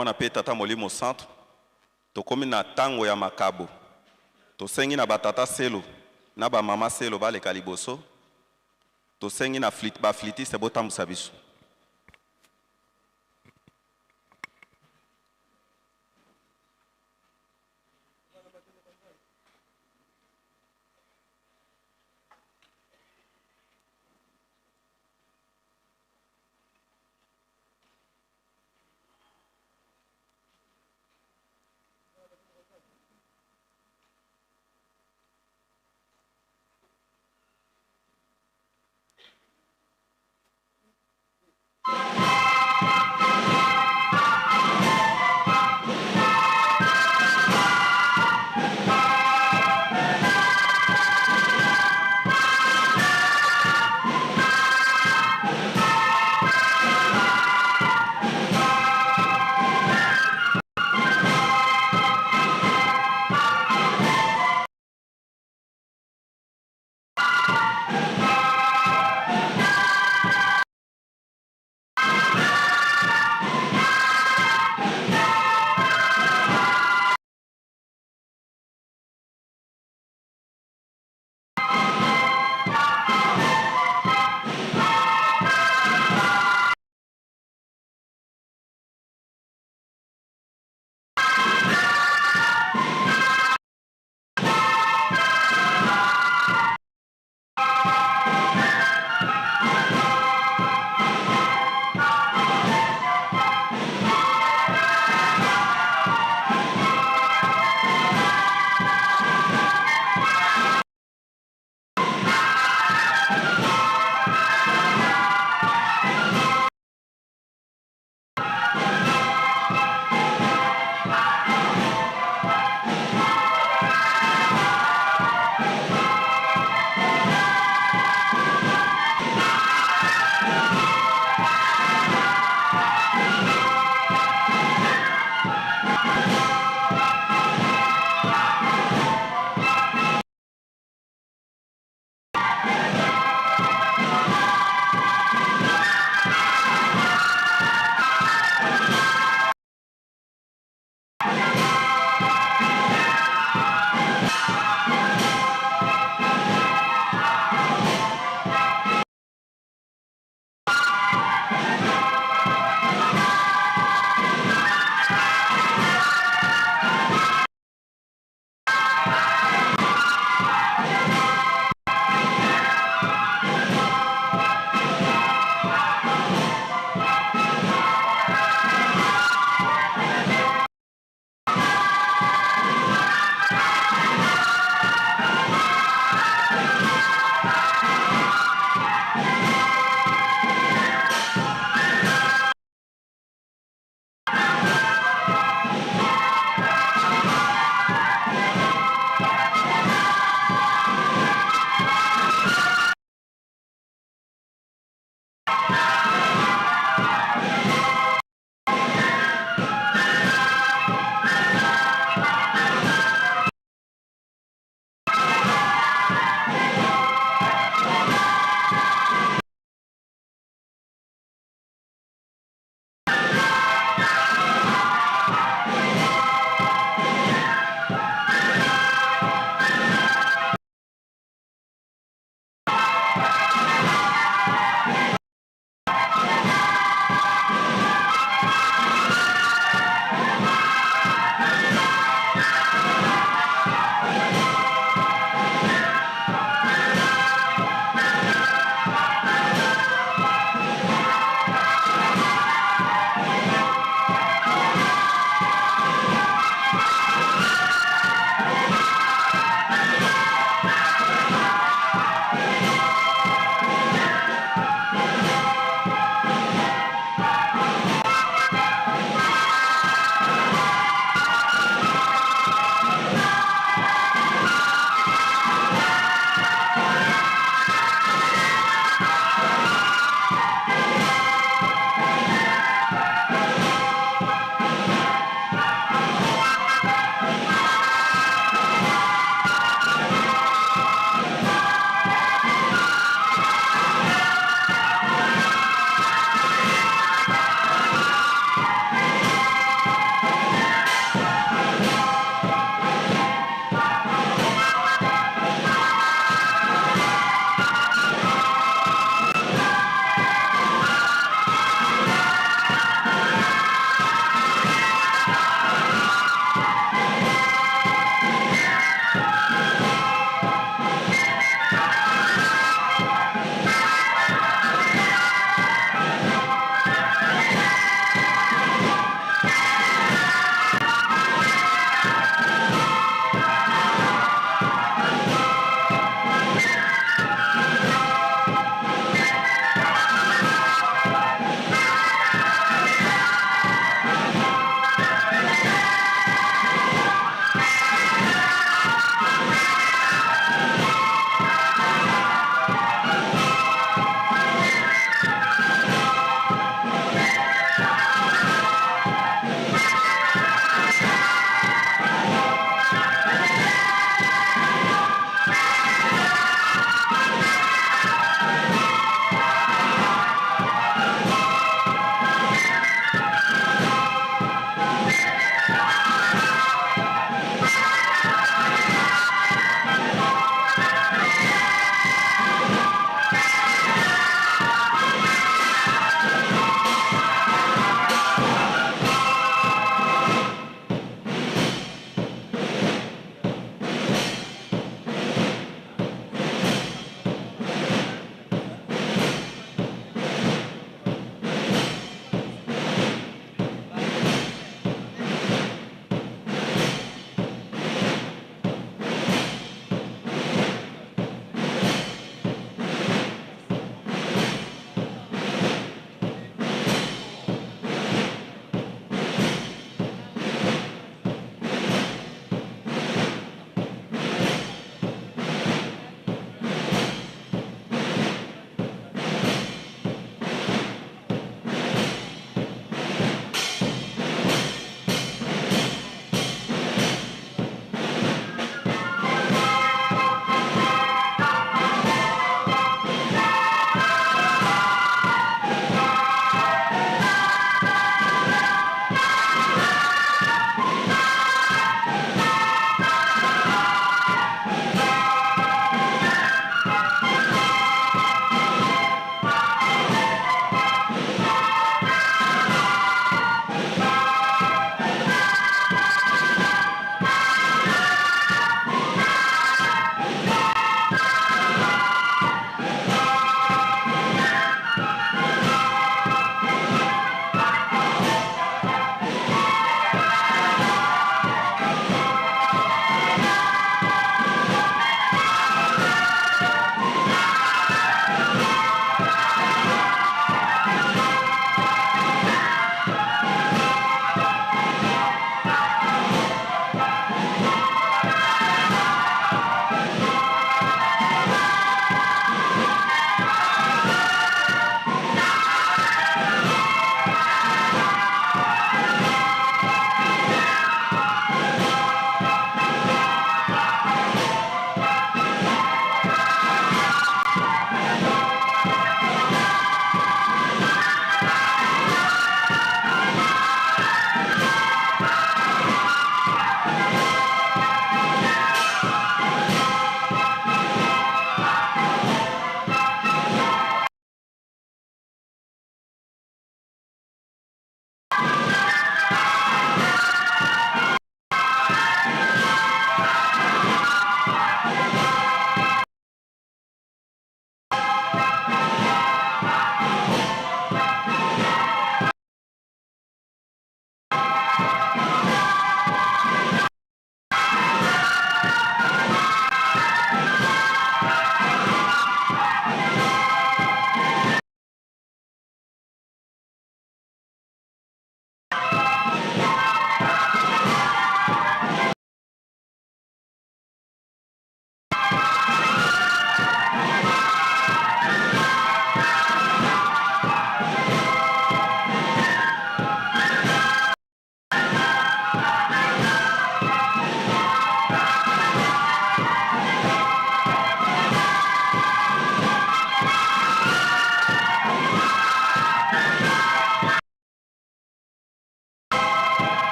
Mwana pe Tata Molimo Santu. Tokomi na tango ya makabo. Tosengi na ba tata selo na ba mama selo baleka liboso. Tosengi na ba flûtistes botambusa biso.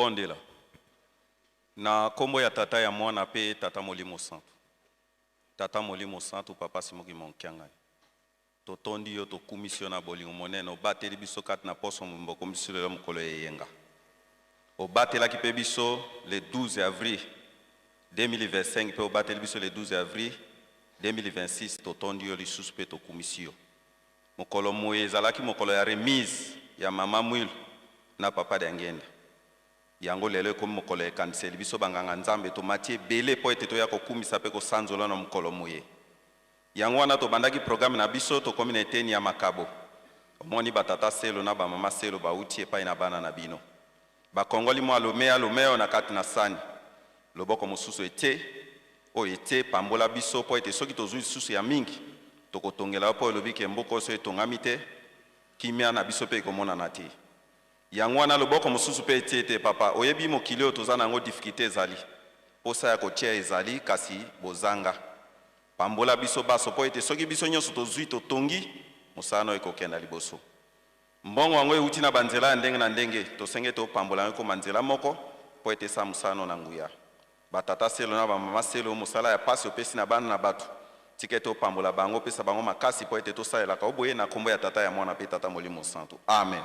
Tobondela. Na kombo ya Tata ya Mwana pe Tata Molimo Santu. Tata Molimo Santu, Papa Simon Kimbangu Kiangani. Totondi yo, tokumisi yo na bolingo monene, obateli biso kati na poso mobimba, okomisi lelo mokolo ya eyenga. Obatelaki pe biso le 12 avril 2025 pe obateli biso le 12 avril 2026, totondi yo lisusu pe tokumisi yo. Mokolo moye ezalaki mokolo ya remise ya mama Mwilu na papa Diangienda. Yango lelo ekomi mokolo ya ekaniseli, biso ba nganga Nzambe tomati ebele mpo ete toya kokumisa mpe kosanzola na mokolo moye. Yango wana tobandaki programme na biso, tokomi na eteni ya makabo. Omoni ba tata Selo na ba mama Selo bawuti epai na bana na bino. Bakongoli mwa lomea lomeo na kati na sani. Loboko mosusu etie, oyo etie, pambola biso mpo ete soki tozui lisusu ya mingi, tokotongela yo mpo olobi ke mboka oyo soki etongami te, kimia na biso mpe ekomonana te. Yango wana loboko mosusu mpe etie te, papa, oyebi mokili oyo toza na yango difficulte ezali, posa ya kotia ezali kasi bozanga. Pambola biso baso mpo ete soki biso nyonso tozui totongi, mosala na yo ekokenda liboso. Mbongo yango ewuti na ba nzela ya ndenge na ndenge, tosengeli topambola yango ekoma nzela moko mpo ete esala mosala no na nguya. Ba tata selo na ba mama selo, mosala ya pasi opesi na bana na bato, tika ete opambola bango, opesa bango makasi mpo ete tosalelaka yo boye na kombo ya Tata, ya Mwana mpe Tata Molimo Santu. Amen.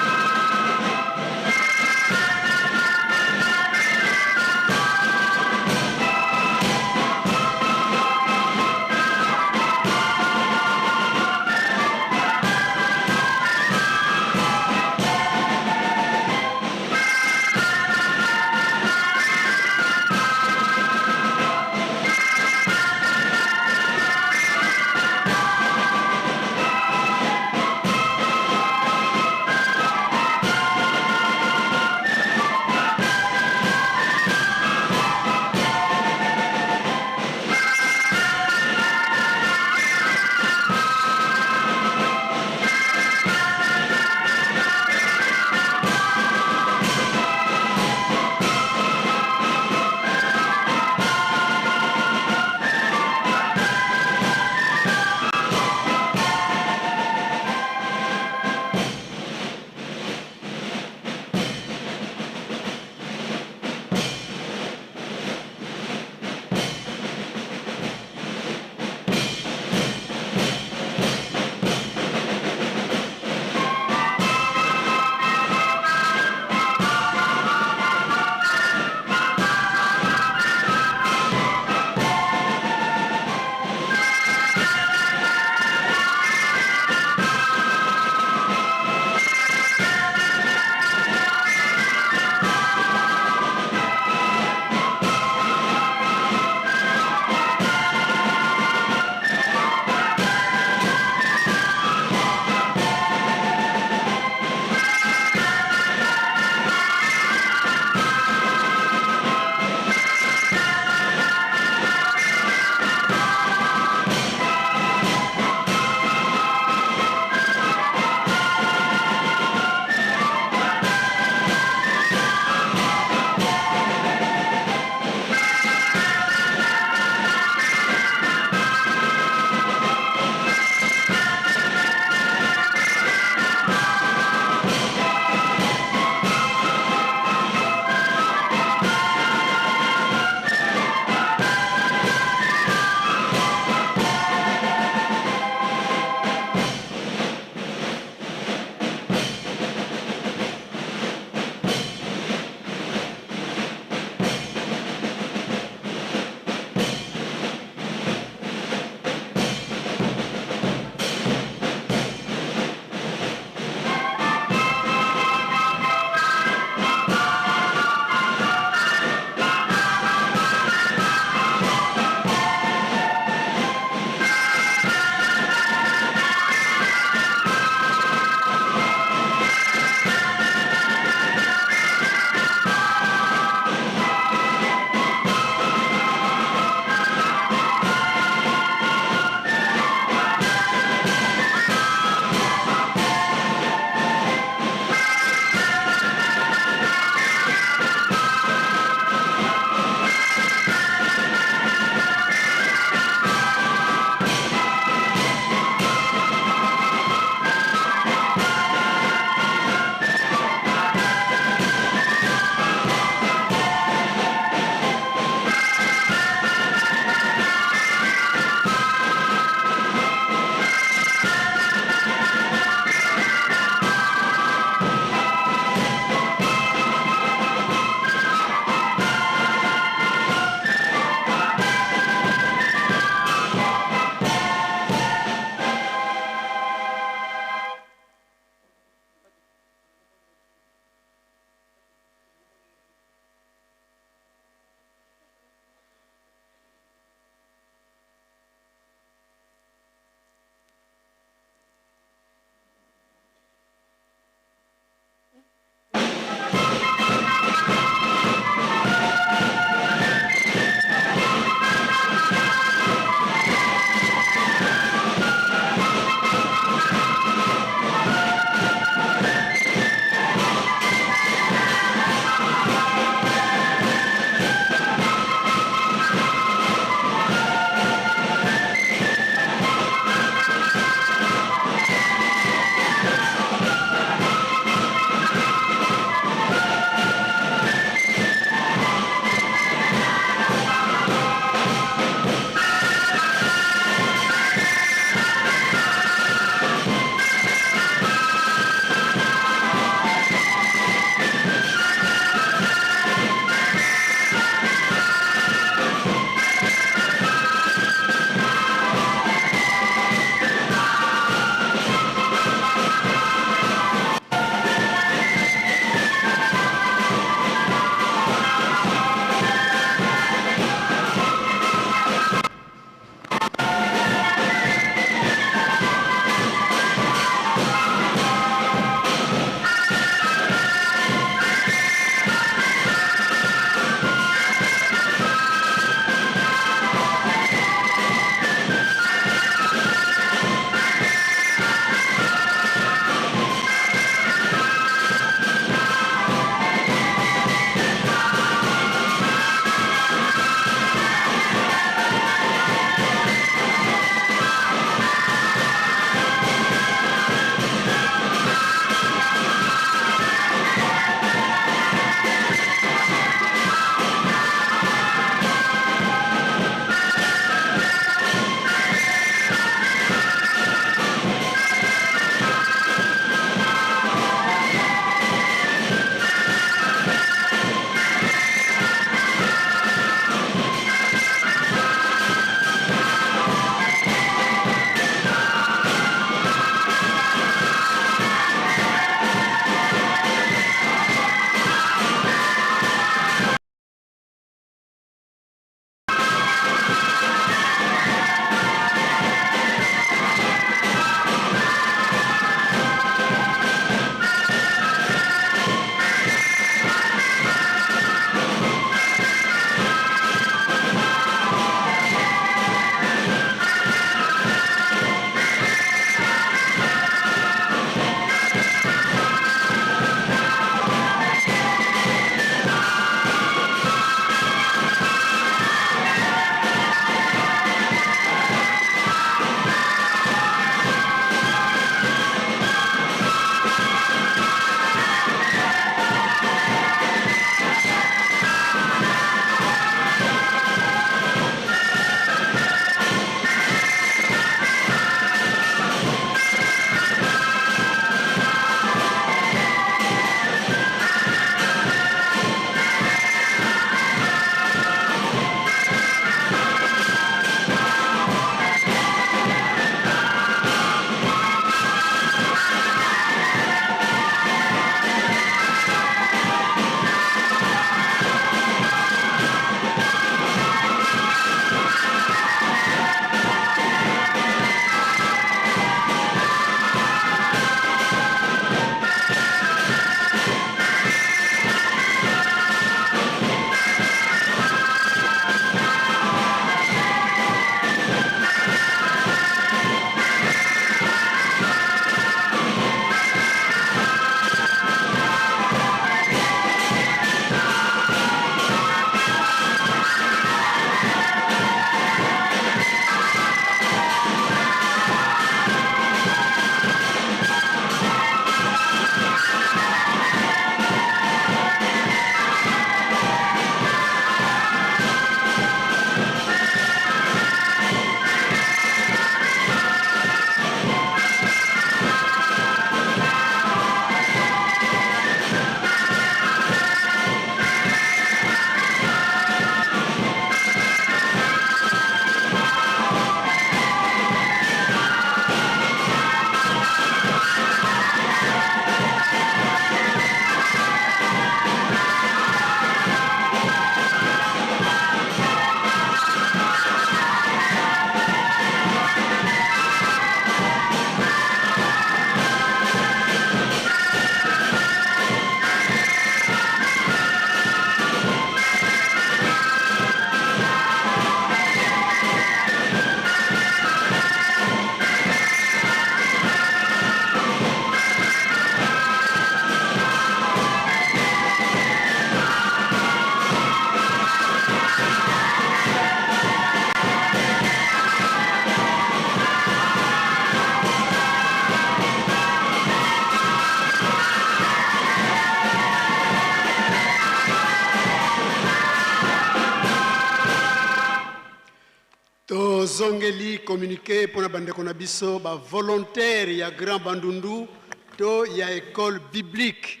Tozongeli communiqué mpo na bandeko na biso ba volontaire ya Grand Bandundu to ya école biblique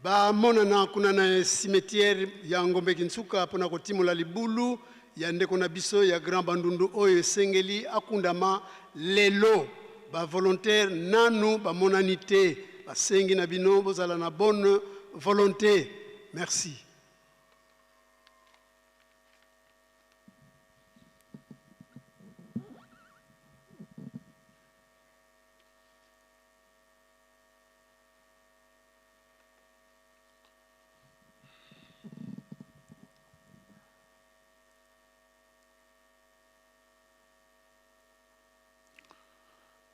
bamonana kuna na cimetière ya Ngombe Kinsuka mpo na kotimola libulu ya ndeko na biso ya Grand Bandundu oyo esengeli akundama lelo. Ba volontaire nanu bamonani te, basengi na bino bozala na bonne volonté. Merci.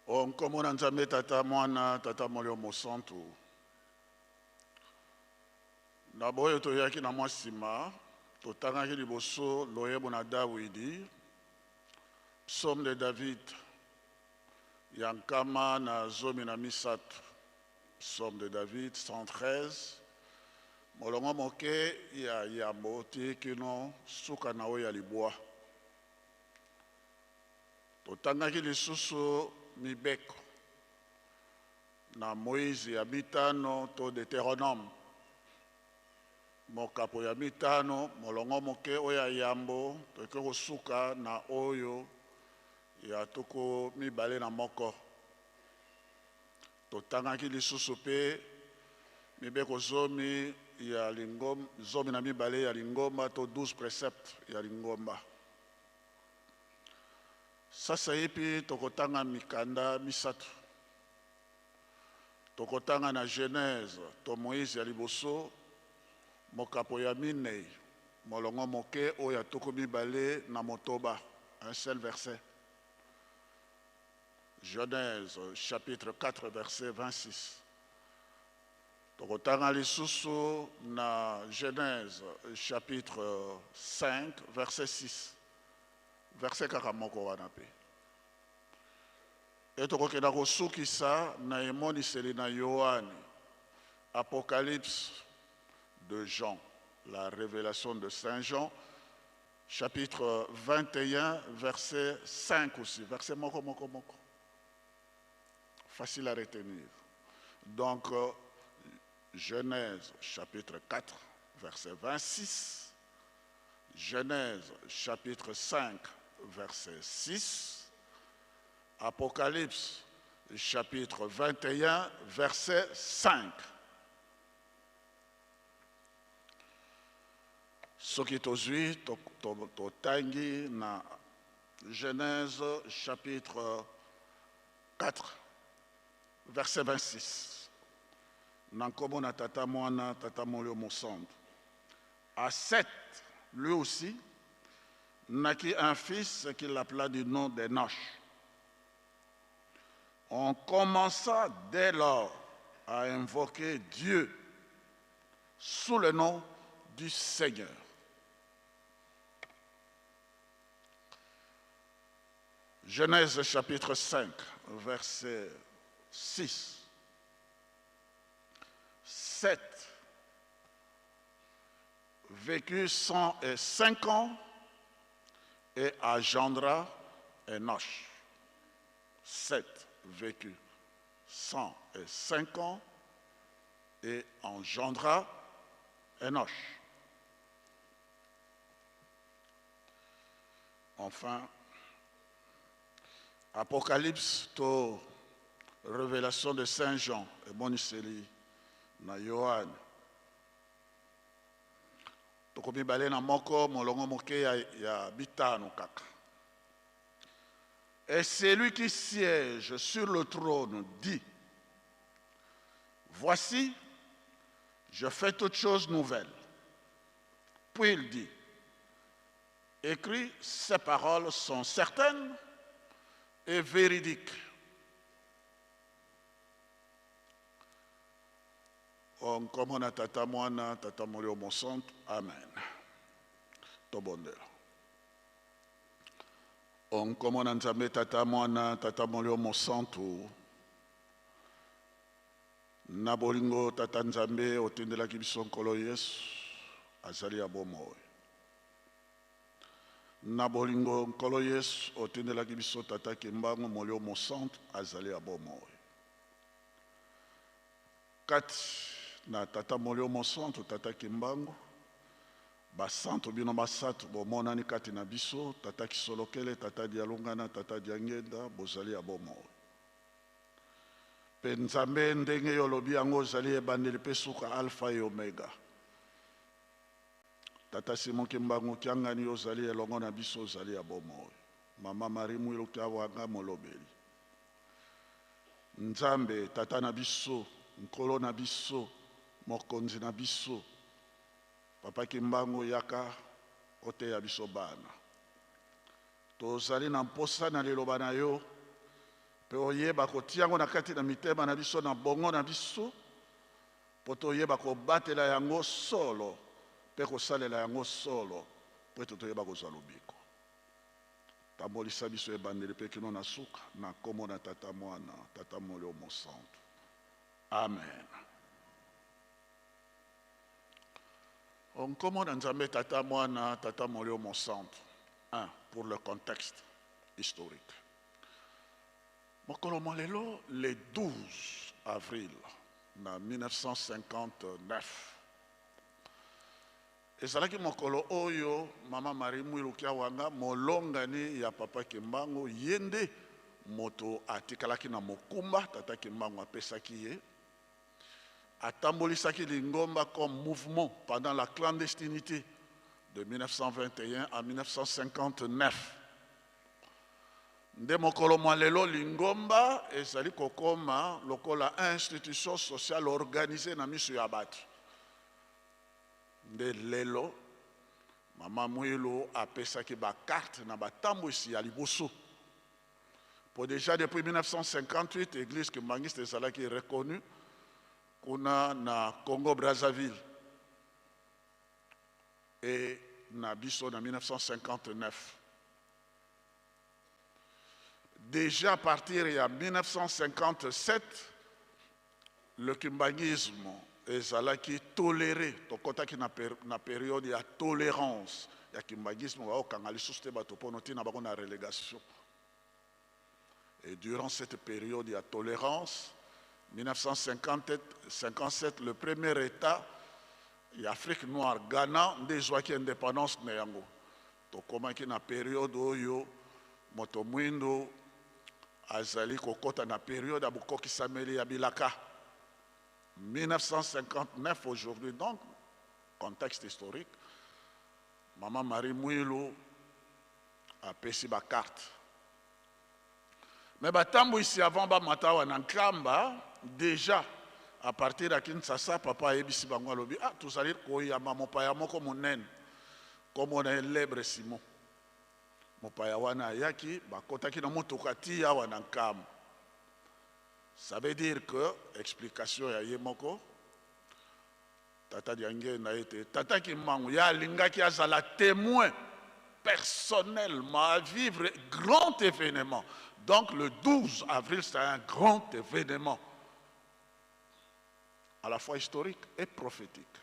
O nkombo na Nzambe Tata, Mwana, Tata Molimo Mosantu. Na boyo toyaki na mwa nsima, totangaki liboso loyembo na Dawidi, Psaume de David, ya nkama na zomi na misato, Psaume de David 113, molongo moke ya yambo ti kino suka na oyo ya libwa. Totangaki lisusu mibeko na Moize ya mitano to Deuteronome, mokapo ya mitano, molongo moke oyo ya yambo, toke kosuka na oyo ya 21. Totangaki lisusu mpe mibeko zomi ya lingomba, 12 ya lingomba to 12 préceptes ya lingomba. Sasaipi tokotanga mikanda misato. Tokotanga na Genèse to Moïse ya liboso, mokapo ya minei, molongo moke oyo ya 26, un seul verset. Genèse chapitre 4 verset 26. Tokotanga lisusu na Genèse chapitre 5 verset 6. Verset kaka moko wana pe. E tokokenda kosukisa na emoniseli na Yohane, Apocalypse de Jean, la révélation de Saint Jean, chapitre 21, verset 5 aussi, verset moko moko moko. Facile à retenir. Donc, Genèse chapitre 4, verset 26, Genèse chapitre 5, verset 6, Apocalypse chapitre 21, verset 5. Soki tozwi totangi na Genèse chapitre 4, verset 26. Na nkombo na Tata, Mwana, Tata Molimo Mosantu. À Seth, lui aussi, naquit un fils qu'il appela du nom d'Enoch. On commença dès lors à invoquer Dieu sous le nom du Seigneur. Genèse chapitre 5, verset 6. 7. Vécut 105 ans et engendra Enoch. 7. Vécut 105 ans et engendra Enoch. Enfin, Apocalypse to révélation de Saint Jean, emoniseli na Yohane. 21, molongo moke ya, ya bitano kaka. Et celui qui siège sur le trône dit, voici, je fais toutes choses nouvelles. Puis il dit, écris, ces paroles sont certaines et véridiques. Nkombo na Tata, Mwana, Tata Molimo Mosantu. Amen. Tobondela. Nkombo na Nzambe Tata, Mwana, Tata Molimo Mosantu. Na bolingo Tata Nzambe otindelaki biso Nkolo Yesu azali ya bomoi. Na bolingo, Nkolo Yesu, otindelaki biso Tata Kimbangu, Molimo Mosantu azali ya bomoi. Kati na Tata Molimo Mosantu, Tata Kimbangu, basantu bino basato bomonani kati na biso, Tata Kisolokele, Tata Dialungana, Tata Diangenda, bozali ya bomoi. Mpe Nzambe, ndenge yo olobi yango, ozali ebandeli mpe suka, Alpha et Omega. Tata Simon Kimbangu Kiangani, ozali elongo na biso, ozali ya bomoi. Mama Marie Mwilu Kiawanga molobeli. Nzambe Tata na biso, Nkolo na biso, Mokonzi na biso, Papa Kimbangu, yaka oteya biso bana. Tozali na mposa na liloba na yo, mpe oyeba kotia yango na kati na mitema na biso, na bongo na biso, mpo toyeba kobatela yango solo mpe kosalela yango solo, mpo ete toyeba kozwa lobiko. Tambolisa biso ebandeli mpe kino na suka, na nkombo na Tata, Mwana, Tata Molimo Mosantu. Amen. Nkombo na Nzambe, Tata, Mwana, Tata Molimo Mosantu. Un, pour le contexte historique. Mokolo mwa lelo, le 12 avril na 1959, ezalaki mokolo oyo Mama Marie Mwilu Kiawanga, molongani ya Papa Kimbangu, ye nde moto atikalaki na mokumba Tata Kimbangu apesaki ye. Atambolisaki lingomba comme mouvement pendant la clandestinité de 1921 à 1959. Nde mokolo mwa lelo lingomba ezali kokoma lokola institution sociale organisée na miso ya bato. Nde lelo Mama Mwilu apesaki bacarte na batambwisi ya liboso. Po déjà depuis 1958 église kimbanguiste ezalaki reconnue kuna na Congo Brazzaville et na biso na 1959. Déjà à partir ya 1957, le kimbanguisme ezalaki toléré. Tokɔtaki na période ya tolérance ya kimbanguisme, baokanga lisusu te bato mpo ntina bango na relégation. Et durant cette période ya tolérance, 1957, le premier état ya Afrique noire, Ghana, nde ezwaki indépendance na yango. Tokomaki na période oyo moto mwindo azali kokɔta na période ya bokokisameli ya bilaka. 1959 aujourd'hui, donc contexte historique, Mama Marie Mwilu apesi bacarte. Mais batambwisi, avant bamata awa na Nkamba, déjà à partir ya Kinshasa, papa ayebisi bango, alobi: "Ah, tozali koyamba mopaya moko monene, kombo na ye Lebre Simon." Mopaya wana ayaki, bakɔtaki na motuka ti awa na Nkamba. Ça veut dire que explication ya ye moko Tata Diangenda ete Tata Kimbangu ye alingaki azala témoin personnellement à vivre grand événement. Donc le 12 avril, c'est un grand événement à la fois historique et prophétique.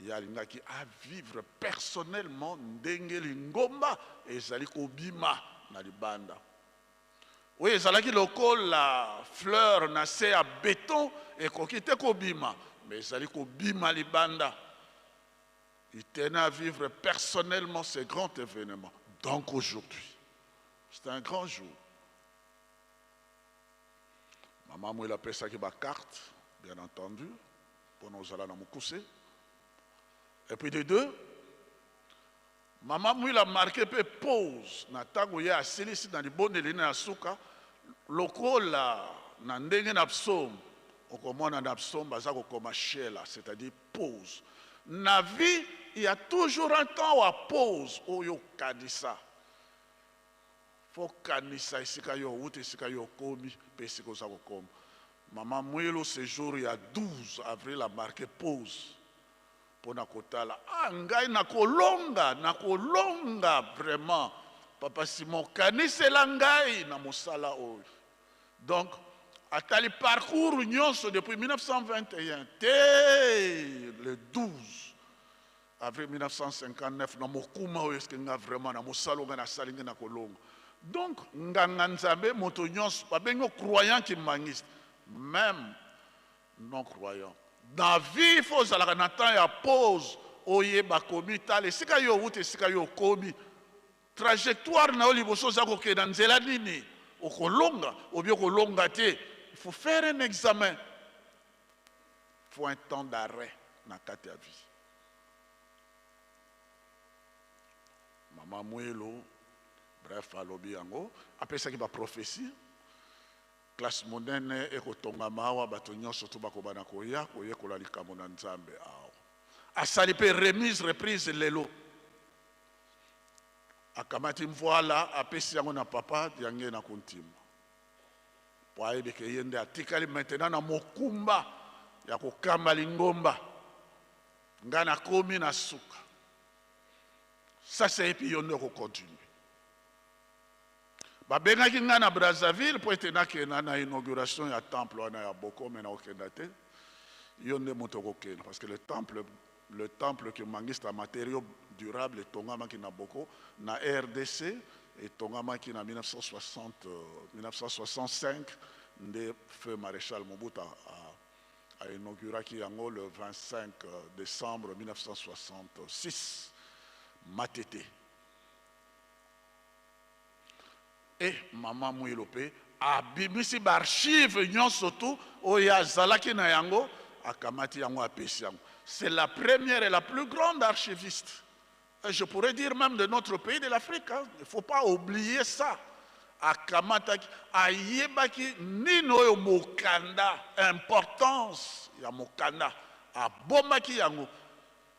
Ye alingaki avivre personnellement ndenge lingomba ezali kobima na libanda, oyo ezalaki lokola fleur na se ya béton, ekoki te kobima, mais ezali kobima libanda. Il tenait à vivre personnellement ce grand événement. Donc aujourd'hui, c'est un grand jour. Mama Mwilu apesaki bacarte, bien entendu, mpona ozala na mokuse. Et puis de deux, Mama Mwilu amarquer mpe pause na ntango ye asilisi na libondeli na ya suka, lokola na ndenge na psaume. Okomona na psaume baza kokoma shela, c'est-à-dire pause. Na vie, il y a toujours un temps ya pause oyo okanisa, faut kanisa esika yo outi, esika yo okomi mpe esika oza kokoma. Mama Mwilu, ce jour ya 12 avril, amarquer pause mpona kotala: "Ah, ngai nakolonga, nakolonga vraiment. Papa Simon, kanisela ngai na mosala oyo." Donc atali parcours nyonso depuis 1921 te le 12. Avril 1959 na mokuma oyo eske nga vraiment na mosala nga nasali nge na kolonga. Donc nganga Nzambe moto nyonso babengi croyant kimbanguiste, même non croyant. Na vie il faut ozalaka na temps ya pause, oyeba komitala esika yo owuti, esika yo okomi, trajectoire na yo liboso oza kokende na nzela nini, okolonga obi okolonga te. Il faut faire un examen, il faut un temps d'arrêt na kati ya vie. Mama Mwelo, bref, alobi yango, apesaki ba prophétie. Classe monene ekotongama awa, bato nyonso to bakobana koya koyekola likambo na Nzambe awa. Asali mpe remise reprise lelo, akamati mvoala apesi yango na papa yange na kontima, po ayebi ke ye nde atikali maintenant na mokumba ya kokamba lingomba. Nga nakomi na suka, sasa epi yo nde okokontinue. Babengaki nga na Brazzaville po ete nakenda na inauguration ya temple wana ya Boko, me nakokenda te, yo nde moto okokenda, parce que le temple kimbanguiste ya matériaux durable etongamaki na Boko na RDC, etongamaki na 1960, 1965 nde feu maréchal Mobutu a inauguraki yango le 25 décembre 1966, Matete. E mama Mwilo mpe abimisi baarchive nyonso tu oyo azalaki na yango, akamati yango, apesi yango. C'est la première et la plus grande archiviste, et je pourrais dire même de notre pays, de l'Afrique, hein. Il faut pas oublier ça. Akamataki, ayebaki nini oyo mokanda, importance ya mokanda, abomaki yango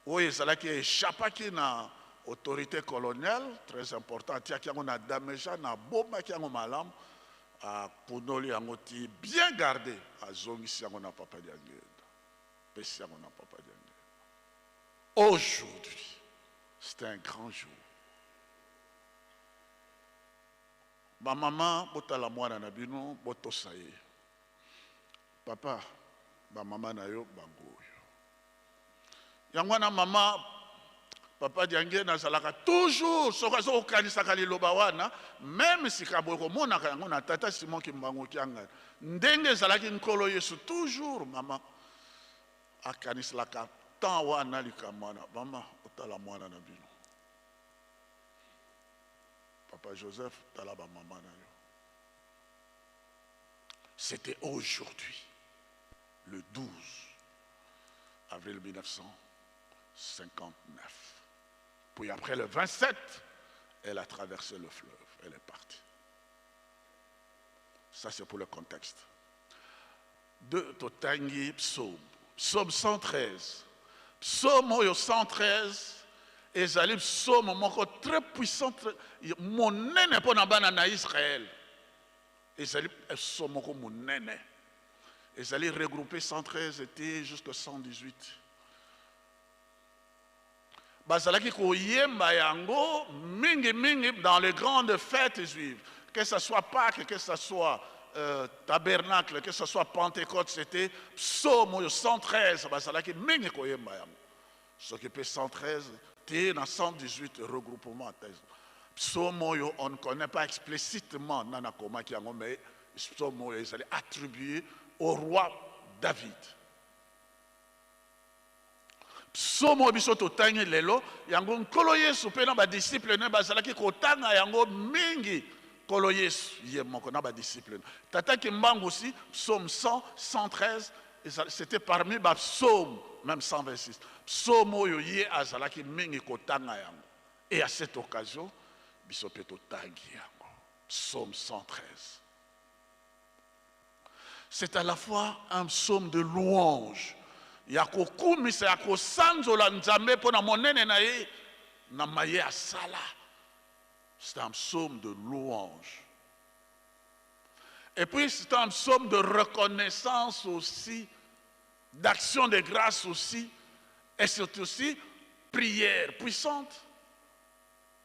oyo ezalaki échappaki na autorité coloniale, très important. Atiaki yango na dameja na abomaki yango malamu, apunoli yango ti bien gardé, azongisi yango na papa Diangenda, pesi yango na papa Diangenda. Aujourd'hui, c'est un grand jour. Bamama, botala mwana na bino, botosa ye. Papa, bamama na yo bango oyo. Yango wana, mama, papa Diange nazalaka toujours, soki aza kokanisaka liloba wana, même sika boye komonaka yango na tata Simon Kimbangu Kiangani, ndenge ezalaki Nkolo Yesu toujours, mama akaniselaka temps wana likambo wana. Mama, otala mwana na bino. Papa Joseph, tala bamama na yo. C'était aujourd'hui, le 12 avril 1959. Puis après, le 27, elle a traversé le fleuve, elle est partie. Ça, c'est pour le contexte. De totangi psaume, psaume 113. Psaume oyo 113 ezali psaume moko très puissant, monene mpo na bana na Israël. Ezali psaume moko monene, ezali regroupé 113 était jusqu'à 118. Bazalaki koyemba yango mingi mingi dans les grandes fêtes juives, que ce soit Pâques, que ce soit tabernacle, que ce soit Pentecôte. C'était psaume oyo 113, bazalaki mingi koyemba yango. Soki mpe 113 te na 118 regroupement, psaume oyo, on ne connaît pas explicitement nani akomaki yango, mais psaume oyo ezali attribué au roi David. Psaume oyo biso totangi lelo, yango Nkolo Yesu mpe na badisciple ne bazalaki kotanga yango mingi. Nkolo Yesu ye moko na badisciple ne. Tata Kimbangu aussi, psaume 100, 113, c'était parmi bapsaume, même 126, psaume oyo ye azalaki mingi kotanga yango. Et à cette occasion, biso mpe totangi yango. Psaume 113, c'est à la fois un psaume de louange, ya kokumisa, ya kosanzola Nzambe mpo na monene na ye na maye asala. C'est un psaume de louange et puis c'est un psaume de reconnaissance aussi, d'action de grâce aussi, et c'est aussi prière puissante.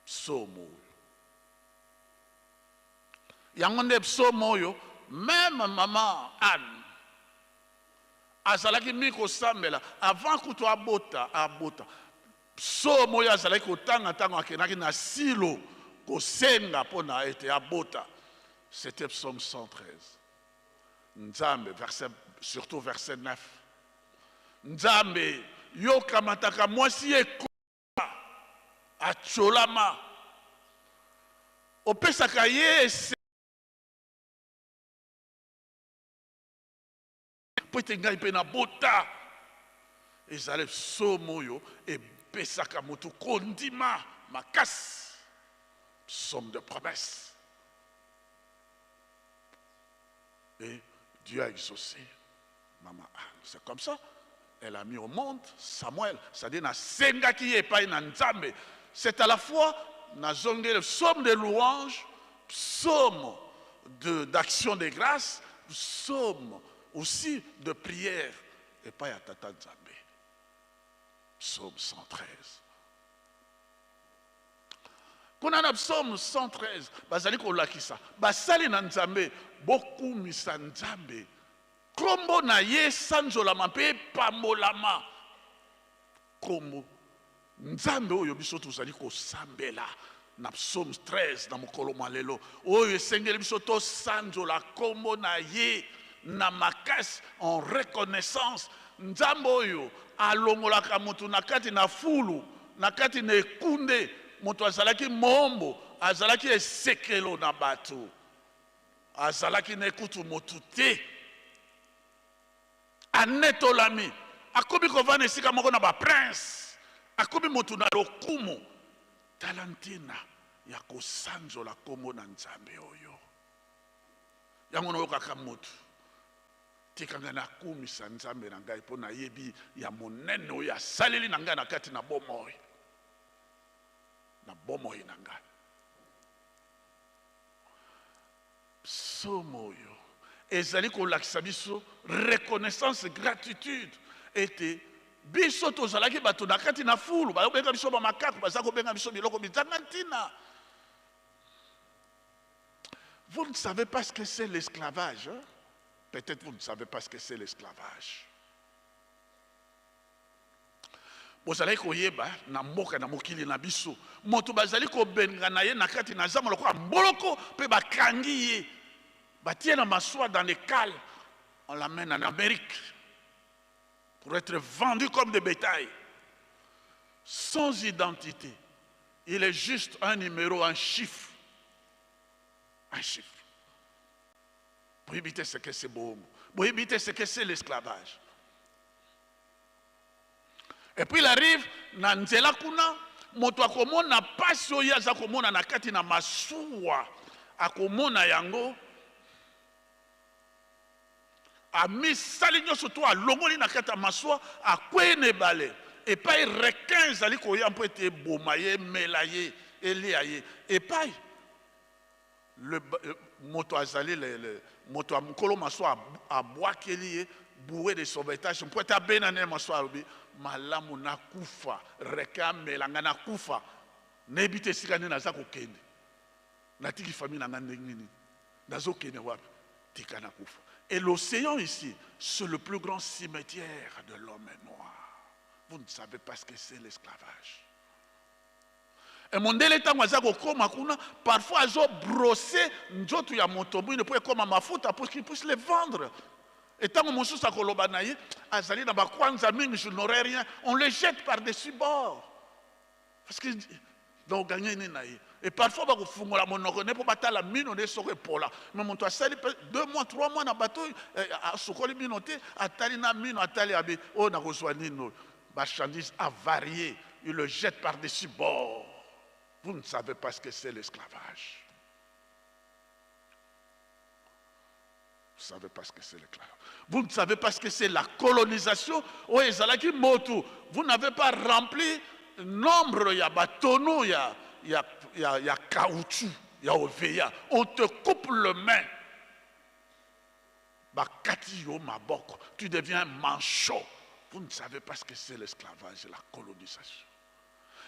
Psaume oyo, yango nde psaume oyo même mama Anne azalaki mingi kosambela avant kutu abota. Abota. Psaume oyo azalaki kotanga ntango akendaki na Silo kosenga mpo na ete abota, c'était psaume 113. Nzambe, verset, surtout verset 9. Nzambe, yo okamataka mwasi ekola, atiolama, opesaka ye mpo ete ngai mpe nabota. Ezali psaume oyo epesaka moto kondima makasi, psaume de promesse. Et Dieu a exaucé Maman Anne. C'est comme ça. Elle a mis au monde Samuel. C'est-à-dire, nasengaki ye epai na Nzambe. C'est à la fois nazongeli psaume de louange, psaume d'action de grâce, psaume aussi de prière epai ya Tata Nzambe. Psaume 113. Kuna na psaume 113 bazali kolakisa basali na Nzambe, bokumisa Nzambe, kombo na ye esanzolama mpe epambolama. Kombo Nzambe oyo biso tozali kosambela na psaume 13 na mokolo mwa lelo oyo, esengeli biso tosanzola kombo na ye na makasi en reconnaissance. Nzambe oyo alongolaka moto na kati na fulu, na kati na ekunde, moto azalaki moombo, azalaki esekelo na bato, azalaki na ekutu moto te, anetolami, akomi kovanda esika moko na baprince, akomi moto na lokumu. Tala ntina ya kosanzola nkombo na Nzambe oyo. Yango nayokaka moto, tika ngai nakumisa Nzambe na ngai mpo nayebi ya monene oyo asaleli na ngai na kati na bomoi, na bomoi na ngai. Psaume oyo ezali kolakisa biso reconnaissance, gratitude, ete biso tozalaki bato na kati na fulu, bazobenga biso bamakaku, baza kobenga biso biloko bizanga ntina. Vous ne savez pas ce que c'est l'esclavage, hein? Peut-être vous ne savez pas ce que c'est l'esclavage. Bozalaki koyeba na mboka na mokili na biso, moto bazali kobengana ye na kati na zamba lokola mboloko, mpe bakangi ye, batie na masuwa dans les cales, on l'amène en Amérique pour être vendu comme des bétail, sans identité. Il est juste un numéro, un chiffre. Un chiffre. Boyebi te ce que c'est boombo. Boyebi te ce que c'est l'esclavage. Et puis il arrive na nzela kuna, moto akomona pasi oyo aza komona na kati na masuwa, akomona yango, amisali nyonso to alongoli na kati ya masuwa, akwei na ebale epai requin ezali koya mpo ete eboma ye, emela ye, elia ye. Epai le, moto azali le, le, moto ya mokolo masuwa abwakeli ye bouée de sauvetage mpo ete abena ne masuwa, alobi malamu nakufa, requin amela ngai, nakufa, nayebi te esika nini naza kokende, natiki famille na ngai ndenge nini, nazokende wapi, tika nakufa. Et l'océan ici, c'est le plus grand cimetière de l'homme noir. Vous ne savez pas ce que c'est l'esclavage. E mondele ntango aza kokóma kuna, parfois azobrosser nzoto ya moto mwino mpo ekóma mafuta pour qu'il puisse le vendre. E ntango mosusu akoloba na ye azali na bakwanza mingi, je n'aurai rien, on le jette par dessus bord parce que donc gagner nini na ye. Et parfois bakofungola monoko ne mpo batala mino nde soko epola, mais moto asali mpe 2 mois, 3 mois na bato, asukoli mino te, atali na mino, atali abi oyo nakozwa nini, oyo marchandise avariée, il le jette par-dessus bord. Vous ne savez pas ce que c'est l'esclavage. Vous ne savez pas ce que c'est l'esclavage. Vous ne savez pas ce que c'est la colonisation. Oyo ezalaki moto, vous n'avez pas rempli nombre ya batonneau ya caoutchouc ya OVA. On te coupe le main, bakati yo maboko, tu deviens manchot. Vous ne savez pas ce que c'est l'esclavage et la colonisation.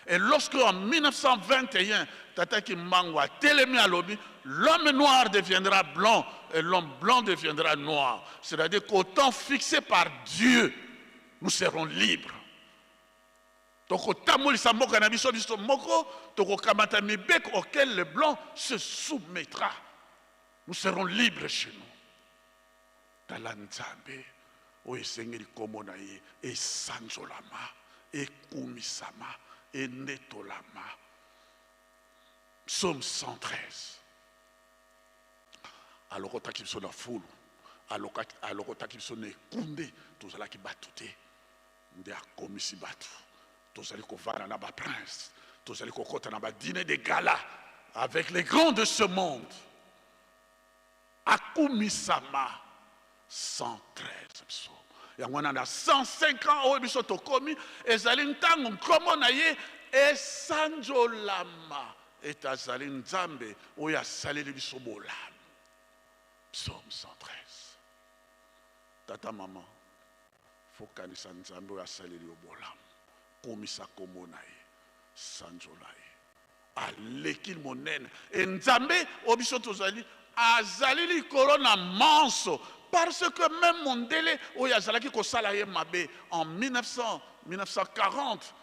Et lorsque en 1921 Tata Kimbangu atelemi, alobi l'homme noir deviendra blanc et l'homme blanc deviendra noir, c'est-à-dire qu'au temps fixé par Dieu, nous serons libres. Tokotambolisa mboka na biso biso moko, tokokamata mibeko auquel le blanc se soumettra. Nous serons libres chez nous. Tala Nzambe oyo esengeli nkombo na ye esanzolama, ekumisama, enetolama. Psaume 113. Alokotaki biso na fulu, alokotaki biso na ekunde, tozalaki bato te, nde akomisi bato. Tozali kovanda na baprince, tozali kokɔta na badîner de gala avec les grands de ce monde. Akumisama. 113 psaume yango wana na 105 ans oyo biso tokomi, ezali ntango nkombo na ye esanzolama, ete azali Nzambe oyo asaleli biso bolamu. Psaume 113. Tata, mama, fokanisa Nzambe oyo asaleli yo bolamu, komisa nkombo na ye, sanzola ye, aleki monene. E Nzambe oyo biso tozali azali likolo na manso, parce que même mondele oyo azalaki kosala ye mabe en 1900, 1940,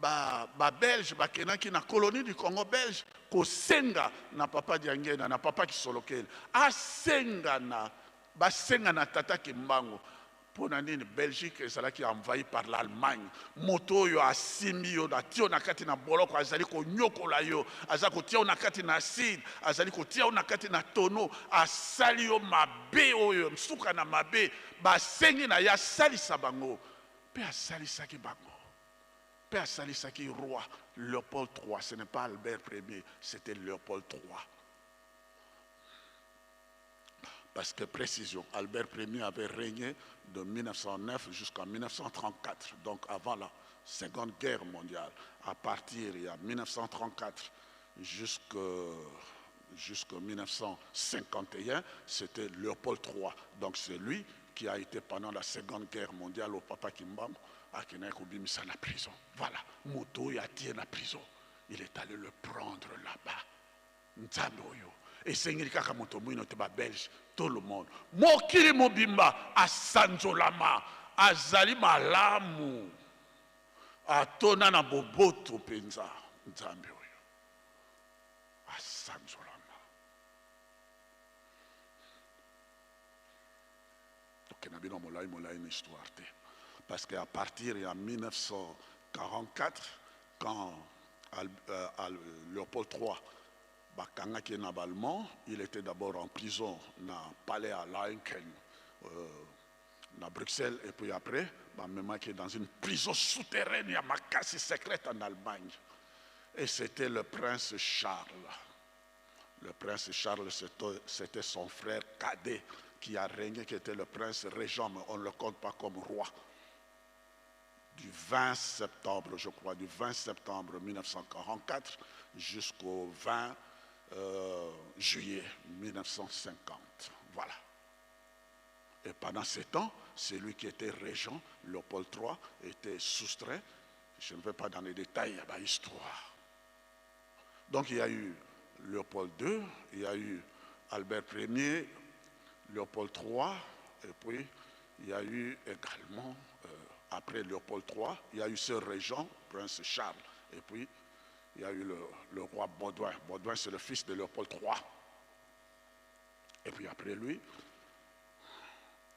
babelge bakendaki na colonie du Congo belge kosenga na papa Diangenda, na papa Kisolokele, asenga na basenga na tata Kimbangu. Mpo na nini? Belgique ezalaki envahi par l'Allemagne. Moto oyo asimbi yo, atie yo na kati na boloko, azali konyokola yo, aza kotia yo na kati na acide, azali kotia yo na kati na tonneau, asali yo mabe oyo suka na mabe. Basengi na ye asalisa bango, mpe asalisaki bango, mpe asalisaki roi Léopold III. Ce n'est pas Albert Ier, c'était Léopold III. Parce que, précision, Albert Ier avait régné de 1909 jusqu'en 1934, donc avant la Seconde Guerre mondiale. À partir de 1934 jusqu'en 1951, c'était Léopold III. Donc c'est lui qui a été pendant la Seconde Guerre mondiale au papa Kimbangu, akendaki kobimisa na prison. Voilà, moto oyo atie na prison, il est allé le prendre là-bas. Nzambe oyo esengeli kaka moto mwino te, babelge, tout le monde, mokili mobimba asanzolama. Azali malamu, atona na boboto mpenza. Nzambe oyo asanzolama. Tokenda bino molai molai na histoire te, parce que à partir ya 1944, quand Léopold III bakangaki ye na baallemand, il était d'abord en prison na palais à Laeken, na Bruxelles, et puis après bamemaki ye dans une prison souterraine ya makasi, secrète, en Allemagne. Et c'était le prince Charles. Le prince Charles, c'était son frère cadet qui a régné, qui était le prince régent, mais on ne le compte pas comme roi. Du 20 septembre, je crois, du 20 septembre 1944 jusqu'au 20 juillet 1950. Voilà. Et pendant ce temps, celui qui était régent, Léopold III, était soustrait. Je ne vais pas dans les détails, il y a histoire. Donc il y a eu Léopold II, il y a eu Albert Ier, Léopold III, et puis il y a eu également, après Léopold III, il y a eu ce régent, prince Charles, et puis il y a eu le roi Baudouin. Baudouin, c'est le fils de Léopold III. Et puis après lui,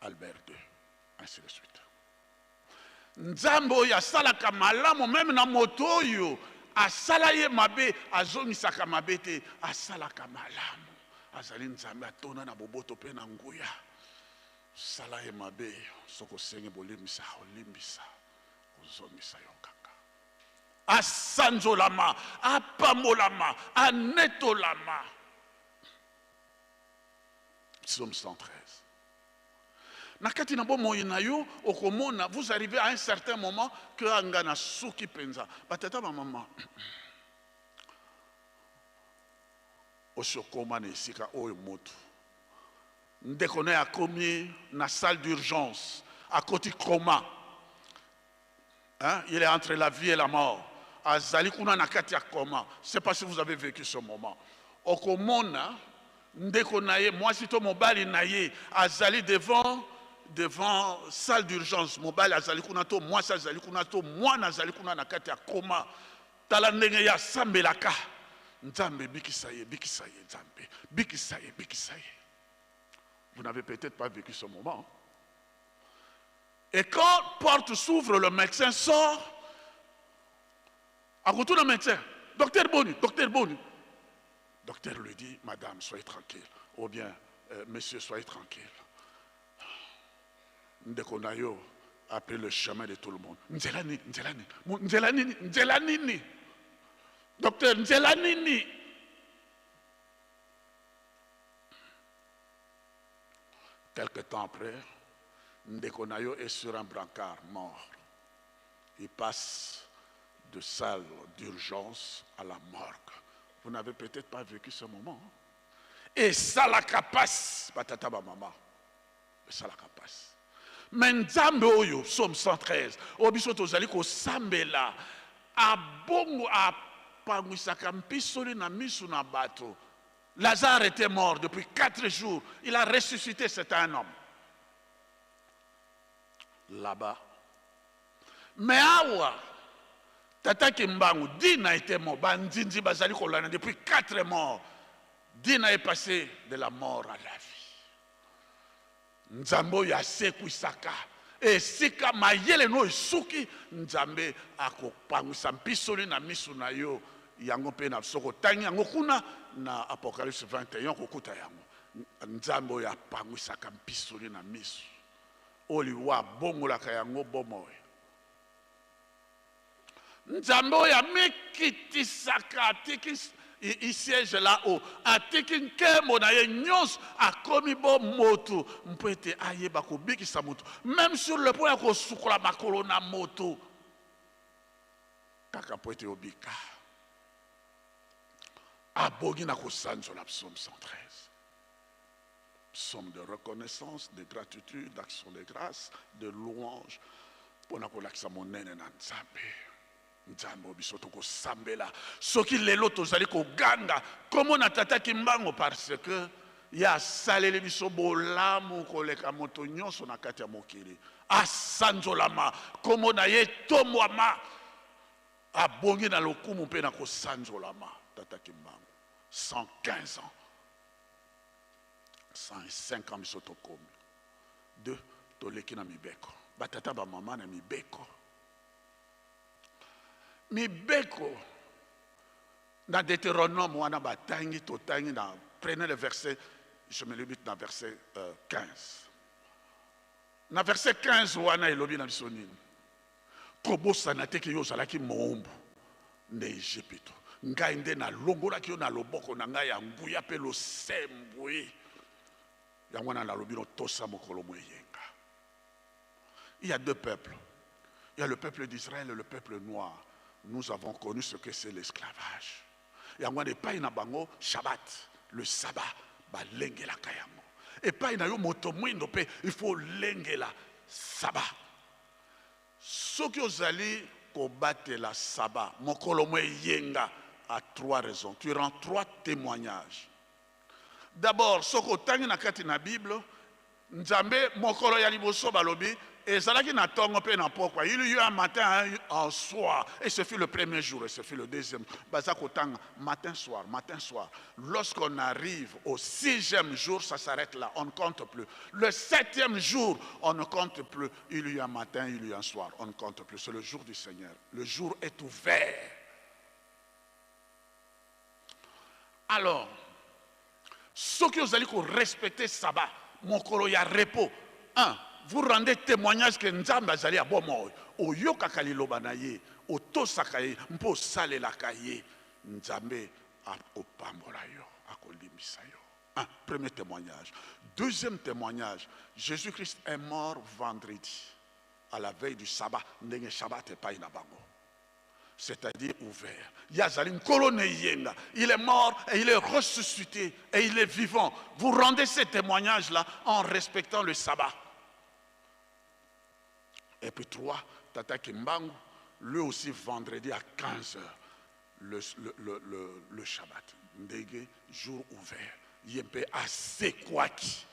Albert II, ainsi de suite. Nzambe oyo asalaka malamu même na moto oyo asala ye mabe, azongisaka mabe te, asalaka malamu. Azali Nzambe atonda na boboto mpe na nguya. Sala ye mabe, soki osengi bolimbisa, olimbisa, kozongisa yo kaka. Asanzolama, apambolama, anetolama. Psaume 113. Na kati na bomoi na yo, okomona, vous arrivez à un certain moment que anga na suki mpenza. Batata, bamama, osi okóma na esika oyo moto ndeko na ye akomi na salle d'urgence, akoti coma, hein? Il est entre la vie et la mort, azali kuna na kati ya coma. C'est pas si vous avez vécu ce moment. Okomona ndeko na ye mwasi to mobali na ye azali devant devant salle d'urgence, mobali azali kuna to mwasi azali kuna to mwana azali kuna na kati ya coma. Tala ndenge ye asambelaka. Nzambe bikisa ye, bikisa ye, Nzambe bikisa ye, bikisa ye. Vous n'avez peut-être pas vécu ce moment. Et quand porte s'ouvre, le médecin sort. Akotuna médecin, docteur boni, docteur boni. Docteur lui dit, madame, soyez tranquille. Ou bien, monsieur, soyez tranquille. Ndeko na yo a pris le chemin de tout le monde. Nzela nini, nzela nini, nzela nini, nzela nini. Docteur, nzela nini. Quelque temps après, ndeko na yo est sur un brancard mort. Il passe de salle d'urgence à la morgue. Vous n'avez peut-être pas vécu ce moment. Et ça la capace, batata ba mama. Ça la capace. Mais nzambe oyo, psaume 113, oyo biso tozali kosambela, abongo apangwisaka mpisoli na misu na bato. Lazare était mort depuis 4 jours. Il a ressuscité, c'est un homme. Là-bas. Mais awa, Tata Kimbangu, Dina était mort. Bandindi bazali kolanda depuis 4 morts. Dina est passé de la mort à la vie. Nzambe oyo asekwisaka esika mayele no esuki, Nzambe akopangwisa mpisoli na misu na yo. Yango mpe na soko otangi yango kuna na Apocalypse 21 kokuta yango. Nzambe oyo apangwisaka mpisoli na misu, oyo liwa abongolaka yango bomoi. Nzambe oyo amikitisaka, atiki il siège là-haut, atiki nkembo na ye nyonso, akomi bo moto mpo ete ayeba kobikisa moto, même sur le point ya kosukola makolo na moto kaka mpo ete obika. Abongi na kosanzola. Psaume 113, psaume de reconnaissance, de gratitude, d'action de grâce, de louange, mpona kolakisa monene na Nzambe. Nzambe oyo biso tokosambela, soki lelo tozali koganga kombo na Tata Kimbangu, parce que ye asaleli biso bolamu koleka moto nyonso na kati ya mokili. Asanzolama, kombo na ye etombwama, abongi na lokumu mpe na kosanzolama. Tata Kimbangu, 115 ans, 105 ans biso tokomi. Deux, toleki na mibeko, batata bamama, na mibeko. Mibeko na Deutéronome wana batangi, totangi na, prenez le verset, je me limite na verset 15. Na verset 15 wana elobi na biso nini? Kobosana te ke yo ozalaki moombu na Ejipito, ngai nde nalongolaki yo na loboko na ngai ya nguya mpe losembwi. Yango wana nalobi no tosa mokolo moyenga. Il y a deux peuples, il y a le peuple d'Israël et le peuple noir. Nous avons connu ce que c'est l'esclavage. Yango wana epai na bango Shabbat, le sabbat, balengelaka yango. Epai na yo moto mwindo mpe il faut lengela sabbat. Soki ozali kobatela sabbat, mokolo mo eyenga, à trois raisons tu rends trois témoignages. D'abord, soki otangi na kati na Bible, Nzambe mokolo ya liboso balobi ezalaki na ntongo mpe na pokwa. Il y eut un matin, un soir, et ce fut le premier jour, et ce fut le deuxième. Baza kotanga matin, soir, matin, soir. Lorsqu'on arrive au sixième jour, ça s'arrête là, on ne compte plus. Le septième jour, on ne compte plus. Il y eut un matin, il y eut un soir, on ne compte plus. C'est le jour du Seigneur, le jour est ouvert. Alors soki ozali korespecter sabbat, mokolo ya repos, un, vous rendez témoignage ke Nzambe azali ya bomoi. Oyokaka liloba na ye, otosaka ye mpo osalelaka ye. Nzambe akopambola yo, akolimbisa yo. Un premier témoignage. Deuxième témoignage, Jésus-Christ est mort vendredi, à la veille du sabbat, ndenge shabbat epai na bango, c'est-à-dire ouvert. Ye azali nkolo na eyenga. Il est mort et il est ressuscité et il est vivant. Vous rendez ces témoignages-là en respectant le sabbat. Et puis trois, Tata Kimbangu, lui aussi vendredi à 15 heures, le Shabbat. Ndenge, jour ouvert. Ye mpe asekwaki.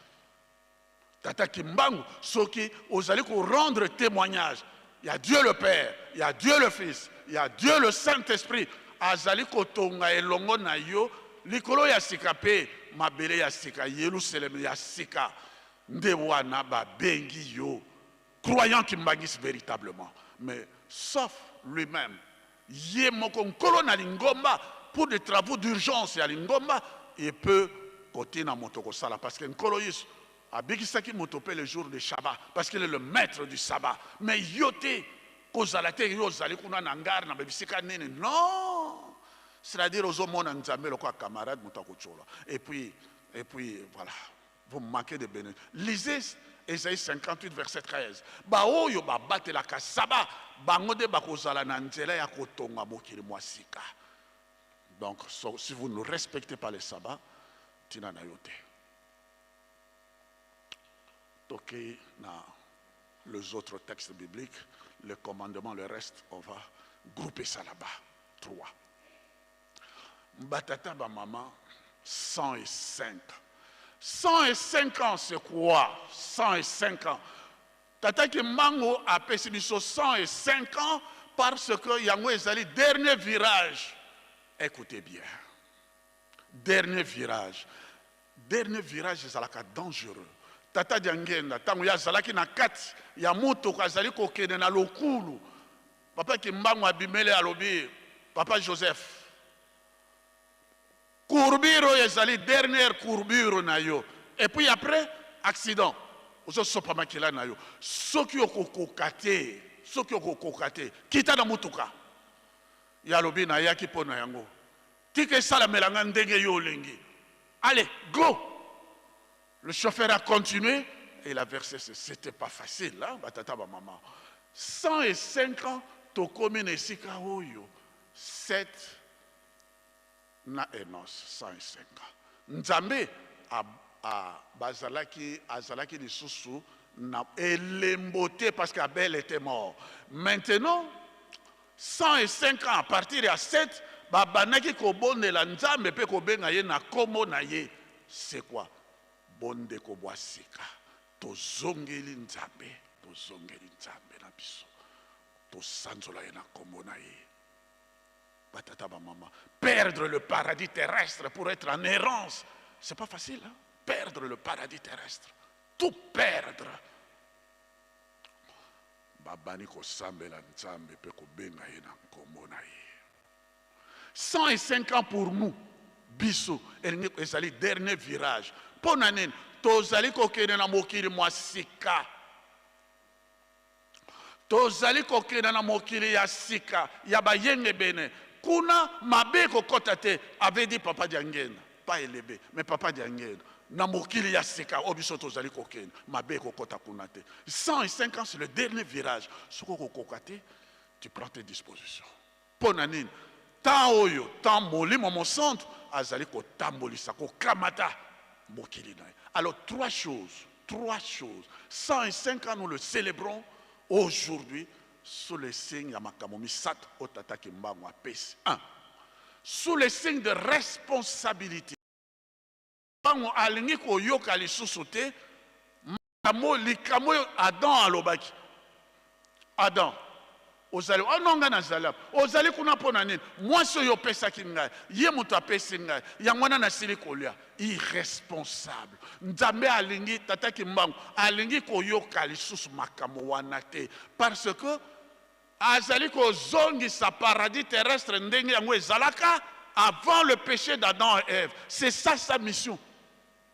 Tata Kimbangu, soki ozali ko rendre témoignage, il y a Dieu le Père, il y a Dieu le Fils, il y a Dieu le Saint-Esprit, azali kotonga elongo na yo likolo ya sika pe mabele ya sika, Yerusalem ya sika, nde wana babengi yo croyant kimbanguiste véritablement. Mais sauf lui-même, ye moko nkolo na lingomba, pour des travaux d'urgence ya lingomba, il peut kotina moto kosala, parce que nkolo Yesu abikisaki moto pe le jour de Shabbat, parce qu'il est le maître du sabbat. Mais yo te kozala te, yo ozali kuna na ngare na babisika nini, non, c'est-à-dire ozomona Nzambe lokola camarade moto akotiola. Et puis voilà, vous manquez de bénédiction. Lisez Ésaïe 58 verset 13. Baoyo babatelaka sabbat, bango nde bakozala na nzela ya kotonga mokili mwa sika. Donc si vous ne respectez pas le sabbat, tina na yo te. Toke na les autres textes bibliques, le commandement, le reste, on va grouper ça là-bas. 3. Batata ba maman, 105. 105 ans, c'est quoi? 105 ans. Tata Kimbangu apesi biso 105 ans parce que yango ezali dernier virage. Écoutez bien. Dernier virage. Dernier virage ezalaka dangereux. Tata Diangenda, ntango ye azalaki na kati ya motuka, azali kokende na lokulu, papa Kimbangu abimeli, alobi: "Papa Joseph, courbure oyo ezali dernière courbure na yo, et puis après accident, ozosopa makila na yo. Soki okokoka te, soki okokoka te, kita na motuka." Ye alobi: "Nayaki mpo na yango, tika esalamelanga ndenge yo olingi. Allez, go." Le chauffeur a continué et il a versé. C'était pas facile, hein, batata ba maman. 105 ans, tokomi na esika oyo 7 na Enos, 105 ans. Nzambe bazalaki, azalaki lisusu na elembo te parce qu'Abel était mort. Maintenant, 105 ans à partir ya 7, babandaki kobondela Nzambe mpe kobenga ye na kombo na ye. C'est quoi? Bondeko bwa sika. Tozongeli Nzambe, tozongeli Nzambe na biso, tosanzola ye na kombo na ye. Batata bamama, perdre le paradis terrestre pour être en errance, c'est pas facile, hein? Perdre le paradis terrestre, tout perdre. Babandi kosambela Nzambe mpe kobenga ye na nkombo na ye. 105 ans pour nous, biso elingi ezali dernier virage. Mpo na nini? Tozali kokende na mokili mwa sika, tozali kokende na mokili ya sika ya bayengebene. Kuna mabe ekokɔta te, avait dit papa Diangenda, pas Elebe, mais papa Diangenda. Na mokili ya sika oyo biso tozali kokende, mabe ekokɔta kuna te. 105 ans, c'est le dernier virage. Soki okokoka te, tu prends tes dispositions. Mpo na nini? Temps oyo, temps Molimo Mosantu azali kotambolisa, kokamata mokili na ye. Alors, trois choses, trois choses. 105 ans, nous le célébrons aujourd'hui sous le signe ya makambo misato oyo tata Kimbangu apesi. Un, sous le signe de responsabilité. Mbangu alingi koyoka lisusu te makambo, likambo oyo Adam alobaki: "Adam, ozali ono, ngai nazali awa, ozali kuna mpo na nini? Mwasi oyo opesaki ngai, ye moto apesi ngai yango wana, nasili kolia." Irresponsable. Nzambe alingi, tata Kimbangu alingi koyoka lisusu makambo wana te, parce que azali kozongisa paradis terrestre ndenge yango ezalaka avant le péché d'Adam et Ève. C'est ça sa mission.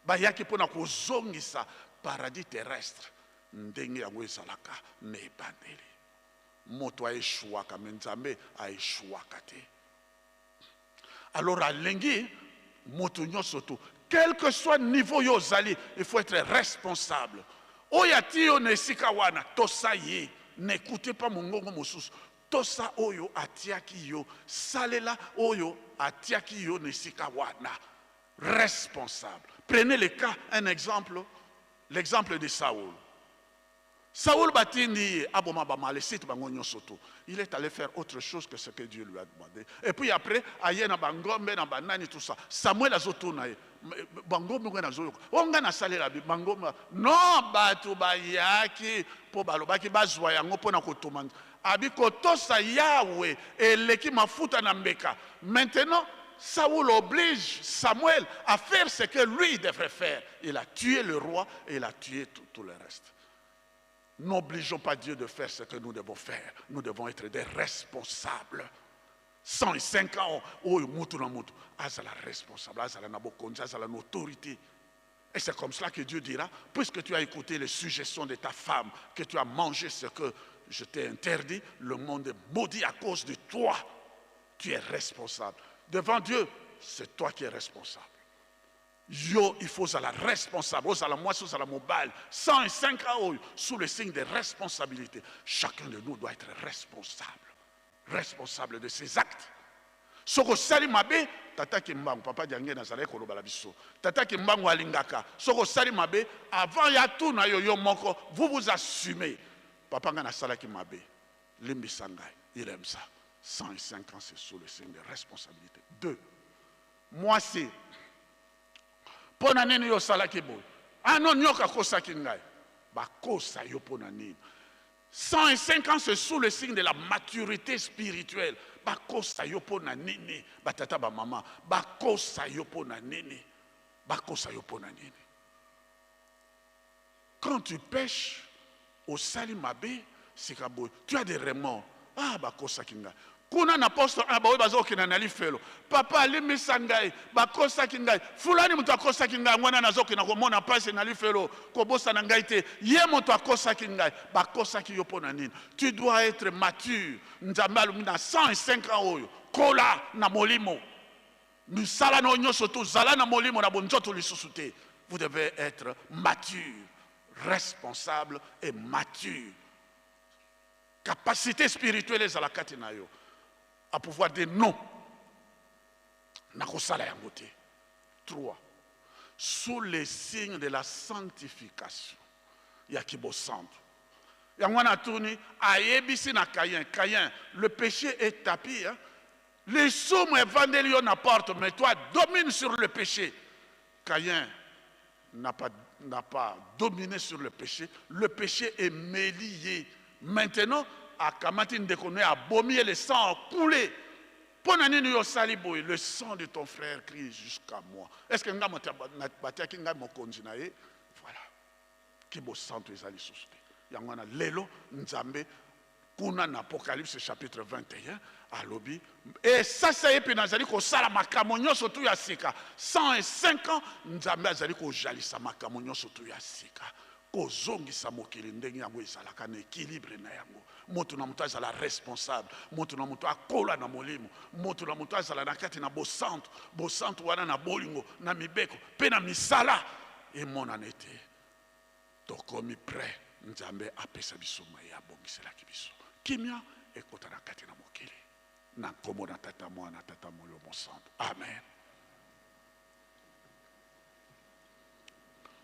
Bayaki mpona kozongisa paradis terrestre ndenge yango ezalaka na ebandeli. Moto aéchouaka, mais Nzambe aéchouaka te. Alors alingi moto nyonso to, quel que soit niveau yo ozali, il faut être responsable. Oyo ati yo na esika wana, tosa ye. N'écoutez pas mongongo mosusu. Tosa oyo atiaki yo, salela oyo atiaki yo na esika wana. Responsable. Prenez le cas, un exemple, l'exemple de Saoul. Saoul batindi ye aboma ba Malécites bango nyonso tout. Il est allé faire autre chose que ce que Dieu lui a demandé. Et puis après, aye na bangombe na banani tout ça. Samuel azotuna ye. Bangombe ngo nazoyoka. O nga nasalela bi bangombe. Non, bato bayaki po balobaki bazwa yango mpo na kotuma. Abi kotosa Yahweh eleki mafuta na mbeka. Maintenant, Saoul oblige Samuel à faire ce que lui devrait faire. Il a tué le roi et il a tué tout le reste. N'obligeons pas Dieu de faire ce que nous devons faire. Nous devons être des responsables. 105 ans, oyo mutu na mutu, azala responsable, azala na bokonzi, azala na autorité. Et c'est comme cela que Dieu dira, puisque tu as écouté les suggestions de ta femme, que tu as mangé ce que je t'ai interdit, le monde est maudit à cause de toi. Tu es responsable. Devant Dieu, c'est toi qui es responsable. Yo, il faut ozala responsable, ozala mwasi, ozala mobali. 105 ans oyo, sous le signe de responsabilité. Chacun de nous doit être responsable. Responsable de ses actes. Soki osali mabe, tata Kimbangu, papa Diange nazalaki kolobala biso. Tata Kimbangu alingaka. Soki osali mabe, avant ya tuna yo yo moko, vous vous assumez. Papa nga nasalaki mabe. Limbisa ngai. Il aime ça. 105 ans, c'est sous le signe de responsabilité. 2. Mwasi, mpo na nini yo osalaki boye? Ah non, nyoka akosaki ngai. Bakosa yo mpo na nini? 105 ans, c'est sous le signe de la maturité spirituelle. Bakosa yo mpo na nini? Batata bamama, bakosa yo mpo na nini? Bakosa yo mpo na nini? Quand tu pèches, osali mabe, sika boye, tu as des remords. Ah, bakosaki ngai. Kuna na poste 1, baoyo bazokende na lifelo. Papa alimbisa ngai, bakosaki ngai. Fulani moto akosaki ngai, wana nazokende komona mpasi na lifelo, kobosana ngai te. Ye moto akosaki ngai, bakosaki yo mpo na nini? Tu dois être mature. Nzambe alobi na 105 ans oyo, kola na molimo. Misala na yo nyonso tozala na molimo na bonzoto lisusu te. Vous devez être mature, responsable et mature. Capacité spirituelle ezala kati na yo à pouvoir dire non, nakosala yango te. 3. Sous les signes de la sanctification ya kibosantu. Yango wana atuni, ayebisi na Caïn, Caïn, le péché est tapis, hein? Lisumu evandeli yo na porte, mais toi domine sur le péché. Caïn n'a pas dominé sur le péché. Le péché est mêlé. Maintenant, akamati ndeko na ye, abomi ye, le sang a coulé. Mpo na nini yo osali boye? Le sang de ton frère crie jusqu'à moi. Est-ce que nga moto batiaki ngai mokonzi na ye? Voilà. Kibosantu eza lisusu te. Yango wana lelo Nzambe kuna na Apocalypse chapitre 21 alobi esasa ye mpe nazali kosala makambo nyonso tu ya sika. 105 ans Nzambe azali kojalisa makambo nyonso tu ya sika, kozongisa mokili ndenge yango ezalaka na équilibre na yango. Moto na moto azala responsable, moto na moto akola na molimo, moto na moto azala na kati na bosantu, bosantu wana na bolingo, na mibeko mpe na misala emonana ete tokomi prêt. Nzambe apesa biso maye abongiselaki biso. Kimia ekota na kati na mokili. Na nkombo na Tata, Mwana, Tata Molimo Mosantu. Amen.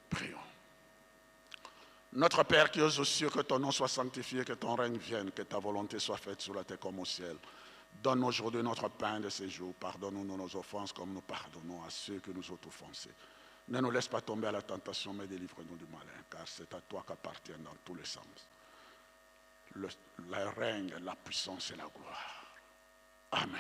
Prions. Notre Père qui es aux cieux, que ton nom soit sanctifié, que ton règne vienne, que ta volonté soit faite sur la terre comme au ciel. Donne aujourd'hui notre pain de ce jour. Pardonne-nous nos offenses comme nous pardonnons à ceux qui nous ont offensés. Ne nous laisse pas tomber à la tentation, mais délivre-nous du malin, car c'est à toi qu'appartiennent dans tous les sens le règne, la puissance et la gloire. Amen.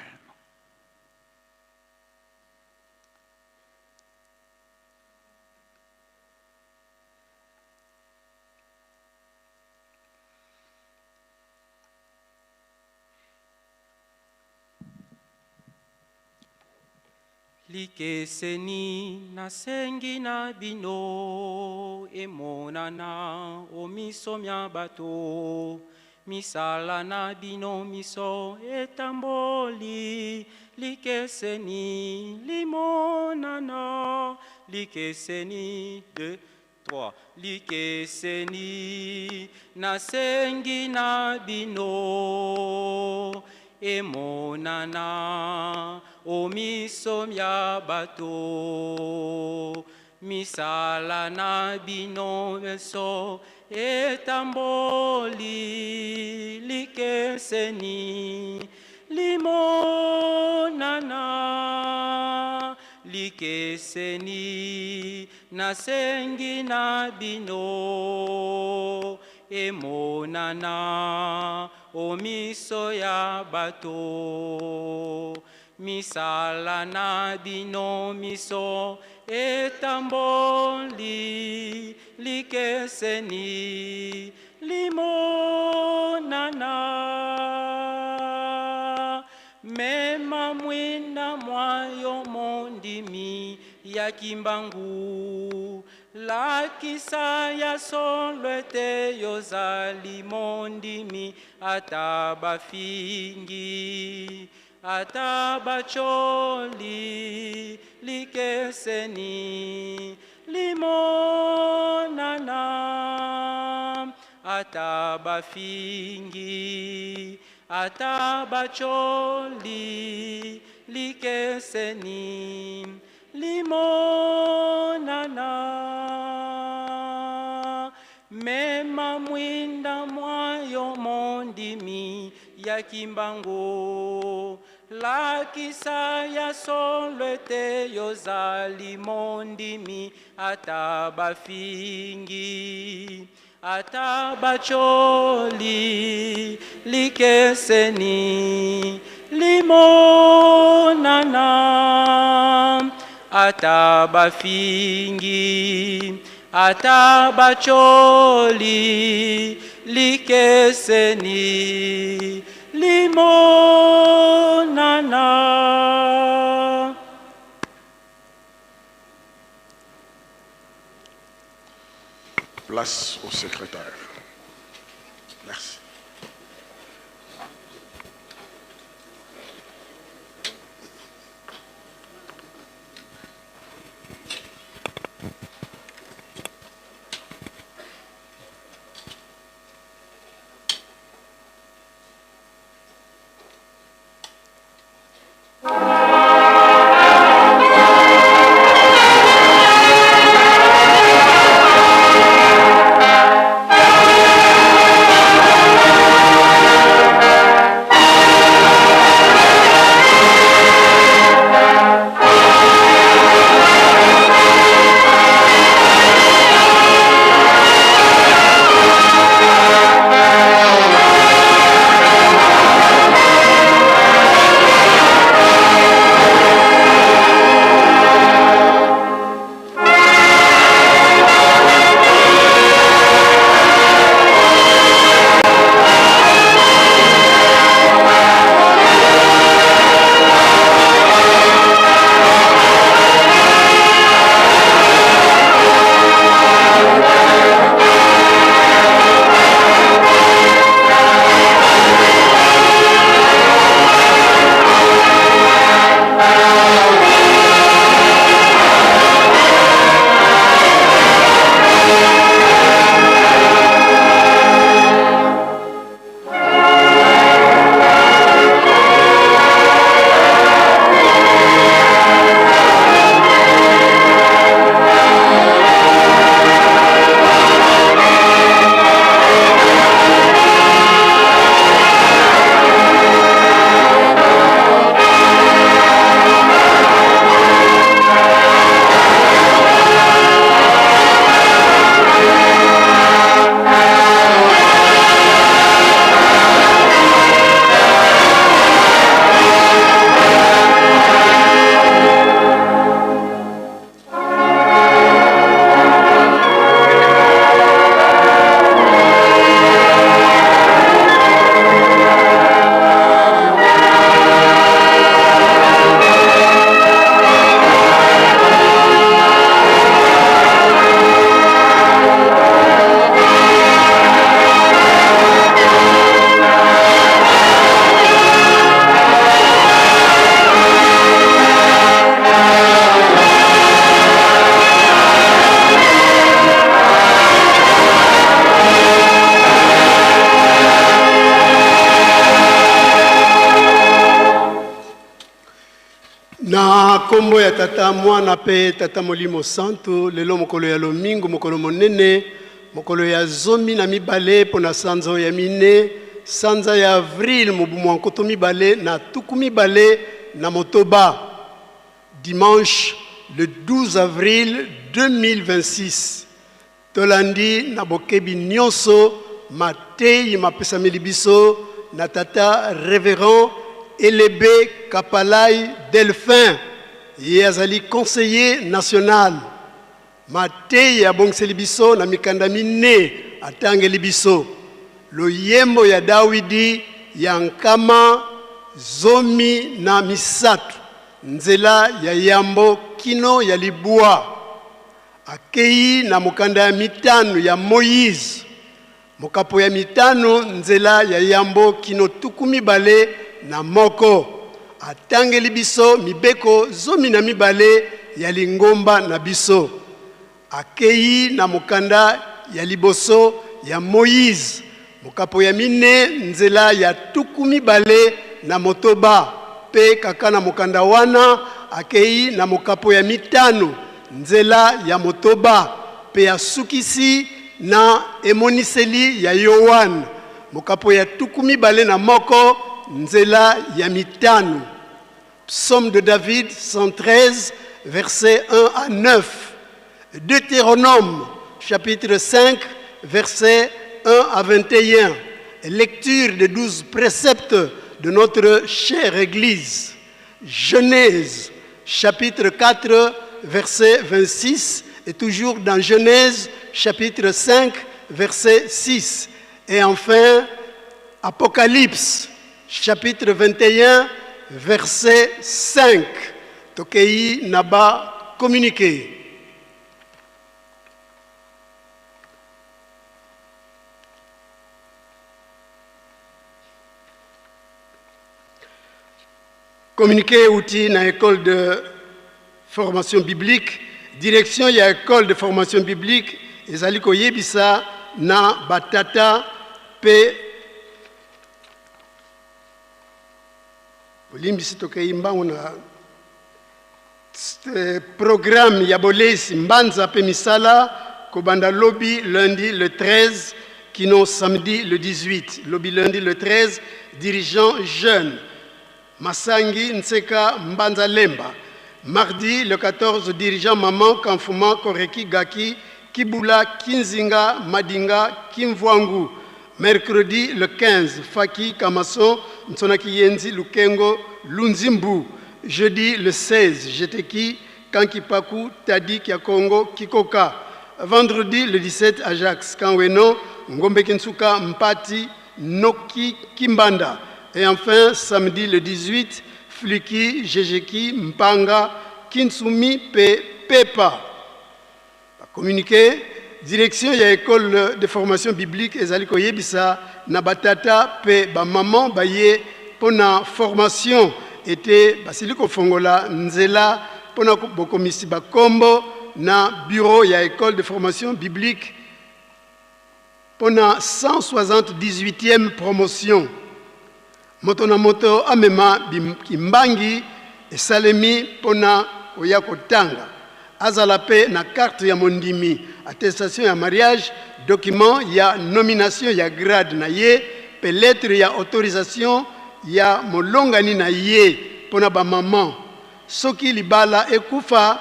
Likeseni nasengi na bino emonana o miso mya bato, misala na bino miso etamboli. Likeseni limonana, likeseni. 2, 3. Likeseni nasengi na bino emonana o miso mya bato, misala na bino miso. etamboli likeseni limonana likeseni nasengi na bino emonana o miso ya bato misala na bino miso etamboli likeseni limonana mema mwinda mwa yo mondimi ya kimbangu lakisa ya solo ete yozali mondimi ata bafingi ata bacholi likeseni limonana ata bafingi ata bacholi likeseni limonana mema mwinda mwa yo mondimi ya kimbangu lakisa ya solo ete yozali mondimi ata bafingi ata bacholi likeseni limonana ata bafingi ata bacholi likeseni limonana. Place au secrétaire. Merci. Na nkombo ya Tata, Mwana mpe Tata Molimo Santu, lelo mokolo ya lomingo, mokolo monene, mokolo ya 12 mpo na sanza ya mine, sanza ya avril mobu mwa 2026, dimanche le 12 avril 2026. Tolandi na bokebi nyonso mateyi mapesameli biso na tata révérend Elebe Kapalai Delphin, ye azali conseiller national. Mateyi abongiseli biso na mikanda mine atangeli biso loyembo ya Dawidi ya 113, nzela ya yambo kino ya libwa. Akei na mokanda ya mitano ya Moïse, mokapo ya mitano, nzela ya yambo kino 21. Atangeli biso mibeko 12 ya lingomba na biso. Akei na mokanda ya liboso ya Moïse, mokapo ya mine, nzela ya 26, mpe kaka na mokanda wana akei na mokapo ya mitano, nzela ya motoba, mpe asukisi na emoniseli ya Yoane, mokapo ya 21, nzela ya mitano. Psaume de David 113, versets 1 à 9. Deutéronome, chapitre 5, versets 1 à 21. Lecture des 12 préceptes de notre chère Église. Genèse, chapitre 4, verset 26, et toujours dans Genèse, chapitre 5, verset 6. Et enfin, Apocalypse, chapitre 21, verset 5. Tokei na ba communiqué. Communiqué outil na école de formation biblique. Direction ya école de formation biblique ezali koyebisa na batata pe bolimbisi, tokei mbangu na programme ya bolesi mbanza pe misala kobanda lobi lundi le 13 kino samedi le 18. Lobi lundi le 13, dirigeant jeune Masangi Nseka Mbanza Lemba. Mardi le 14, dirigeant maman Kamfuma Koreki Gaki Kibula Kinzinga Madinga Kimvwangu. Mercredi le 15, Faki Kamason Nsonaki Yenzi Lukengo Lunzimbu. Jeudi le 16, Jeteki Kankipaku Tadi Kiakongo Kikoka. Vendredi le 17, Ajax Kanweno Ngombe Kinsuka Mpati Noki Kimbanda. Et enfin, samedi le 18, Fluki Jejeki Mpanga Kinsumi Pe Pepa. Communiqué, direction ya école de formation biblique ezali koyebisa na batata pe bamama baye mpona formation ete basili kofongola nzela mpona bokomisi bakombo na bureau ya école de formation biblique mpona 178e promotion. Moto na moto amema kimbangi esalemi mpona koya kotanga, azala mpe na carte ya mondimi, attestation ya mariage, document ya nomination ya grade na ye mpe lettre ya autorisation ya molongani na ye mpona bamama. Soki libala ekufa,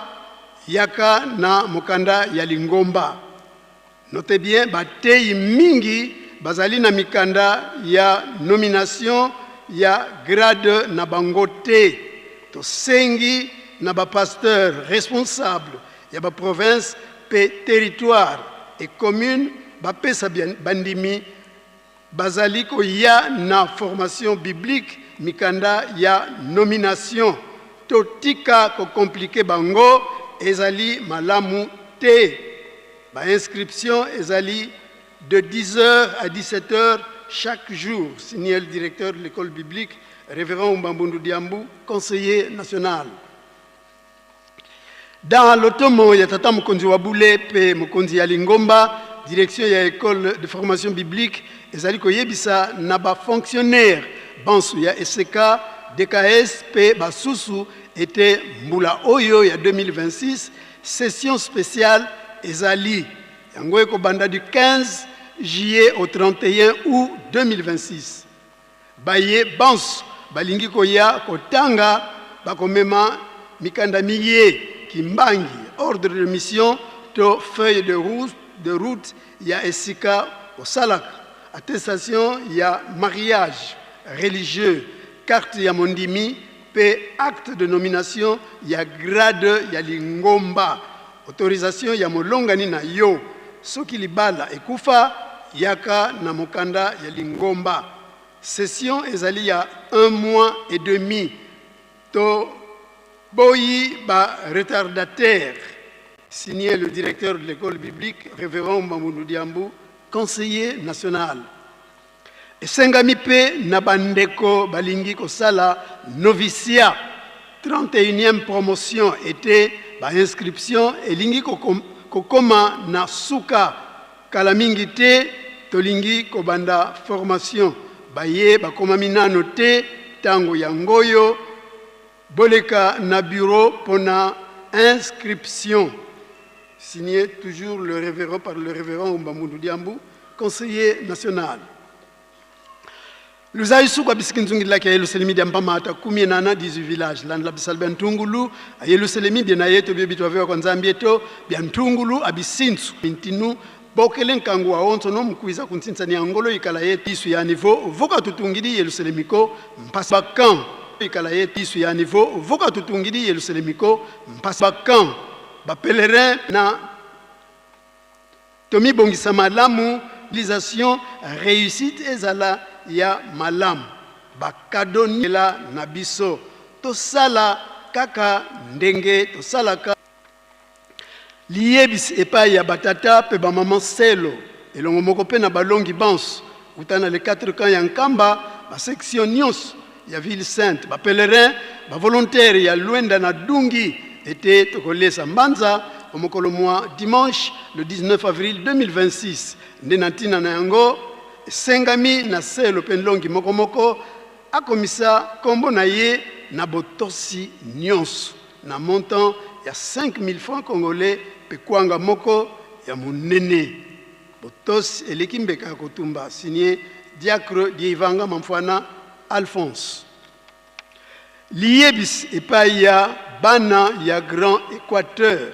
yaka na mokanda ya lingomba. Note bien, bateyi mingi bazali na mikanda ya nomination ya grade na bango te. Tosengi na bapasteur responsable ya baprovince mpe territoire et commune bapesa bandimi bazali koya na formation biblique mikanda ya nomination. Totika kocompliquer bango, ezali malamu te. Bainscription ezali de 10h à 17h chaque jour. Signé le directeur de l'école biblique, révérend Mbambundu Diambou, conseiller national. Dans lotomo ya tata mokonzi wa bule mpe mokonzi ya lingomba, direction ya école de formation biblique ezali koyebisa na bafonctionnaire banso ya ESK, DKS mpe basusu ete mbula oyo ya 2026, session spéciale ezali. Yango ekobanda du 15 juillet au 31 août 2026. Baye banso balingi koya kotanga bakomema mikanda miye kimbangi, ordre de mission to feuille de route, de route ya esika osalaka, attestation ya mariage religieux, carte ya mondimi mpe acte de nomination ya grade ya lingomba, autorisation ya molongani na yo. Soki libala ekufa, yaka na mokanda ya lingomba. Session ezali ya un mois et demi. To boyi ba retardataire. Signé le directeur de l'école biblique, révérend Mamoudou Diambou, conseiller national. Esengami mpe na bandeko balingi kosala noviciat 31e promotion ete ba inscription elingi kokoma na suka kala mingi te. Tolingi kobanda formation. Baye bakomami nano te, ntango yango oyo boleka na bureau mpona inscription. Signé toujours le révérend, par le révérend Mbamboundou Diambou, conseiller national. Luzayi suku abisiki nzungilaki ya Yelusalemi dia mpamata kumi nana 18 village landla bisala bia ntungulu a Yelusalemi bia na yeto bio bitwavewa kwa Nzambi eto bia ntungulu abisinsu mintinu bokele nkangu wa onso no mukwiza kuntsintsani ya ngolo ikala ye isu ya niveau voka tutungidi Yelusalemiko mpasa bakan ikala ye isu ya niveau voka tutungidi Yelusalemiko mpasa bakan ba pèlerin na tomibongisa malamu lisation réussite ezala ya malamu. Bakado ela na biso tosala kaka ndenge tosalaka. Liyebisi epai ya batata mpe bamama selo elongo moko mpe na balongi banso uta na les quatre camps ya Nkamba, basection nyonso ya ville sainte, bapèlerin, bavolontaire ya Lwenda na Dungi, ete tokolesa mbanza mokolo mwa dimanche le 19 avril 2026. Nde na ntina na yango esengami na selo mpe nlongi moko moko akomisa nkombo na ye na botosi nyonso na montant ya 5000 francs congolais mpe kwanga moko ya monene. Botosi eleki mbeka ya kotumba. Signé diacre Dieivanga Mamfwana Alphonse. Liyebisi epai ya bana ya Grand Équateur.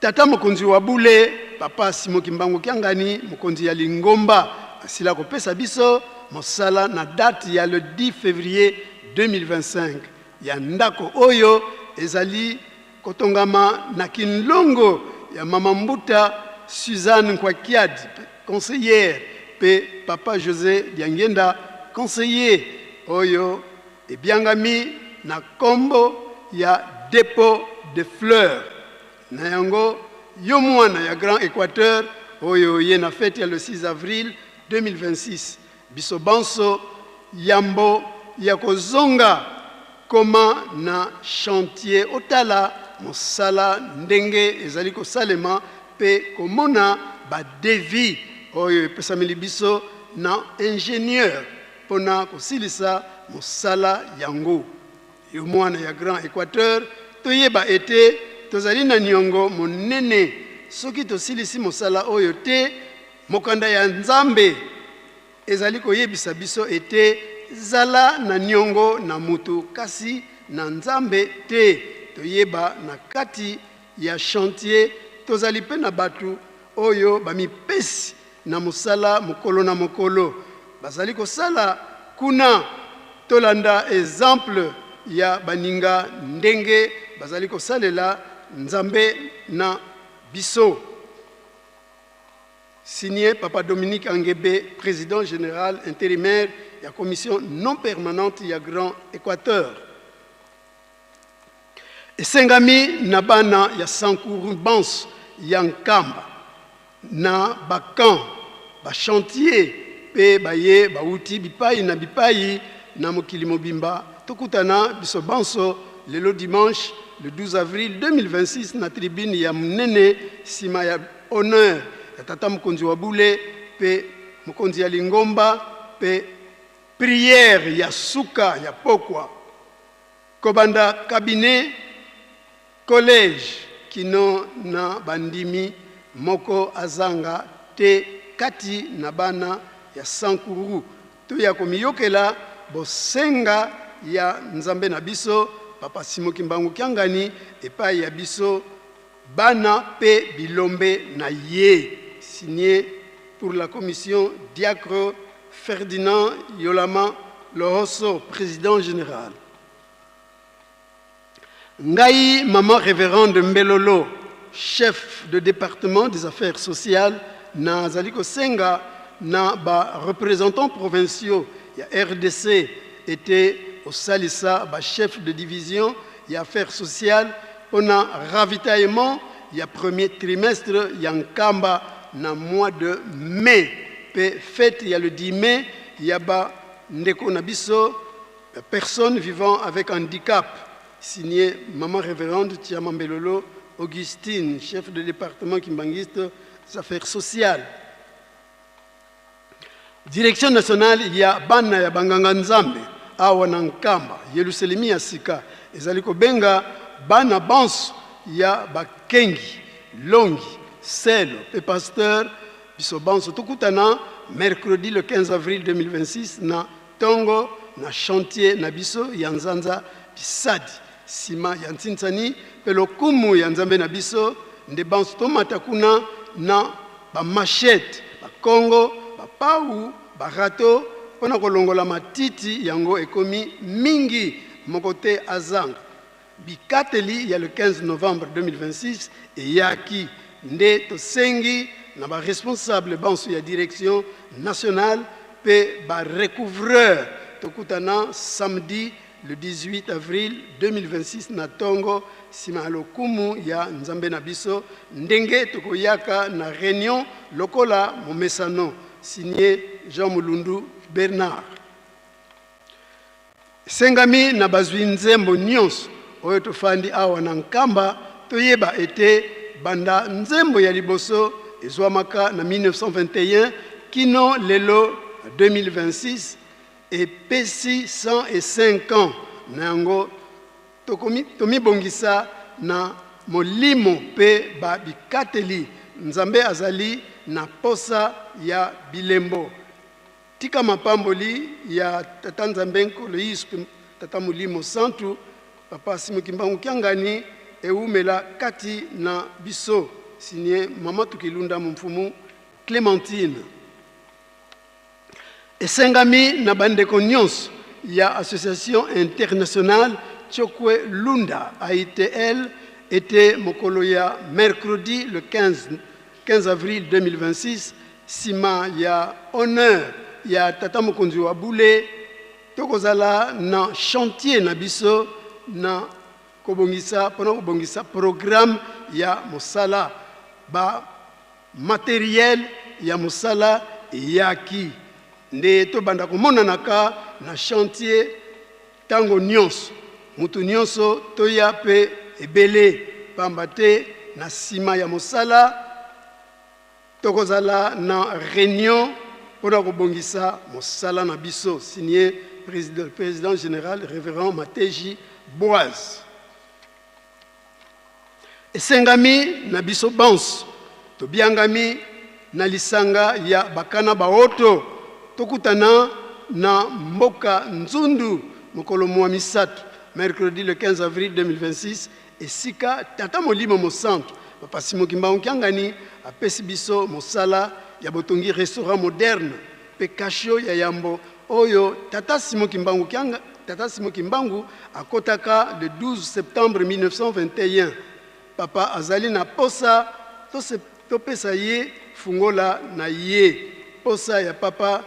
Tata mokonzi wa bule, papa Simon Kimbangu Kiangani, mokonzi ya lingomba, asila kopesa biso mosala na date ya le 10 février 2025 ya ndako oyo ezali kotongama na kinlongo ya mama Mbuta Suzanne Nkwakiadi, conseillère, mpe papa José Diangenda, conseiller, oyo ebiangami na kombo ya dépôt de fleurs. Na yango, yo mwana ya Grand Équateur oyo ye na fete ya le 6 avril 2026, biso banso, yambo ya kozonga, koma na chantier otala mosala ndenge ezali kosalema mpe komona badevis oyo epesameli biso na ingénieur mpona kosilisa mosala yango. Yo mwana ya Grand Équateur, toyeba ete tozali na niongo monene soki tosilisi mosala oyo te. Mokanda ya Nzambe ezali koyebisa biso ete zala na niongo na mutu kasi na Nzambe te. Toyeba na kati ya chantier tozali mpe na bato oyo bamipesi na mosala mokolo na mokolo bazali kosala kuna. Tolanda exemple ya baninga ndenge bazali kosalela Nzambe na biso. Signé papa Dominique Angebe, président général intérimaire ya commission non permanente ya Grand Équateur. Esengami na bana ya Sankuru banso ya Nkamba, na bacamp, bachantier mpe baye bauti bipai na bipai na mokili mobimba, tokutana biso banso lelo dimanche le 12 avril 2026 na tribune ya monene nsima ya honneur ya tata mokonzi wa bule mpe mokonzi ya lingomba mpe prière ya suka ya pokwa, kobanda cabinet collège kino na bandimi. moko azanga te kati na bana ya Sankuru. Toya komiyokela bosenga ya Nzambe na biso Papa Simon Kimbangu Kiangani epai ya biso bana pe bilombe na ye. Signé pour la commission Diacre Ferdinand Yolama Lohoso, président général. Ngai maman révérende Mbelolo, chef de département des affaires sociales, nazali kosenga na ba représentants provinciaux ya RDC ete osalisa ba chef de division ya affaires sociales mpona ravitaillement ya premier trimestre ya Nkamba na mois de mai mpe fête ya le 10 mai ya ba ndeko na biso personnes vivant avec handicap. Signé Maman Révérende Tiama Mbelolo Augustine, chef de département kimbanguiste des affaires sociales. Direction nationale ya bana ya banganga Nzambe awa na Nkamba, Yelusalemi ya sika ezali kobenga bana banso ya bakengi, longi, selo pe pasteur biso banso tokutana mercredi le 15 avril 2026 na tongo na chantier na biso ya Nzanza Bisadi, sima ya Ntsinsani pe lokumu ya Nzambe na biso nde banso tomata kuna na ba machette, ba kongo, ba pau, ba rato pona kolongola matiti yango ekomi mingi moko te azanga. Bikateli ya le 15 novembre 2026 eyaki nde tosengi na ba responsable banso ya direction nationale pe ba recouvreur tokutana samedi le 18 avril 2026 na tongo sima ya lokumu ya Nzambe na biso ndenge tokoyaka na reunion lokola momesano. Signé Jean Mulundu Bernard. Esengami na bazwi nzembo nionso oyo tofandi awa na Nkamba toyeba ete banda nzembo ya liboso ezwamaka na 1921 kino lelo na 2026 epesi 105 ans na yango tokomi tomibongisa na molimo mpe ba bikateli Nzambe azali na posa ya bilembo. Tika mapamboli ya Tata Nzambe Nkolo Yesu mpe Tata Molimo Santu, Papa Simon Kimbangu Kiangani ewumela kati na biso. Signe Maman Tukilunda Mfumu Clementine. Esengami na bandeko nionso ya Association Internationale Chokwe Lunda, AITL, ete mokolo ya mercredi le 15 15 avril 2026, sima ya honneur ya tata mokonzi wa bule, tokozala na chantier na biso na kobongisa pona kobongisa programme ya mosala. Ba materiel ya mosala eyaki nde tobanda komonanaka na chantier Tango nionso, moto nionso toya pe ebele, pamba te na sima ya mosala tokozala na reunion pona kobongisa mosala na biso, signe President general Reverend Mateji Boaz. Esengami na biso banso tobiangami na lisanga ya bakana baoto tokutana na mboka Nzundu mokolo mua misato, mercredi le 15 avril 2026, esika Tata Molimo Mosantu Papa Simon Kimbangu Kiangani apesi biso mosala ya botongi restaurant moderne mpe cachot ya yambo oyo Tata Simon Kimbangu Kianga, Tata Simon Kimbangu akotaka le 12 septembre 1921. Papa azali na posa topesa ye fungola na ye. Posa ya Papa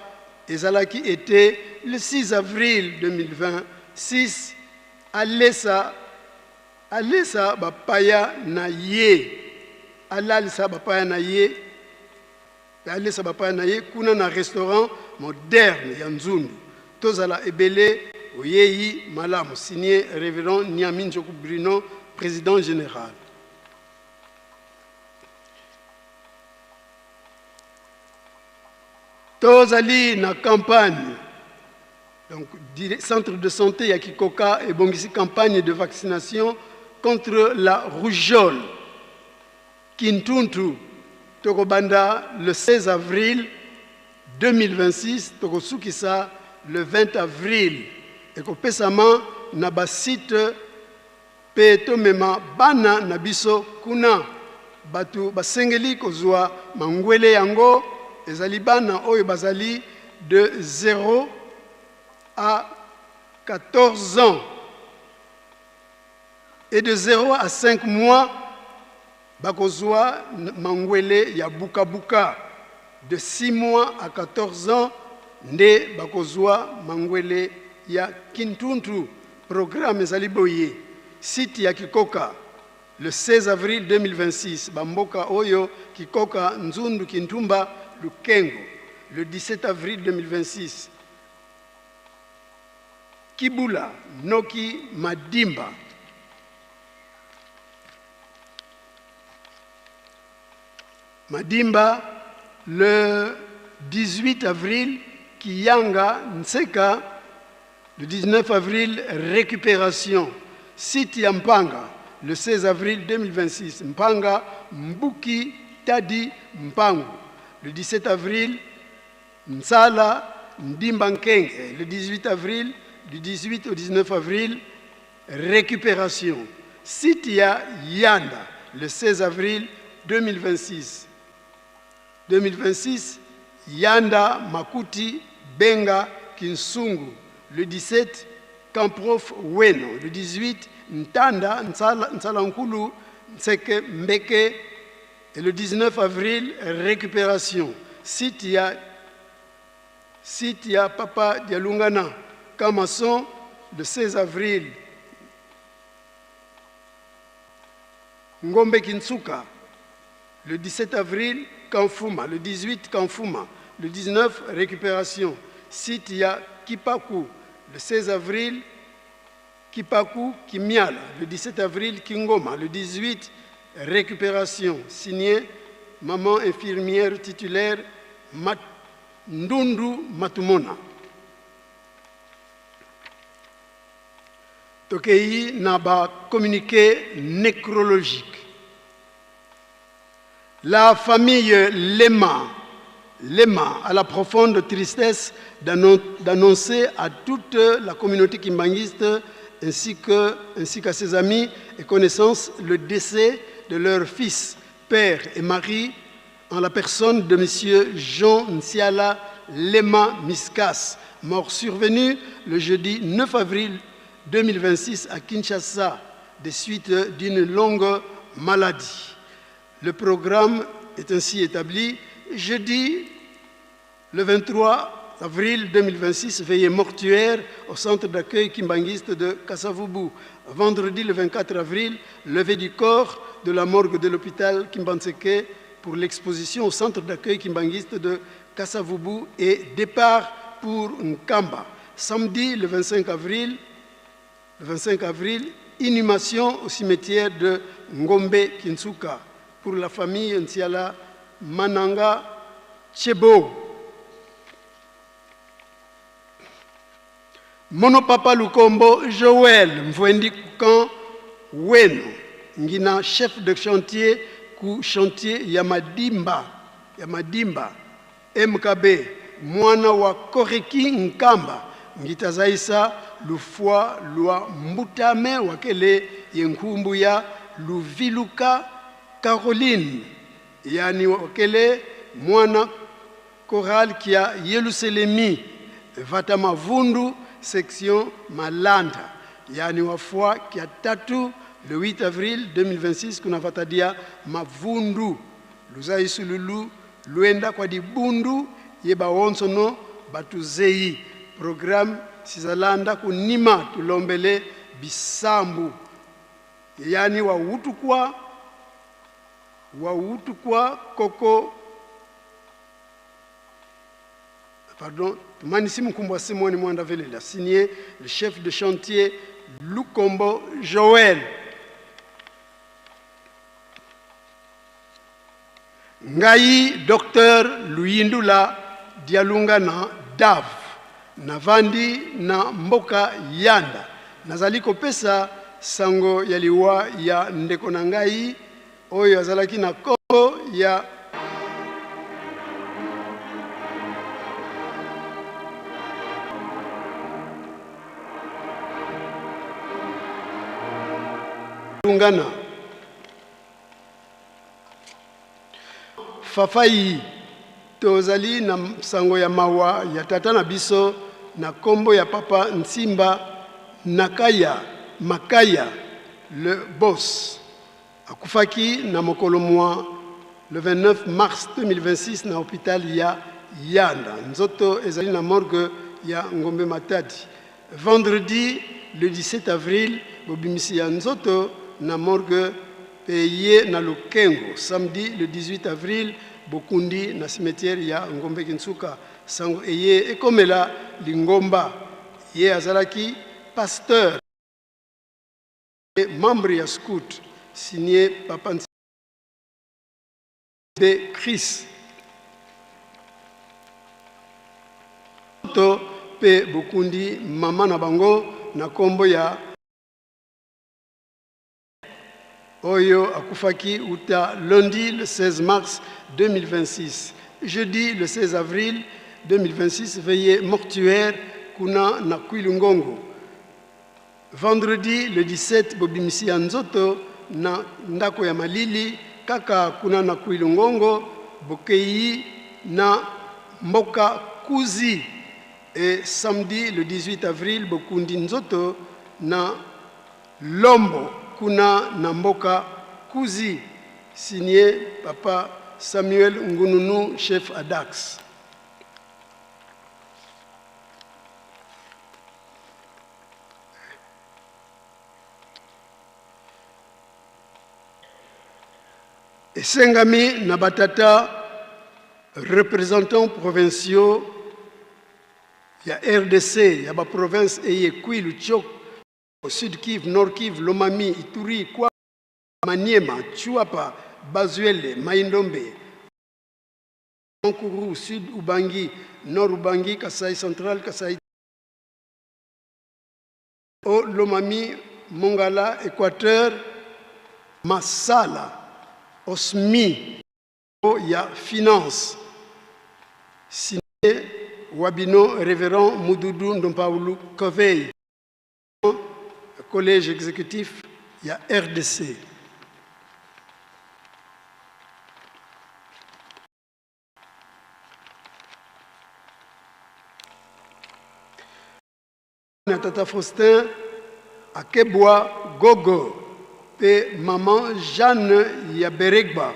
ezalaki ete le 6 avril 2026 alesa alesa bapaya na ye alalisa bapaya na ye Pe alesa bapaya na ye kuna na restaurant moderne ya Nzundu. Tozala ebele boyeyi malamu. Signe Reverend Niami Njoku Bruno, President General. Tozali na campagne donc centre de santé ya Kikoka ebongisi campagne de vaccination contre la rougeole. Kintuntu. Tokobanda le 16 avril 2026, tokosukisa le 20 avril. Ekopesama na ba site pe tomema bana na biso kuna. Bato basengeli kozwa mangwele yango ezali bana oyo bazali de 0 à 14 ans et de 0 à 5 mois bakozwa mangwele ya bukabuka. De 6 mois à 14 ans nde bakozwa mangwele ya kintuntu. Programme ezali boye: site ya Kikoka le 16 avril 2026, bamboka oyo Kikoka, Nzundu, Kintumba, Lukengo. Le 17 avril 2026, Kibula, Noki, Madimba. Madimba. Le 18 avril, Kiyanga, Nseka. Le 19 avril, récupération. Site ya Mpanga, le 16 avril 2026, Mpanga, Mbuki, Tadi, Mpangu. Le 17 avril, Nsala, Ndimba Nkenge. Le 18 avril, du 18 au 19 avril, récupération. Site ya Yanda, le 16 avril 2026. 2026, Yanda, Makuti, Benga, Kinsungu. Le 17, Kamprof Weno. Le 18, Ntanda, Nsalankulu, Nseke, Mbeke. Et le 19 avril, récupération. Site ya, site ya Papa Dialungana, Kamason, le 16 avril. Ngombe Kinsuka, le 17 avril, Kamfuma. Le 18, Kamfuma. Le 19, récupération. Site ya Kipaku, le 16 avril, Kipaku, Kimiala. Le 17 avril, Kingoma. Le 18, récupération. Signé, maman infirmière titulaire Ndundu Matumona. Tokei na ba communiqué nécrologique. La famille Lema, Lema a la profonde tristesse d'annoncer à toute la communauté kimbanguiste ainsi qu'à ses amis et connaissances le décès de leur fils, père et mari, en la personne de Monsieur Jean Nsiala Lema Miskas, mort survenu le jeudi 9 avril 2026 à Kinshasa, des suites d'une longue maladie. Le programme est ainsi établi. Jeudi, le 23 avril 2026, veillée mortuaire au centre d'accueil kimbanguiste de Kasavubu. Vendredi, le 24 avril, levée du corps de la morgue de l'hôpital Kimbanseke pour l'exposition au centre d'accueil kimbanguiste de Kasavubu et départ pour Nkamba. Samedi, le 25 avril, le 25 avril, inhumation au cimetière de Ngombe Kinsuka pour la famille Nsiala Mananga Chebo. Monopapa Lukombo Joël Mvwendi Kukan Weno Ngina, chef de chantier ku chantier Yamadimba, Yamadimba MKB, mwana wa Koreki Nkamba ngitazaisa lufwa lwa Mbutame wakele yenkumbu ya Luviluka Caroline, yani wakele mwana choral kia Yerusalemi Vatamavundu section Malanda, yani wafwa kia tatu le 8 avril 2026 kuna vatadia Mavundu Luzaisululu Luenda kwa dibundu yeba wonsono batuzei programme sizalanda kunima tulombele bisambu, yani wautukwa koko, pardon, Tumanisi Mkumbwa Simoni Mwanda Velela, signé le chef de chantier Lukombo Joël. Ngai docteur Luyindula Dialungana Dav navandi na mboka Yanda, nazali kopesa sango ya liwa ya ndeko na ngai oyo azalaki na kombo ya Lungana. Fafai, tozali na sango ya mawa ya tata na biso na kombo ya papa Nsimba Nakaya Makaya le boss. Akufaki na mokolo mwa le 29 mars 2026 na hopital ya Yanda. Nzoto ezali na morgue ya Ngombe Matadi. Vendredi le 17 avril, bobimisi ya nzoto na morgue pe ye na Lokengo. Samedi le 18 avril, bokundi na cimetière ya Ngombe Kinsuka. Sango eye ekomela lingomba. Ye azalaki pasteur et membre ya scout. Signé Papa Nsimbe Chris. To pe bokundi mama na bango na kombo ya oyo akufaki uta lundi le 16 mars 2026. Jeudi le 16 avril 2026, veillée mortuaire kuna na Kwilu-Ngongo. Vendredi le 17, bobimisi ya nzoto na ndako ya malili kaka kuna na Kwilu-Ngongo, bokei na mboka Kuzi. Et samedi le 18 avril, bokundi nzoto na Lombo kuna na mboka Kuzi. Signé Papa Samuel Ngununu, chef Adax. Esengami na batata représentants provinciaux ya RDC ya ba province eye Kwilu, Tshopo, Sud Kivu, Nord Kivu, Lomami, Ituri, Kwa, Maniema, Tshuapa, Bas-Uele, Mai-Ndombe, Sankuru, Sud Ubangi, Nord Ubangi, Kasai Central, Kasai Haut Lomami, Mongala, Équateur, Masala, Osmi ya Finance. Signé Wabino Révérend Mududu Ndompaulu Kovey, Collège exécutif ya RDC. Na tata Faustin Akebwa Gogo pe maman Jeanne ya Beregba.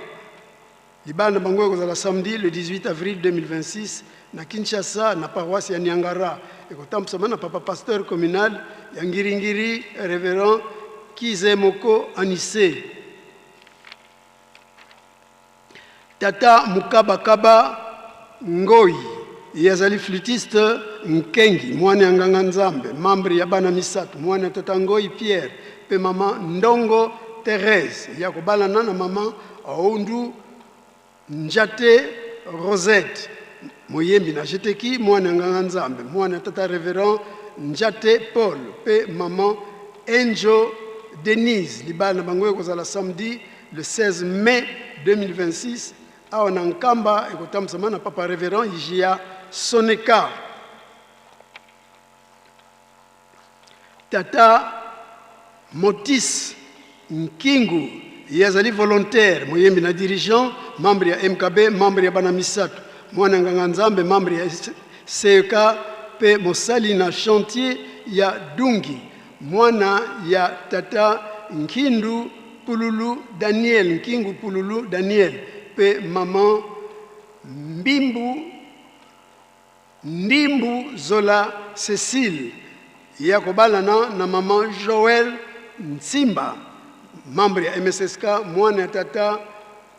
Libala na bango ekozala samedi le 18 avril 2026 na Kinshasa na paroisse ya Niangara. Ekotambusama na papa pasteur communal ya Ngiringiri Révérend Kizemoko Anise. Tata Mukabakaba Ngoyi, ye azali flûtiste Nkengi, mwana ya nganga Nzambe, membre ya bana misato, mwana ya tata Ngoyi Pierre pe mama Ndongo Therèse, ye akobalana na mama Aoundu Njate Rosette, moyembi na Jeteki, mwana ya nganga Nzambe, mwana ya tata Reverend Njate Paul pe mama Enjo Denise. Libala na bango ekozala samedi le 16 mai 2026 awa na Nkamba, ekotambusama na papa Reverend Ijia Soneka. Tata Motis Nkingu, ye azali volontaire, moyembi na dirigeant, membre ya MKB, membre ya bana misato, mwana nganga Nzambe, membre ya CEK pe mosali na chantier ya Dungi, mwana ya tata Nkindu Pululu Daniel, Nkingu Pululu Daniel pe maman Mbimbu Ndimbu Zola Cecile, ye akobalana na maman Joël Nsimba, membre ya MSSK, mwana ya tata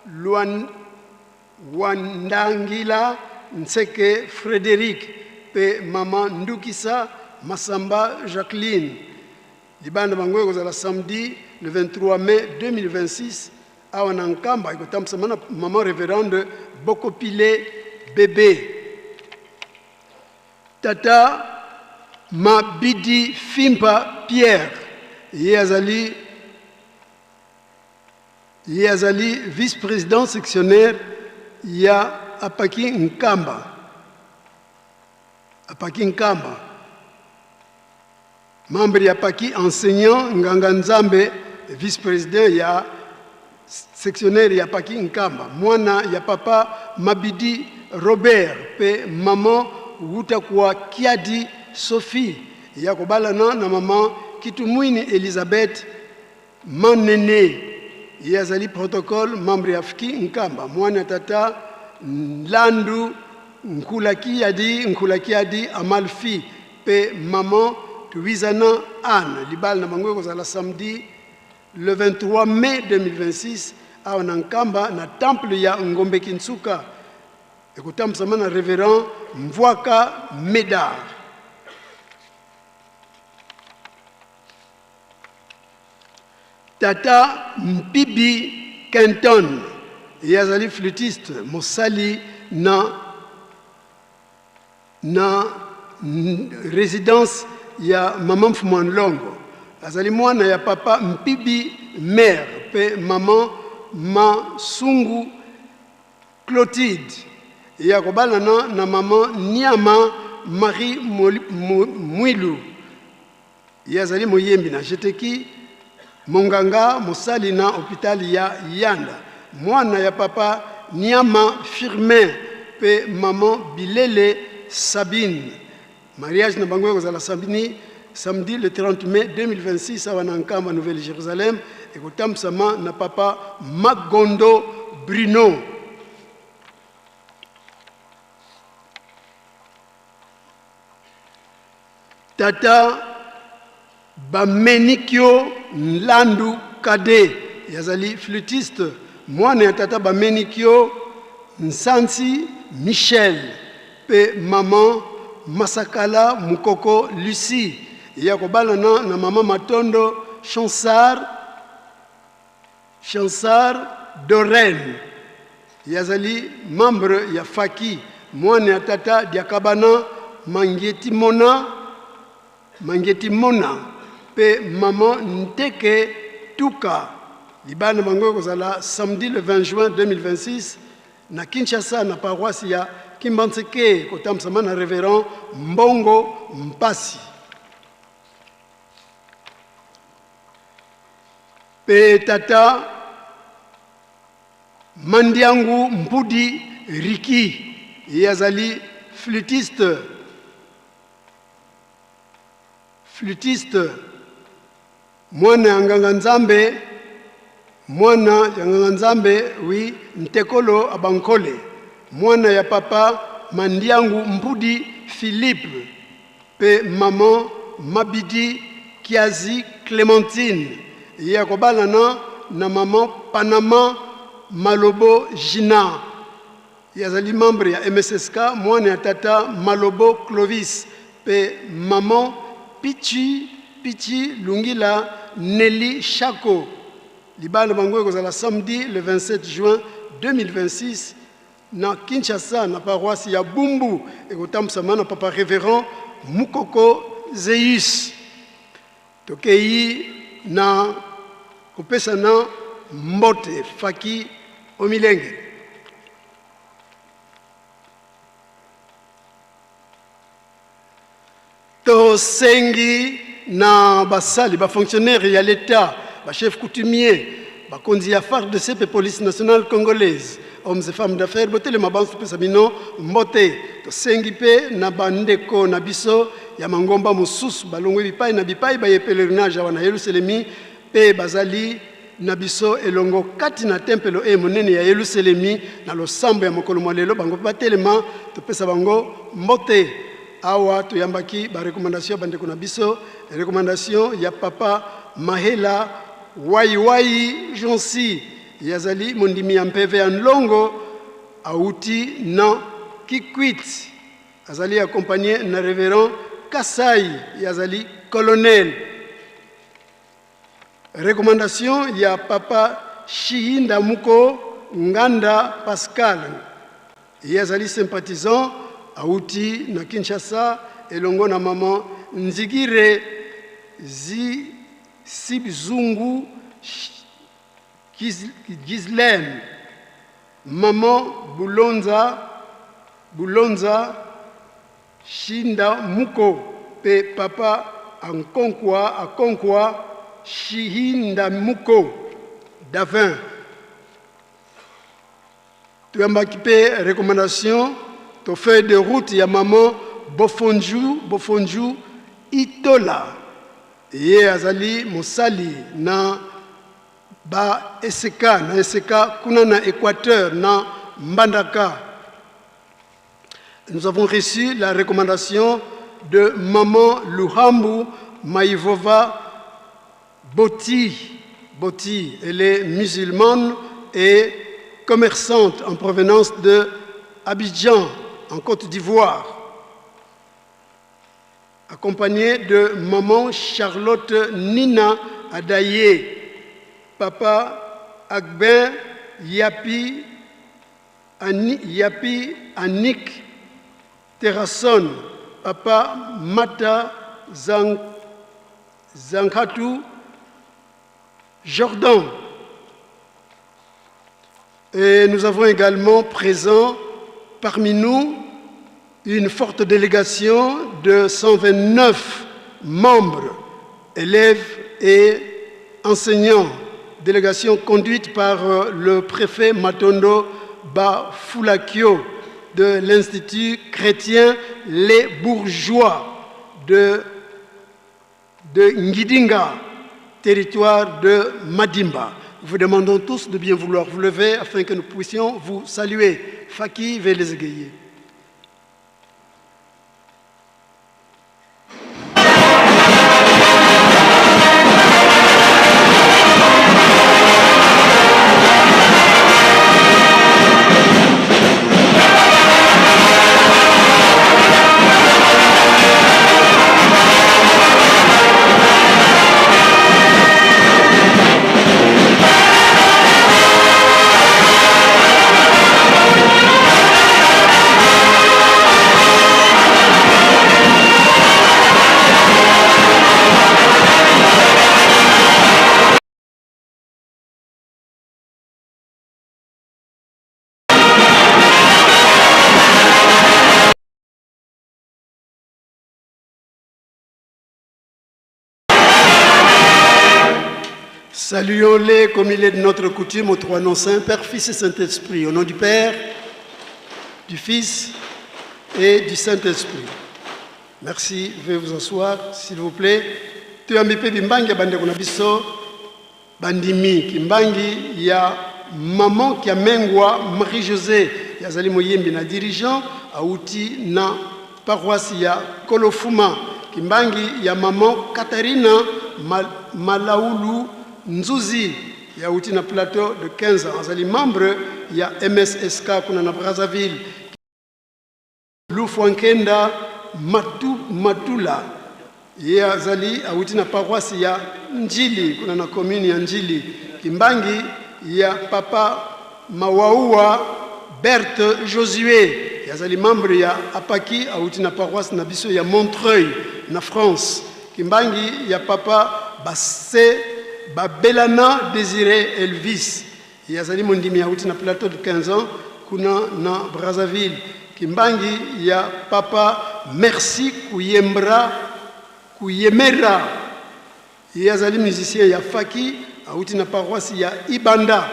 Luan Wandangila Nseke Frederic pe maman Ndukisa Masamba Jacqueline. Libala na bango ekozala samedi le 23 mai 2026 awa na Nkamba, ekotambusama na maman Reverende Bokopile Bebe. Tata Mabidi Fimpa Pierre, ye azali Ye azali vice-president sectionnaire ya Apaki Nkamba. Apaki Nkamba. Membre ya Apaki enseignant nganga Nzambe vice-président ya sectionnaire ya Paki Nkamba, mwana ya papa Mabidi Robert pe maman Wutakwa Kiadi Sophie, ya kobalana na mama Kitumwini Elizabeth Manene. Ye azali protocole membre ya Fki Nkamba, mwana tata Landu Nkulakiadi Nkulakiadi Amalfi pe maman Tuwizana Anne. Libala na bango ekozala samedi le 23 mai 2026 awa na Nkamba na temple ya Ngombe Kinsuka, ekotambusama na révérend Mvwaka Medard. Tata Mpibi Kenton, ye azali flûtiste, mosali na résidence ya mama Mfumua Nlongo. Azali mwana ya papa Mpibi Mère pe mama Masungu Clotilde, ya kobalana na mama Niama Marie Mwilu. Ye azali moyembi na Jeteki, monganga mosali na hôpital ya Yanda, mwana ya papa Niama Firmin pe mama Bilele Sabine. Mariage na bango ekozala samedi le 30 mai 2026 awa na Nkamba Nouvelle Jérusalem, ekotambusama na papa Magondo Bruno. Tata Bamenikio Nlandu Kade, yazali flûtiste, mwana ya tata Bamenikio Nsansi Michel pe mama Masakala Mukoko Lucie, ya kobalana na mama Matondo Chansar Dorel. Yazali membre ya Faki, mwana ya tata Diakabana Mangeti Mona pe mama Nteke Tuka. Libala na bango ekozala samedi le 20 juin 2026 na Kinshasa na paroisse ya Kimbanseke, kotambusama na révérend Mbongo Mpasi. Pe tata Mandiangu Mpudi Riki, ye azali flûtiste, mwana ya nganga Nzambe, mwana ya nganga Nzambe wi Ntekolo Abankole, mwana ya papa Mandiangu Mpudi Philippe pe maman Mabidi Kiazi Clémentine, ye akobalana na maman Panama Malobo Gina. Ye azali membre ya MSSK, mwana ya tata Malobo Clovis pe maman Pichi Pichi Lungila Nelly Chako. Libala bango ekozala samedi le 27 juin 2026 na Kinshasa na paroisse ya Bumbu, ekotambusama na papa révérend Mukoko Zeus. Tokei na kopesana mbote Faki Omilenge. Tosengi na basali, bafonctionnaire ya l'État, bachef coutumier, bakonzi ya FARDC pe police nationale congolaise, hommes et femmes d'affaires, botelema banso topesa bino mbote. Tosengi mpe na bandeko na biso ya mangomba mosusu balongwe bipai na bipai baye pèlerinage awa na Yelusalemi mpe bazali na biso elongo kati na tempelo e monene ya Yelusalemi na losambo ya mokolo mwa lelo, bango mpe batelema topesa bango mbote. Awa toyambaki ba recommandation ya bandeko na biso, recommandation ya papa Mahela Waiwai Jonsi, ye azali mondimi ya mpeve ya Nlongo, auti na Kikwit, azali accompagné na révérend Kasai, ye azali colonel. Recommandation ya papa Shihinda Muko Nganda Pascal, ye azali sympathisant, auti na Kinshasa elongo na mama Nzigire Zi Sibzungu Ghislaine, maman Bulonza Shinda Muko pe papa Akonkwa Shihindamuko Davin. Toyambaki mpe recommandation to feuille de route ya maman Bofonju Bofonju Itola. Ye azali mosali na ba eseka na eseka kuna na Équateur na Mbandaka. Nous avons reçu la recommandation de maman Luhambu Maïvova Boti. Boti, elle est musulmane et commerçante en provenance de Abidjan, en Côte d'Ivoire. Accompagnée de maman Charlotte Nina Adaye, papa Agbin Yapi, Ani, Yapi Anik Terrasson, papa Mata Zang, Zankatu Jordan. Et nous avons également présent parmi nous une forte délégation de 129 membres, élèves et enseignants. Délégation conduite par le préfet Matondo Bafoulakio de l'Institut chrétien Les Bourgeois de Ngidinga, territoire de Madimba. Vous demandons tous de bien vouloir vous lever afin que nous puissions vous saluer. Faki Velezegeye. Saluons-les comme il est de notre coutume aux trois noms saints, Père, Fils et Saint-Esprit. Au nom du Père, du Fils et du Saint-Esprit. Merci, veuillez vous asseoir, s'il vous plaît. Toyambi mpe bimbangi ya bandeko na biso bandimi kimbangi ya maman Kiamengwa Marie-Josée yazali moyembi na dirigeant auti na paroisse ya Kolofuma kimbangi ya maman Katharina Malaulu Nzuzi yauti na plateau de 15 ans azali membre ya MSSK kuna na Brazzaville. Lufwankenda Matu, Matula ye azali awuti na paroisse ya Njili kuna na commune ya Njili. Kimbangi ya papa Mawaua Berthe Josué ye azali membre ya Apaki awuti na paroisse na biso ya Montreuil na France. Kimbangi ya papa Base Babelana Désiré Elvis Ye azali mondimi awuti na plateau de 15 ans kuna na Brazzaville. Kimbangi ya papa Merci Kuyembra Kuyemera. Ye azali musicien ya Faki awuti na paroisse ya Ibanda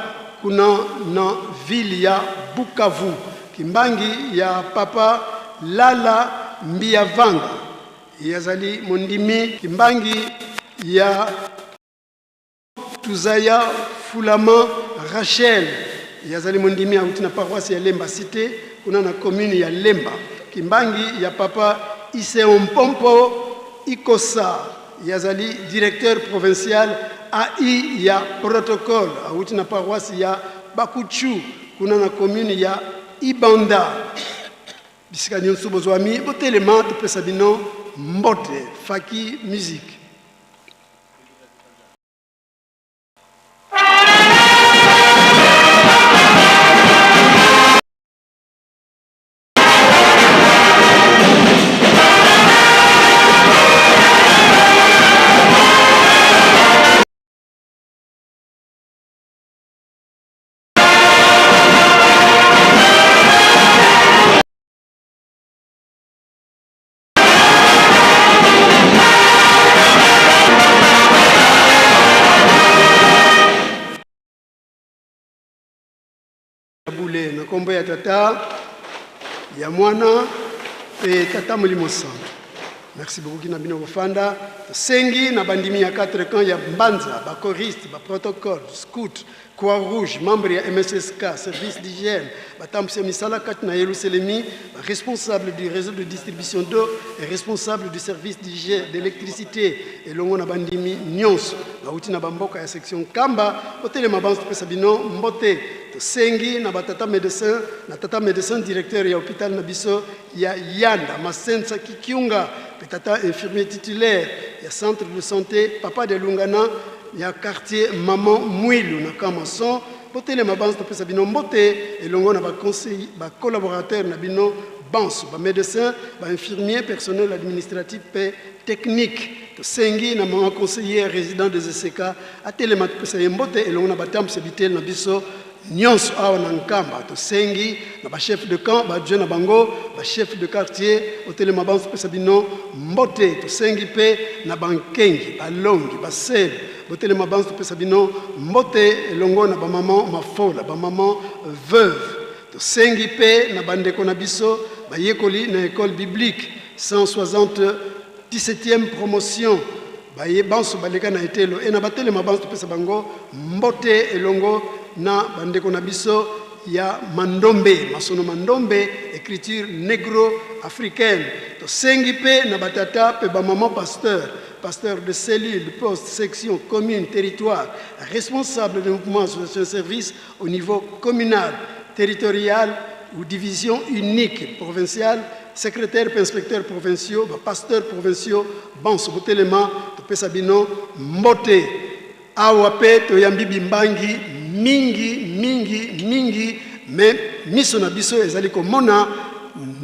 kuna na ville ya Bukavu. Kimbangi ya papa Lala Mbiyavanga. Ye azali mondimi Kimbangi ya Tuzaya Fulama Rachel ye azali mondimi auti na paroisse ya Lemba Cité kuna na commune ya Lemba. Kimbangi ya papa Iseo Mpompo Ikosa ye azali directeur provincial AI ya protocole auti na paroisse ya Bakuchu kuna na commune ya Ibanda. Bisika nyonso bozwami botelema topesa bino mbote. Faki Musique. bule na nkombo ya Tata, ya Mwana mpe Tata Molimo Santu. Merci beaucoup kina bino kofanda. Tosengi na bandimi ya 4 camps ya Mbanza, ba choristes, ba protocole, scout, Croix Rouge, membre ya MSSK, service d'hygiène, batambwisi ya misala kati na Yelusalemi, ba responsable du réseau de distribution d'eau et responsable du service d'hygiène d'électricité elongo na bandimi nyonso bauti na bamboka ya section Nkamba, botelema banso topesa bino mbote. Tosengi na batata médecin na tata médecin directeur ya hôpital na biso ya Yanda Masensa Kikiunga mpe tata infirmier titulaire ya centre de santé Papa de Lungana ya quartier Maman Mwilu na camp Maçon. Botelema banso topesa bino mbote elongo na baconseil bacollaborateur na bino banso, bamédecin, bainfirmier, personnel administratif mpe technique. Tosengi na mama conseillère résident des ECK atelema topesa ye mbote elongo na batambwisi ya bitele na biso nyonso awa na Nkamba. Tosengi na bachef de camp, baadjoint na bango, bachef de quartier, otelema banso topesa bino mbote. Tosengi mpe na bankengi, balongi, basele, botelema banso topesa bino mbote elongo na bamama mafola, bamama veuve. Tosengi mpe na bandeko na biso bayekoli na école biblique 177e promotion, baye banso baleka na etelo e na batelema banso topesa bango mbote elongo na bandeko na biso ya Mandombe, masono Mandombe, écriture négro africaine. Tosengi mpe na batata mpe bamama pasteur, pasteur de cellule, poste, section, commune, territoire, responsable de mouvement, association, service au niveau communal, territorial ou division unique provinciale, secrétaire mpe inspecteur provinciaux, bapasteur provinciaux banso, botelema topesa bino mbote. Awa mpe toyambi bimbangi mingi mingi mingi, me miso na biso ezali komona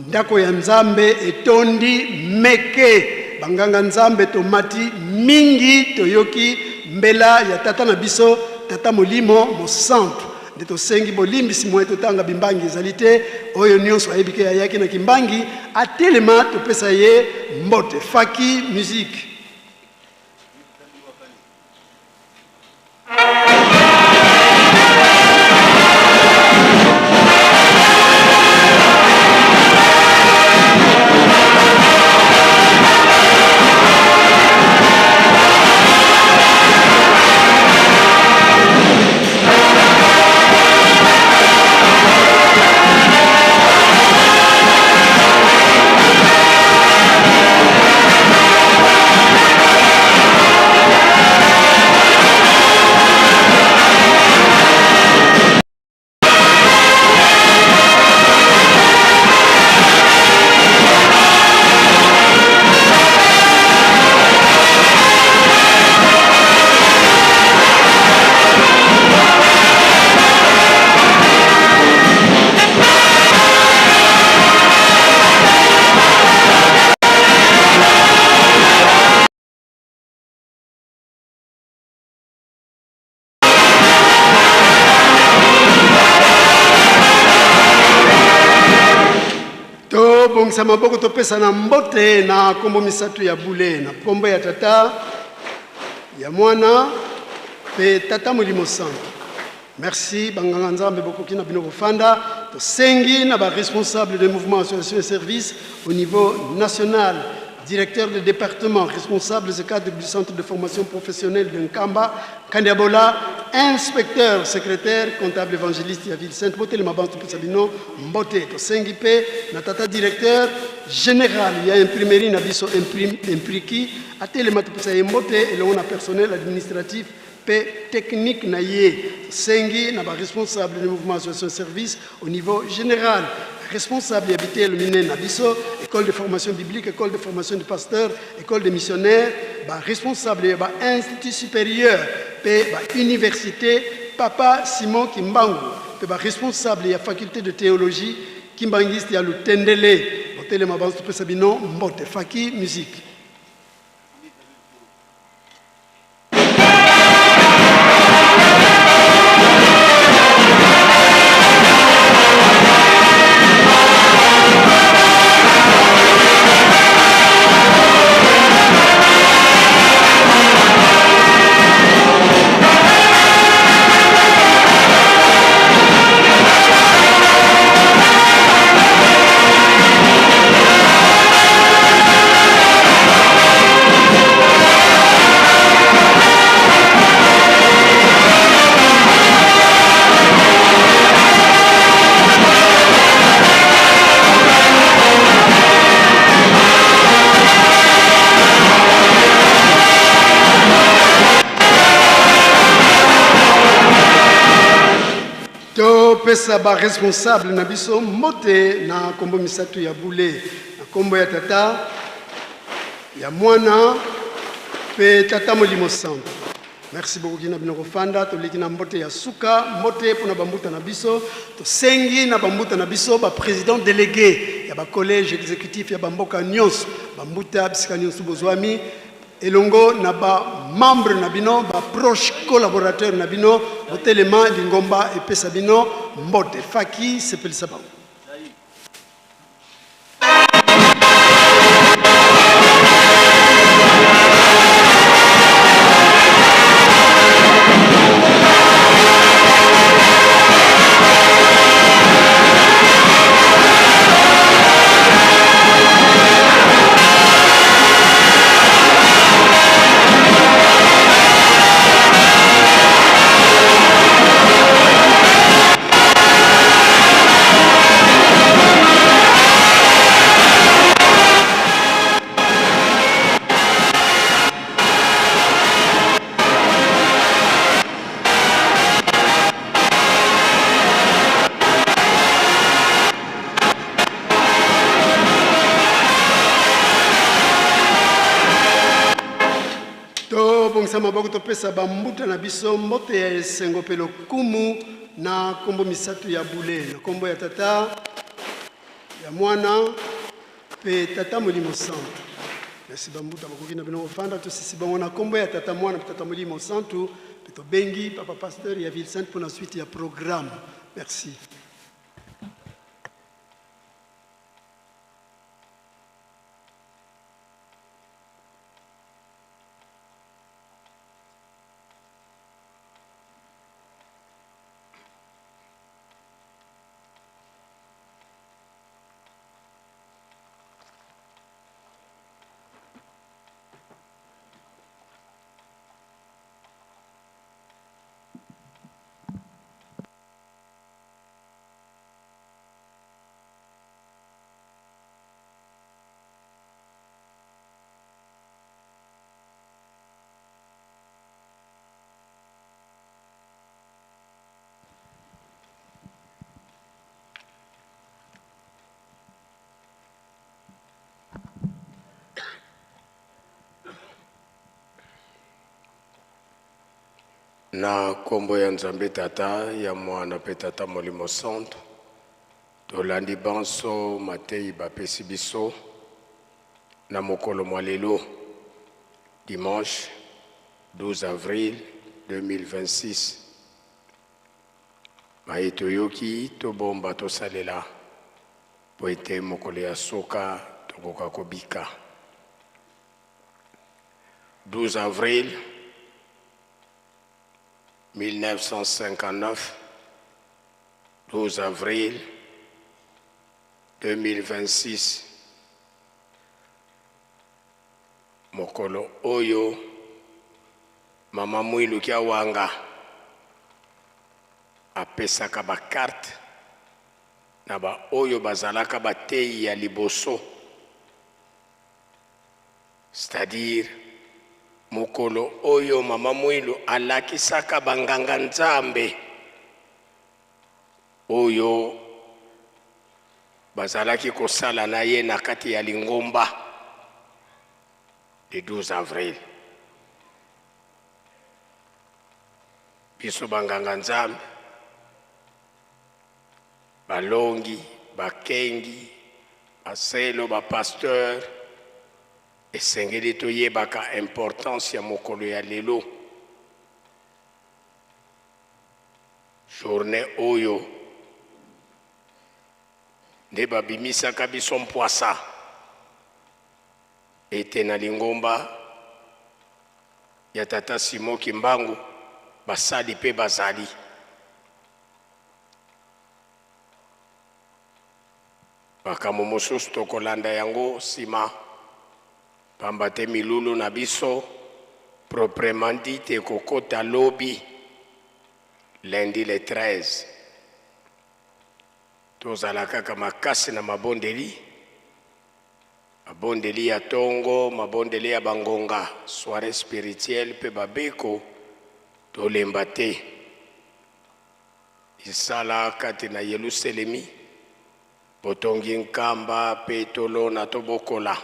ndako ya Nzambe etondi meke. Banganga Nzambe tomati mingi, toyoki mbela ya tata na biso Tata Molimo Mosantu. Nde tosengi bolimbisi, moye totanga bimbangi ezali te. Oyo nyonso ayebi ke ayaki na Kimbangi atelema topesa ye mbote. Faki musique. Tobongisa maboko, topesa na mbote na nkombo misato ya bule, na nkombo ya Tata, ya Mwana mpe Tata Molimo Santu. Merci banganga Nzambe, bokoki na bino kofanda. Tosengi na baresponsable de mouvement, association et service au niveau national, directeur de département, responsable et cadre du centre de formation professionnelle de Nkamba, Kandiabola, inspecteur, secrétaire, comptable, évangéliste ya ville sainte, botelema banso topesa bino mbote. Tosengi mpe na tata directeur général ya imprimerie na biso Impriki atelema topesa ye mbote elongo na personnel administratif mpe technique na ye. Tosengi na baresponsable du mouvement, association, service au niveau général, responsable ya biteyelo minene na biso, école de formation biblique, école de formation du pasteur, école de missionnaire, baresponsable ya bainstitut supérieur mpe bauniversité Papa Simon Kimbangu mpe baresponsable ya faculté de théologie kimbangiste ya Lutendele, botelema banso topesa bino mbote. Faki musique. Topesa ba responsable na biso mbote na kombo misatu ya bule, na kombo ya Tata, ya Mwana pe Tata Molimo Santu. Merci beaucoup kina bino kofanda. Toleki na mbote ya suka, mbote mpona bambuta na biso. Tosengi na bambuta na biso ba président délégué ya ba collège exécutif ya bamboka nyonso, bambuta bisika nyonso bozwami elongo na ba membre na bino, ba proche collaborateur na bino, botelema, lingomba epesa bino mbote. Faki sepelisa bango. Tobongisa maboko, topesa bambuta na biso mbote ya esengo mpe lokumu na nkombo misato ya bule, na nkombo ya Tata, ya Mwana mpe Tata Molimo Santu. Merci bambuta, bakoki na bino kofanda. Tosisi bango na nkombo ya Tata, Mwana mpe Tata Molimo Santu, mpe tobengi papa pasteur ya Ville Sainte mpo na suite ya programme. Merci. Na nkombo ya Nzambe Tata, ya Mwana mpe Tata Molimo Santu, tolandi banso mateyi bapesi biso na mokolo mwa lelo, dimanche 12 avril 2026. Maye toyoki, tobomba, tosalela, mpo ete mokolo ya suka tokoka kobika. 12 avril 1959, 12 avril 2026, mokolo oyo mama Mwilu Kiawanga apesaka ba carte na ba oyo bazalaka bateyi ya liboso, c'est-à-dire mokolo oyo mama Mwilu alakisaka banganga Nzambe oyo bazalaki kosala na ye na kati ya lingomba, le 12 avril. Biso banganga Nzambe, balongi, bakengi, baselo, bapasteur, esengeli toyebaka importance ya mokolo ya lelo, journée oyo nde babimisaka biso mpwasa ete na lingomba ya Tata Simon Kimbangu basali mpe bazali. Makambo mosusu tokolanda yango nsima, pamba te milulu na biso proprement dit ekokota lobi lundi le 13. Tozala kaka makasi na mabondeli, mabondeli ya tongo, mabondeli ya bangonga, soirée spirituelle mpe babeko, tolemba te. Isala kati na Yeluselemi, botongi nkamba mpe tolona tobokola.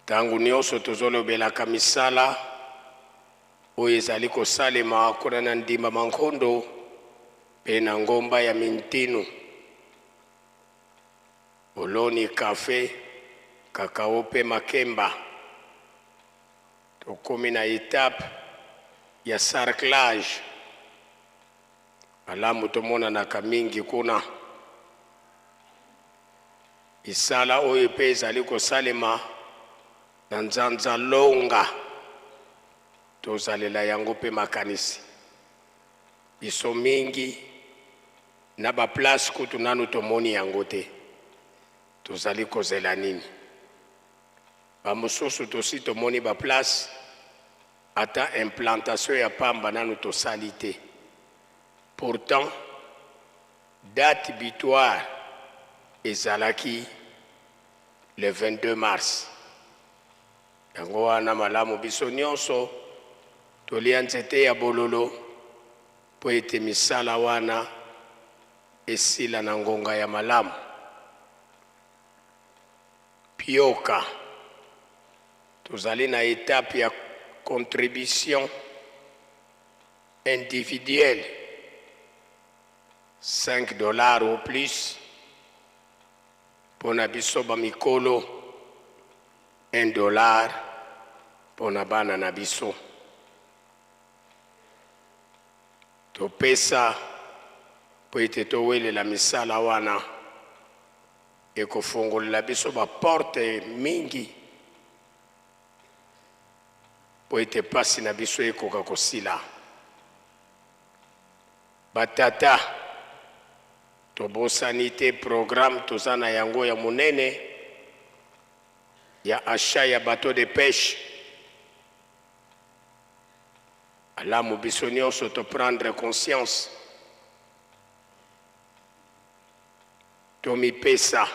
Ntango nyonso tozolobelaka misala oyo ezali kosalema kuna na Ndimba Mankondo mpe na ngomba ya Mintinu, boloni kafe, kakao mpe makemba. Tokomi na etape ya sarclage. Malamu tomonanaka mingi kuna. Misala oyo mpe ezali kosalema na Nzanza Longa, tozalela yango mpe makanisi. Biso mingi na ba place kutu nanu tomoni yango te, tozali kozela nini? Ba mosusu tosi tomoni ba place, ata implantation ya pamba nanu tosali te. Pourtant date butoir ezalaki le 22 mars. Yango wana malamu biso nionso tolia nzete ya bololo mpo ete misala wana esila na ngonga ya malamu. Pioka, tozali na etape ya contribution individuelle 5 dollars ou plus mpo na biso ba mikolo, 1 dollar mpo na bana na biso. Topesa mpo ete towelela misala wana, ekofongolela biso ba porte mingi mpo ete pasi na biso ekoka kosila. Ba tata, tobosani te programme toza na yango ya monene ya achat ya bateau de peche. Malamu biso nionso to prendre conscience, tomipesa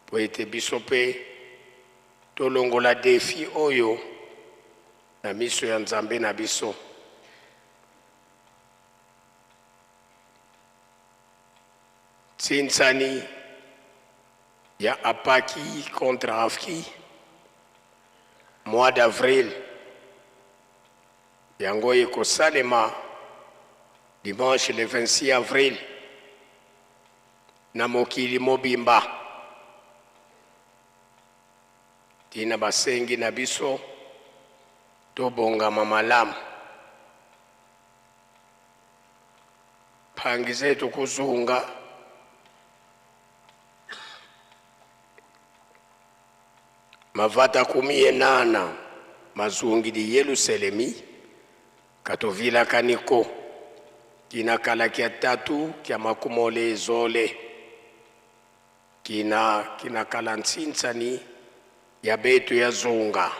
mpo ete biso mpe tolongola defi oyo na miso ya Nzambe na biso. Tsinsani ya Apaki contre Afki, mois d'avril yango ekosalema dimanche le 26 avril na mokili mobimba. Tina basengi na biso tobongama malamu. Mpangi zetu kuzunga mavata kumi yenana mazungidi Yeluselemi katovilakaniko kina kala kia tatu kia makumole zole kina kina kala ntsinsani ya betu ya zunga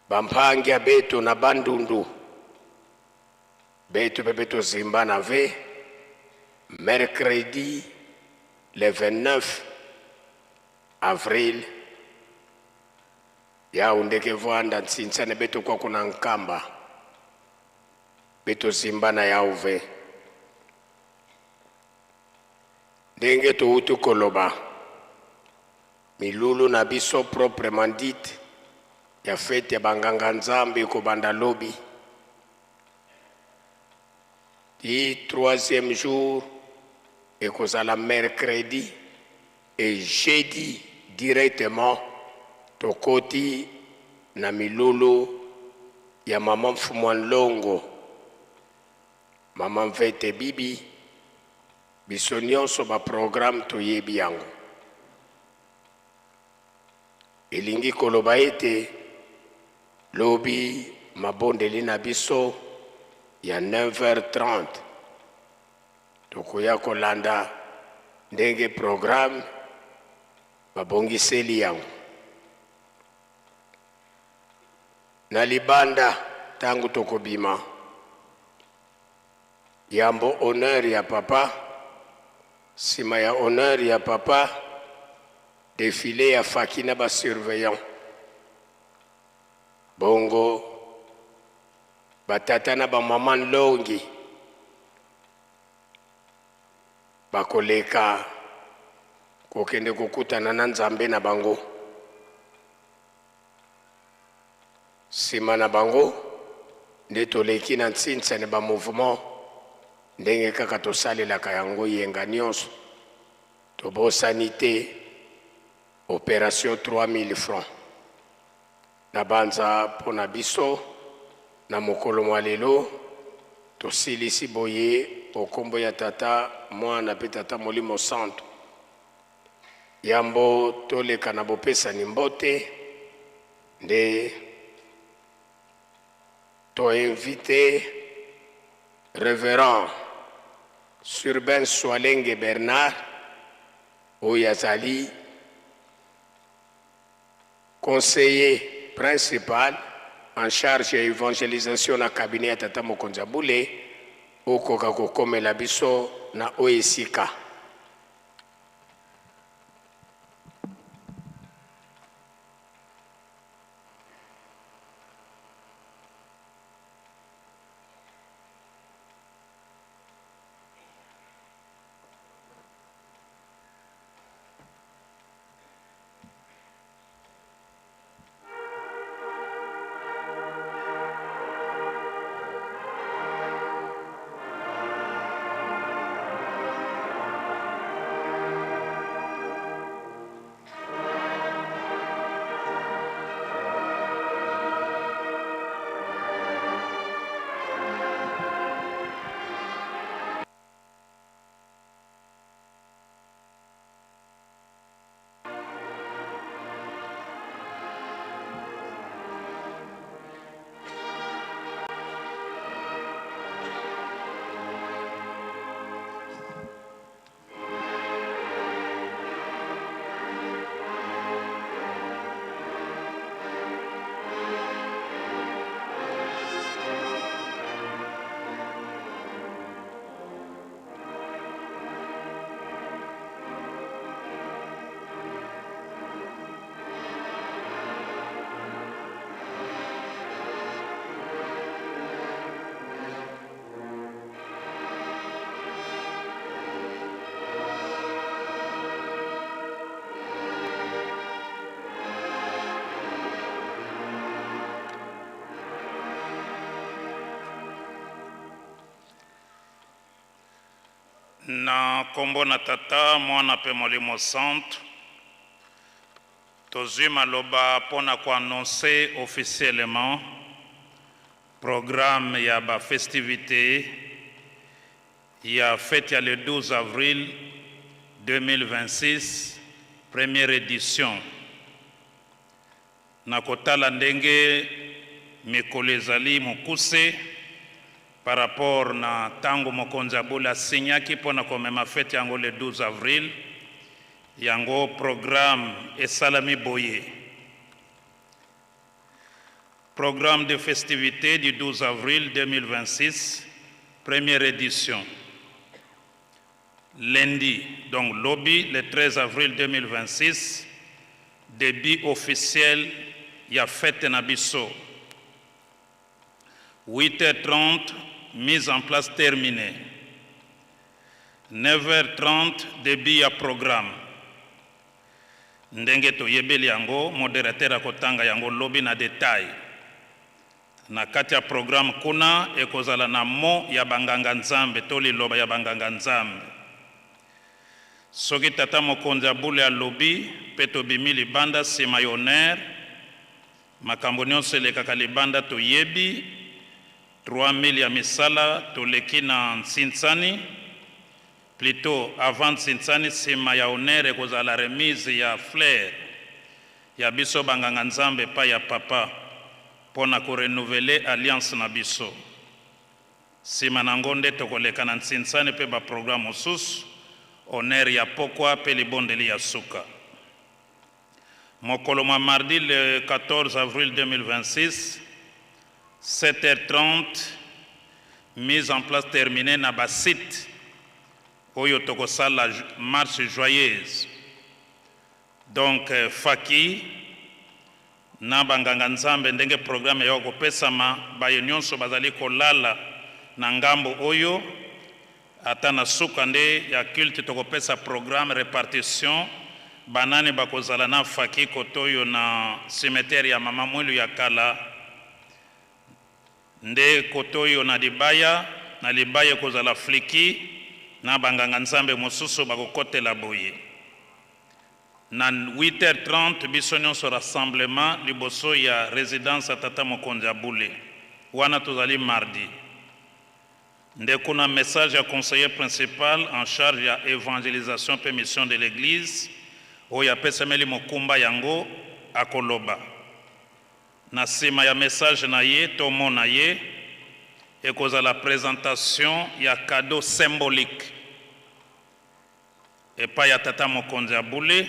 Bampangi ya betu na Bandundu betu pe beto zimba na ve mercredi le 29 avril yau ndeke vwanda ntsinsane beto kwa kuna Nkamba beto zimba na yau ve ndenge touti koloba. Milulu na biso proprement dit ya fete ya ba nganga nzambe ekobanda lobi ti troisième jour ekozala mercredi et jeudi directement tokoti na milulu ya maman Mfumua Nlongo, maman Mvete Bibi. Biso nionso ba programme toyebi yango. Elingi koloba ete lobi mabondeli na biso ya 9h30 tokoya kolanda ndenge programme babongiseli yango. Na libanda tango tokobima. Yambo honneur ya papa, sima ya honneur ya papa, defile ya faki na ba surveillants. Bongo Batata na bamama nlongi bakoleka kokende kokutana na Nzambe na bango. Sima na bango nde toleki na nsinsa na ba mouvement ndenge kaka tosalelaka yango yenga nionso. Tobosani te operation 3000 francs. Nabanza mpo na biso na mokolo mwa lelo tosilisi boye o kombo ya Tata, Mwana mpe Tata Molimo Santu. Yambo toleka na bopesani mbote nde to invite Reverend Surbain Swalenge Bernard oyo azali conseiller principal en charge ya evangelisation na cabinet ya Tata Mokonzi ya Bule, okoka kokomela biso na oyo esika. Na nkombo na Tata, Mwana mpe Molimo Santu, tozwi maloba mpo na koannonce officiellement programme ya ba festivités ya fete ya le 12 avril 2026, première édition. Na kotala ndenge mikolo ezali mokuse par rapport na tango mokonzi ya bule asignaki mpo na komema fete yango le 12 avril, yango programme esalami boye. Programme de festivités du 12 avril 2026, première édition. Lundi, donc lobi, le 13 avril 2026, début officiel ya fete na biso. 8h30, mise en place terminée. 9h30, début ya programme. Ndenge toyebeli yango, modérateur akotanga yango lobi na détail. Na kati ya programme kuna ekozala na mot ya banganga Nzambe to liloba ya banganga Nzambe. Soki tata mokonzi ya bule alobi mpe tobimi libanda nsima ya honneur, makambo nyonso elekaka libanda toyebi 3000 ya misala toleki na Nsinsani, plutôt avant Nsinsani, nsima ya honneur ekozala remise ya fleur ya biso banganga Nzambe epai ya papa mpo na korenouveler alliance na biso. Nsima nango nde tokoleka na Nsinsani mpe baprogramme mosusu, honneur ya pokwa mpe libondeli ya suka. Mokolo mwa mardi le 14 avril 2026, 7h30, mise en place terminée na basite oyo tokosala marche joyeuse. Donc Faki, Na banganga nzambe ndenge programme ya kopesama, baye nyonso bazali kolala na ngambo oyo, ata na suka nde ya culte tokopesa programme repartition, banani bakozala na faki koto oyo na cimetière ya Mama Mwilu ya kala, nde koto oyo na libaya, na libaya ekozala fliki na banganga nzambe mosusu bakokotela boye. Na 8h30 biso nyonso rassemblement liboso ya résidence ya tata mokonzi ya bule. Wana tozali mardi. Nde kuna message ya conseiller principal en charge ya évangélisation mpe mission de l'église oyo apesameli mokumba yango akoloba. Na nsima ya message na ye, tomona ye, ekozala présentation ya cadeau symbolique epai ya tata mokonzi ya bule.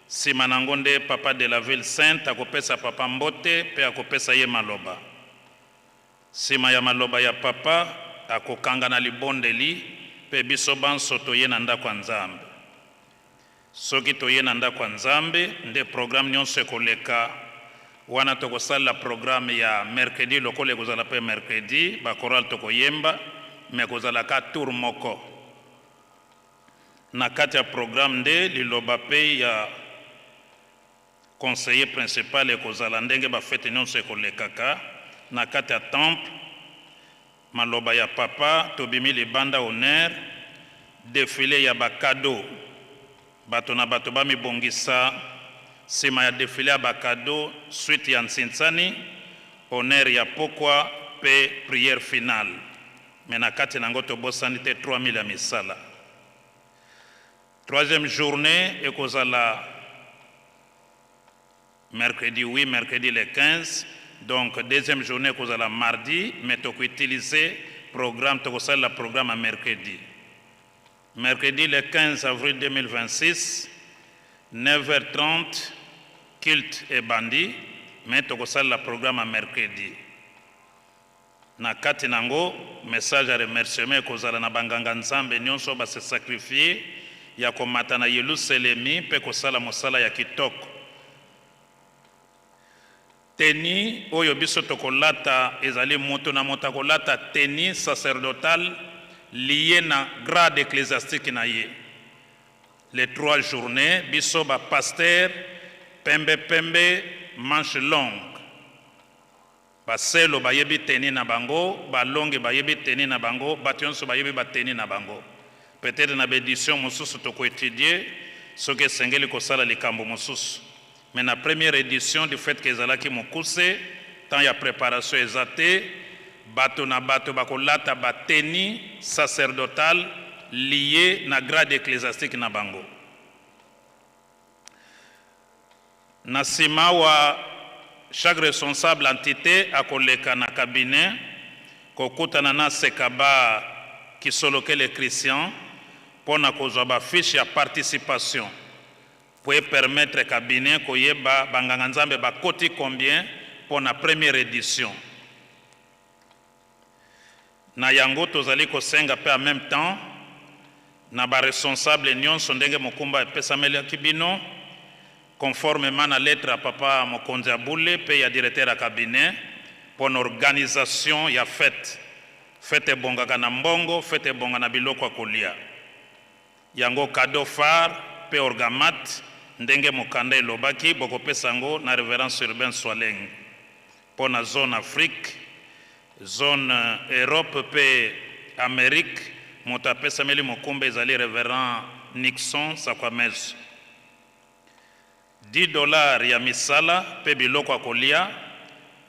Nsima nango nde papa de la ville sainte akopesa papa mbote mpe akopesa ye maloba. Nsima ya maloba ya papa, akokanga na libondeli mpe biso banso toye na ndako ya Nzambe. Soki toye na ndako ya Nzambe, nde programme nyonso ekoleka. Wana tokosalela programme ya mercredi lokola ekozala mpe mercredi, bakorale tokoyemba, me ekozalaka tour moko. Na kati ya programme nde liloba mpe ya conseiller principal ekozala ndenge bafete nyonso ekolekaka na kati ya temple. Maloba ya papa, tobimi libanda, honneur, défilé ya bacadeaux, bato na bato bamibongisa. Nsima ya défilé ya bacadeaux, suite ya nsinsani, honneur ya pokwa mpe prière finale. Me na kati nango tobosani te 3000 ya misala. Troisième journée ekozala mercredi, oui, mercredi le 15. Donc deuxième journée ekozala mardi, mais tokoutiliser programme, tokosalela programme ya mercredi. Mercredi le 15 avril 2026, 9h30 culte ebandi, mais tokosalela programme ya mercredi. Na kati nango message ya remerciement ekozala na banganga nzambe nyonso base sacrifier ya komata na Yelusalemi mpe kosala mosala ya kitoko. Tenue oyo biso tokolata ezali moto na moto akolata tenue sacerdotale lié na grade ecclésiastique na ye. Les trois journées, biso bapasteur pembe pembe, manche longue. Baselo bayebi tenue na bango, balongi bayebi tenue na bango, bato nyonso bayebi batenue na bango. Peut-être na baédition mosusu tokoétudier soki esengeli kosala likambo mosusu, mais na première édition, du fait ke ezalaki mokuse, temps ya préparation eza te, bato na bato bakolata batenue sacerdotale lié na grade ecclésiastique na bango. Na nsima wa chaque responsable entité akoleka na cabinet kokutana na Sekaba Kisolokele Christian mpo na kozwa bafiche ya participation po epermettre cabinet koyeba banganga nzambe bakoti combien mpo na première édition. Na yango tozali kosenga mpe en même temps na baresponsable nyonso, ndenge mokumba epesamelaki bino conformément na lettre ya papa mokonzi ya bule mpe ya directeur ya cabinet mpo na organisation ya fête. Fête ebongaka na mbongo, fête ebonga na biloko ya kolia. Yango cadeau phare mpe orgamat, ndenge mokanda elobaki, bokopesa yango na révérend Urbain Swaleng mpo na zone Afrique, zone Europe mpe Amérique. Moto apesameli mokumba ezali révérend Nixon Sakwameso. 10 $ ya misala mpe biloko ya kolia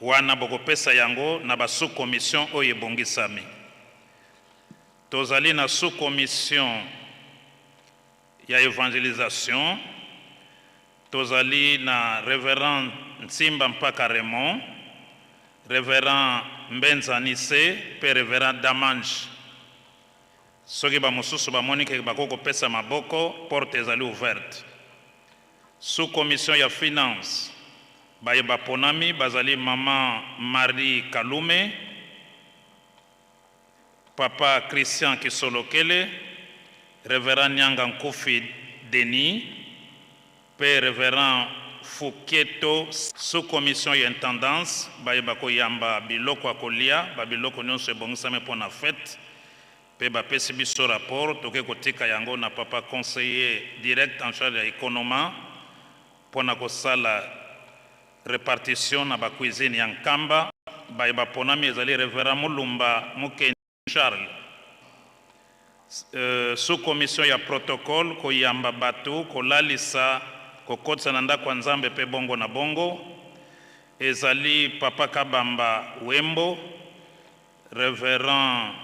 wana bokopesa yango na basous-commission oyo ebongisami. Tozali na sous-commission ya évangélisation, tozali na révérend Nsimba Mpaka Raymond, révérend Mbenza Nise mpe révérend Damange. Soki bamosusu bamoni ke bakoki kopesa maboko, porte ezali ouverte. Sous commission ya finance, baye baponami bazali mama Marie Kalume, papa Christian Kisolokele, révérend Nyanga Nkufi Denis mpe révérend. Fuketo. Sous commission ya intendance baye bakoyamba biloko ya kolia, ba biloko nyonso ebongisami mpo na fete mpe bapesi biso rapport, toke kotika yango na papa conseiller direct en charge ya economa mpo na kosala repartition na ba cuisine ya Nkamba. Baye baponami ezali Reverend Mulumba Mukendi Charles. Sous commission ya protocole, koyamba bato, kolalisa, kokotisa na ndako ya Nzambe mpe bongo na bongo, ezali papa Kabamba Wembo, Reverend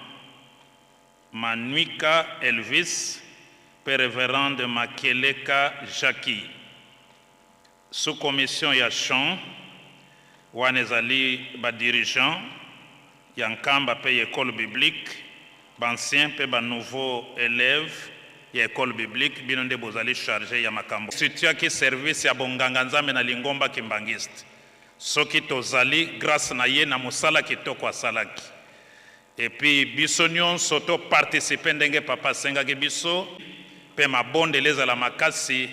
Manuika Elvis mpe Reverende Makeleka Jackie. Sous commission ya chant, wana ezali ba dirigeants ya Nkamba mpe ya ecole biblique, ba anciens mpe ba nouveaux elèves ya ecole biblique, bino nde bozali charge ya makambo. Instituaki service ya bonganga Nzambe na lingomba Kimbanguiste. Soki tozali grace na ye na mosala kitoko asalaki. Et puis biso nionso to participer ndenge papa asengaki biso mpe mabondeli ezala makasi.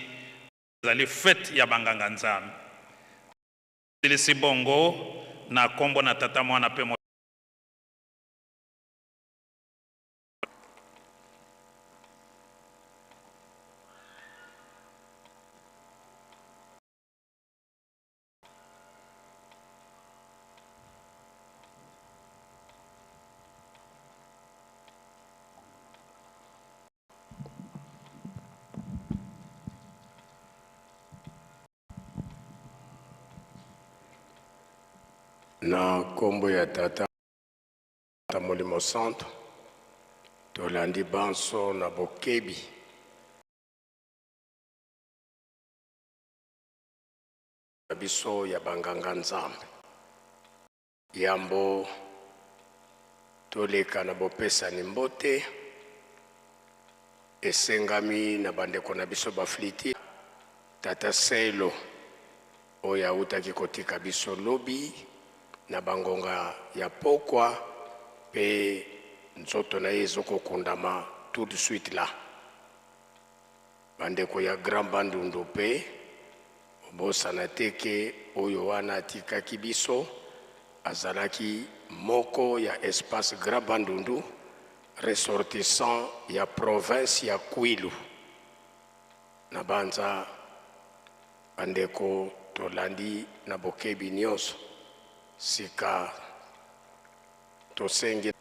Ezali fete ya banganga Nzambe. Silisi bongo na kombo na Tata, Mwana pe. Na nkombo ya Tata na Molimo Santo, tolandi banso na bokebi. Na biso ya banganga Nzambe. Yambo toleka na bopesani mbote, esengami na bandeko na biso bafliti, Tata Selo oyo awutaki kotika biso lobi na bangonga ya pokwa mpe nzoto na ye ezokokundama tout de suite là. Bandeko ya Grand Bandundu mpe bobosana te ke oyo wana atikaki biso azalaki moko ya espace Grand Bandundu, ressortissant ya province ya Kwilu. Na banza bandeko tolandi na bokebi nionso sika tosengi.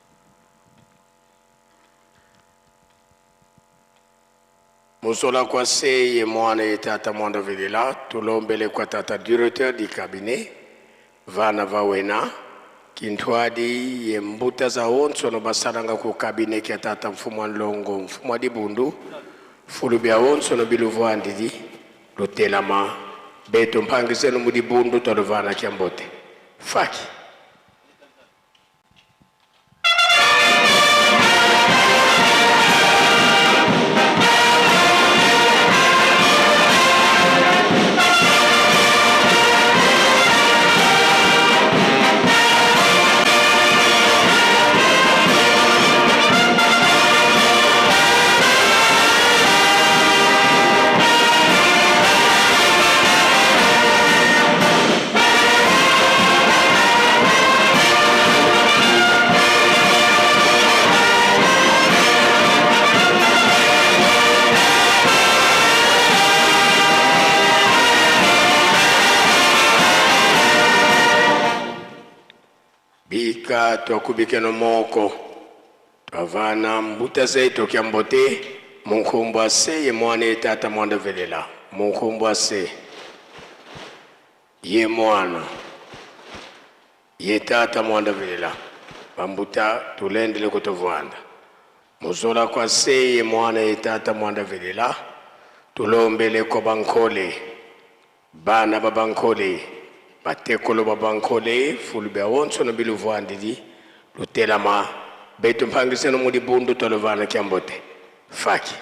Musola kwa se ye mwana ye tata mwanda velela tulombele kwa tata directeur du cabinet vana va wena kintwadi ye mbuta za onso no basalanga ku cabinet kia tata mfumu wa nlongo mfumu wa dibundu fulu bia onso no biluvuandidi lutelama beto mpangizenu mu dibundu twaluvana kia mbote faki. Bika twakubikeno moko twavana mbuta zei tokya mbote munkumbwa se ye mwana ye tata mwanda velela munkumbwa se Ye mwana, ye tata mwanda velela bambuta tulendele kutovwanda muzola kwa se ye mwana ye tata mwanda velela tulombele kwa bankole bana ba bankole batekolo ba bankole fulu bia onso no biluvwandidi lutelama betu mpangiseno mudi bundu twalovana kia mbote faki.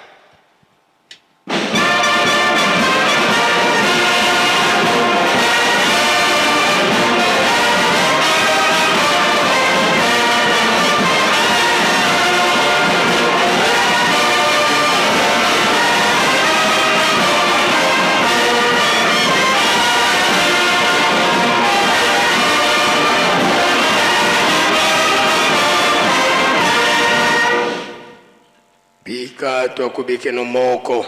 Tika twakubikeno moko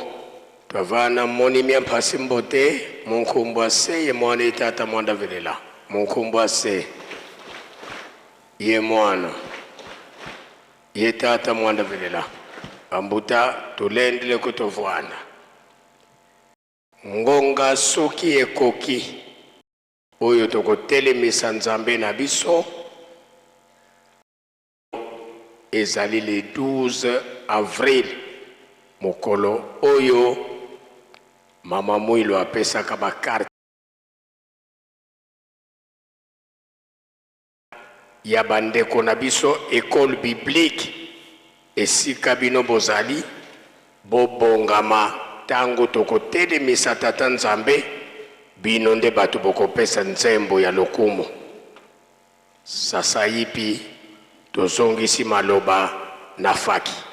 twavana moni mia mphasi mbote munkumbwa se ye mwana ye tata mwanda velela munkumbwa se ye mwana ye tata mwanda velela bambuta tulendele kutovwana ngonga soki ekoki oyo tokotelemisa Nzambe na biso. Ezali le 12 avril, mokolo oyo Mama Muilu apesaka ba carte ya bandeko na biso ecole biblique esika bino bozali bobongama ntango tokotelemisa Tata Nzambe, bino nde bato bokopesa nzembo ya lokumu. Sasaipi tozongisi maloba na faki.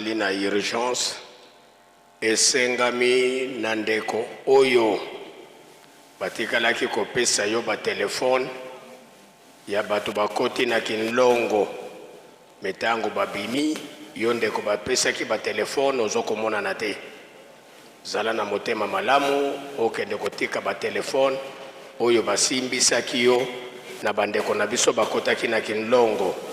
Tozali na urgence esengami na ndeko oyo batikalaki kopesa yo ba telephone ya bato bakoti na kinlongo me ntango babimi yo ndeko bapesaki ba telephone ozokomonana te. Zala na motema malamu okende kotika ba telephone oyo basimbisaki yo na bandeko na biso bakotaki na kinlongo.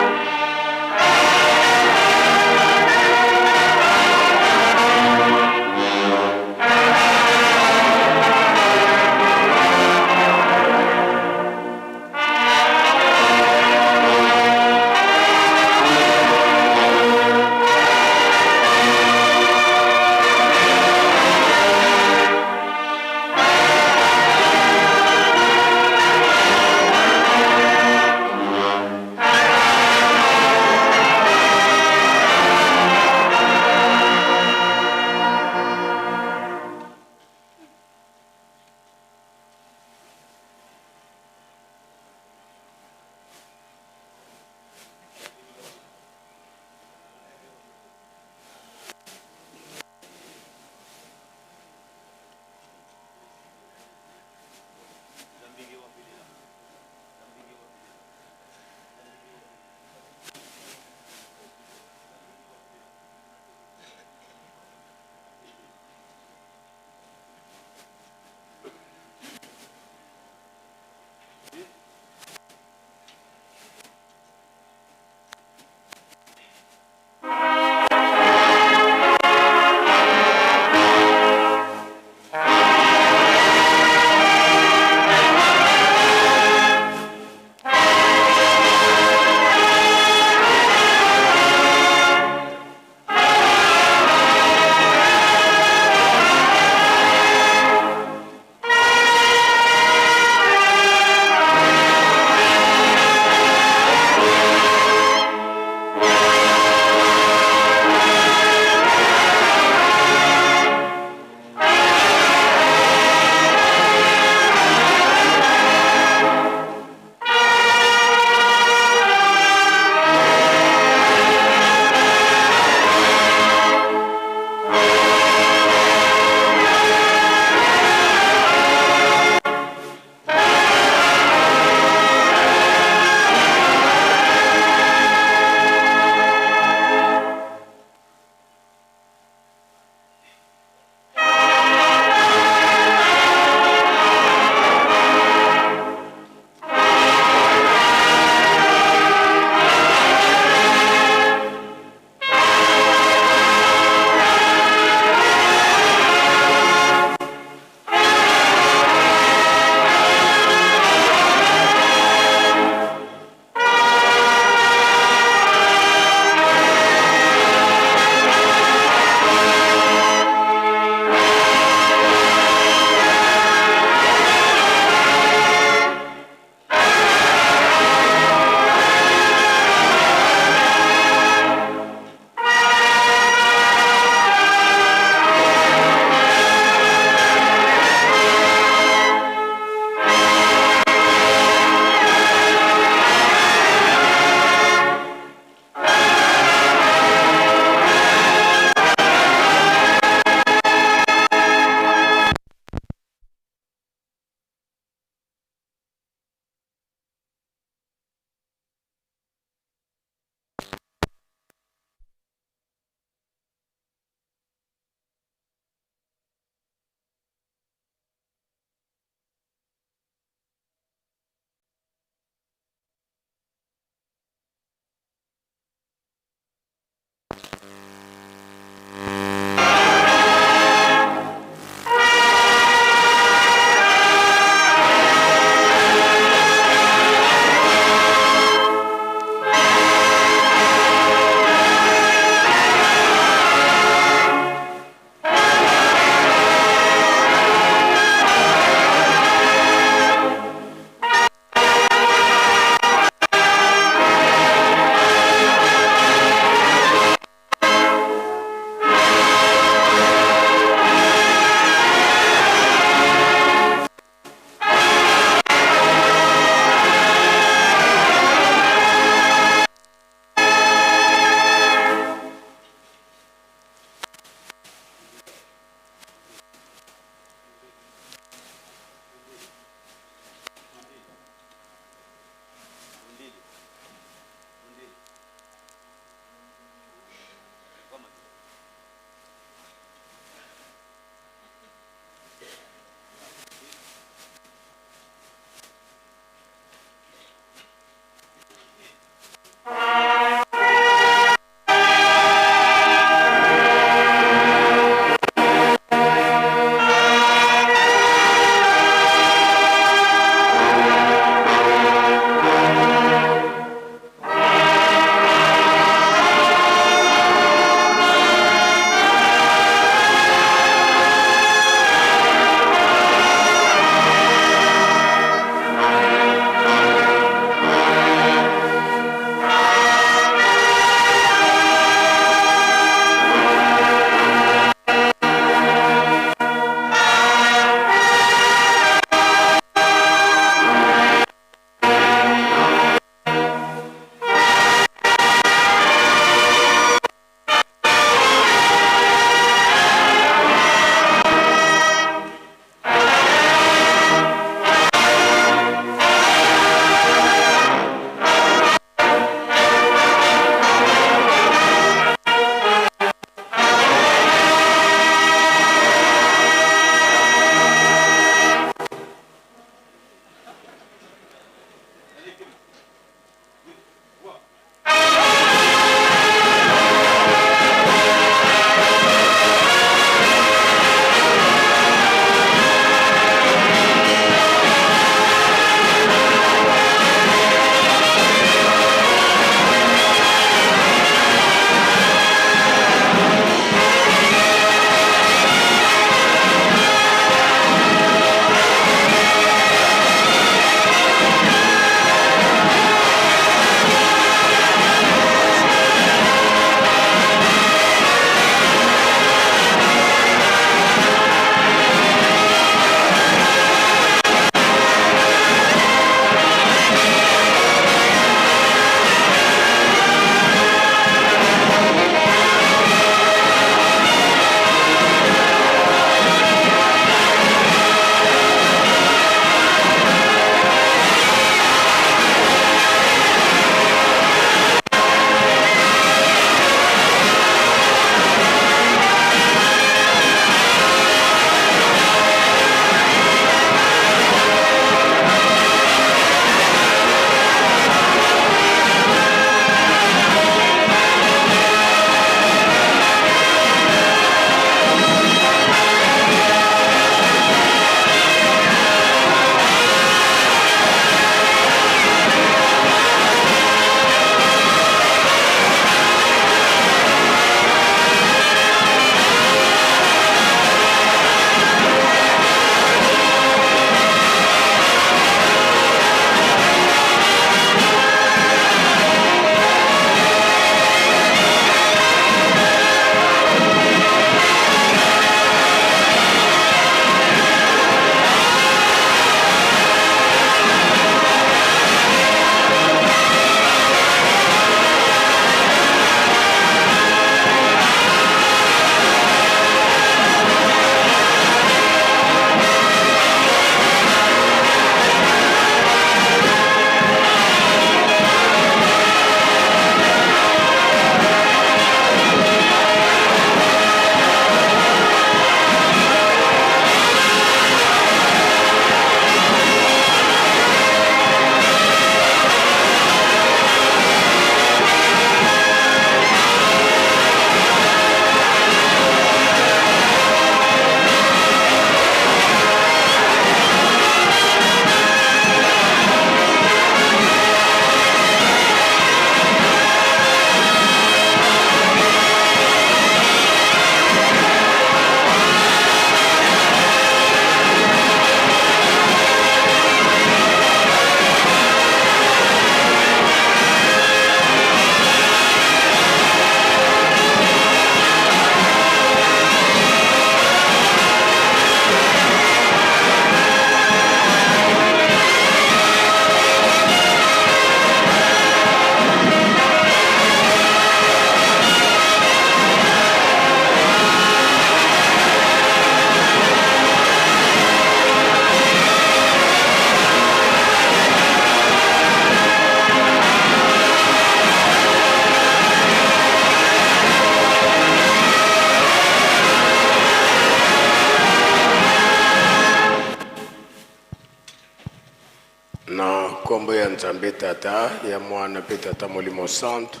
Na nkombo ya Nzambe Tata, ya Mwana mpe Tata Molimo Santu,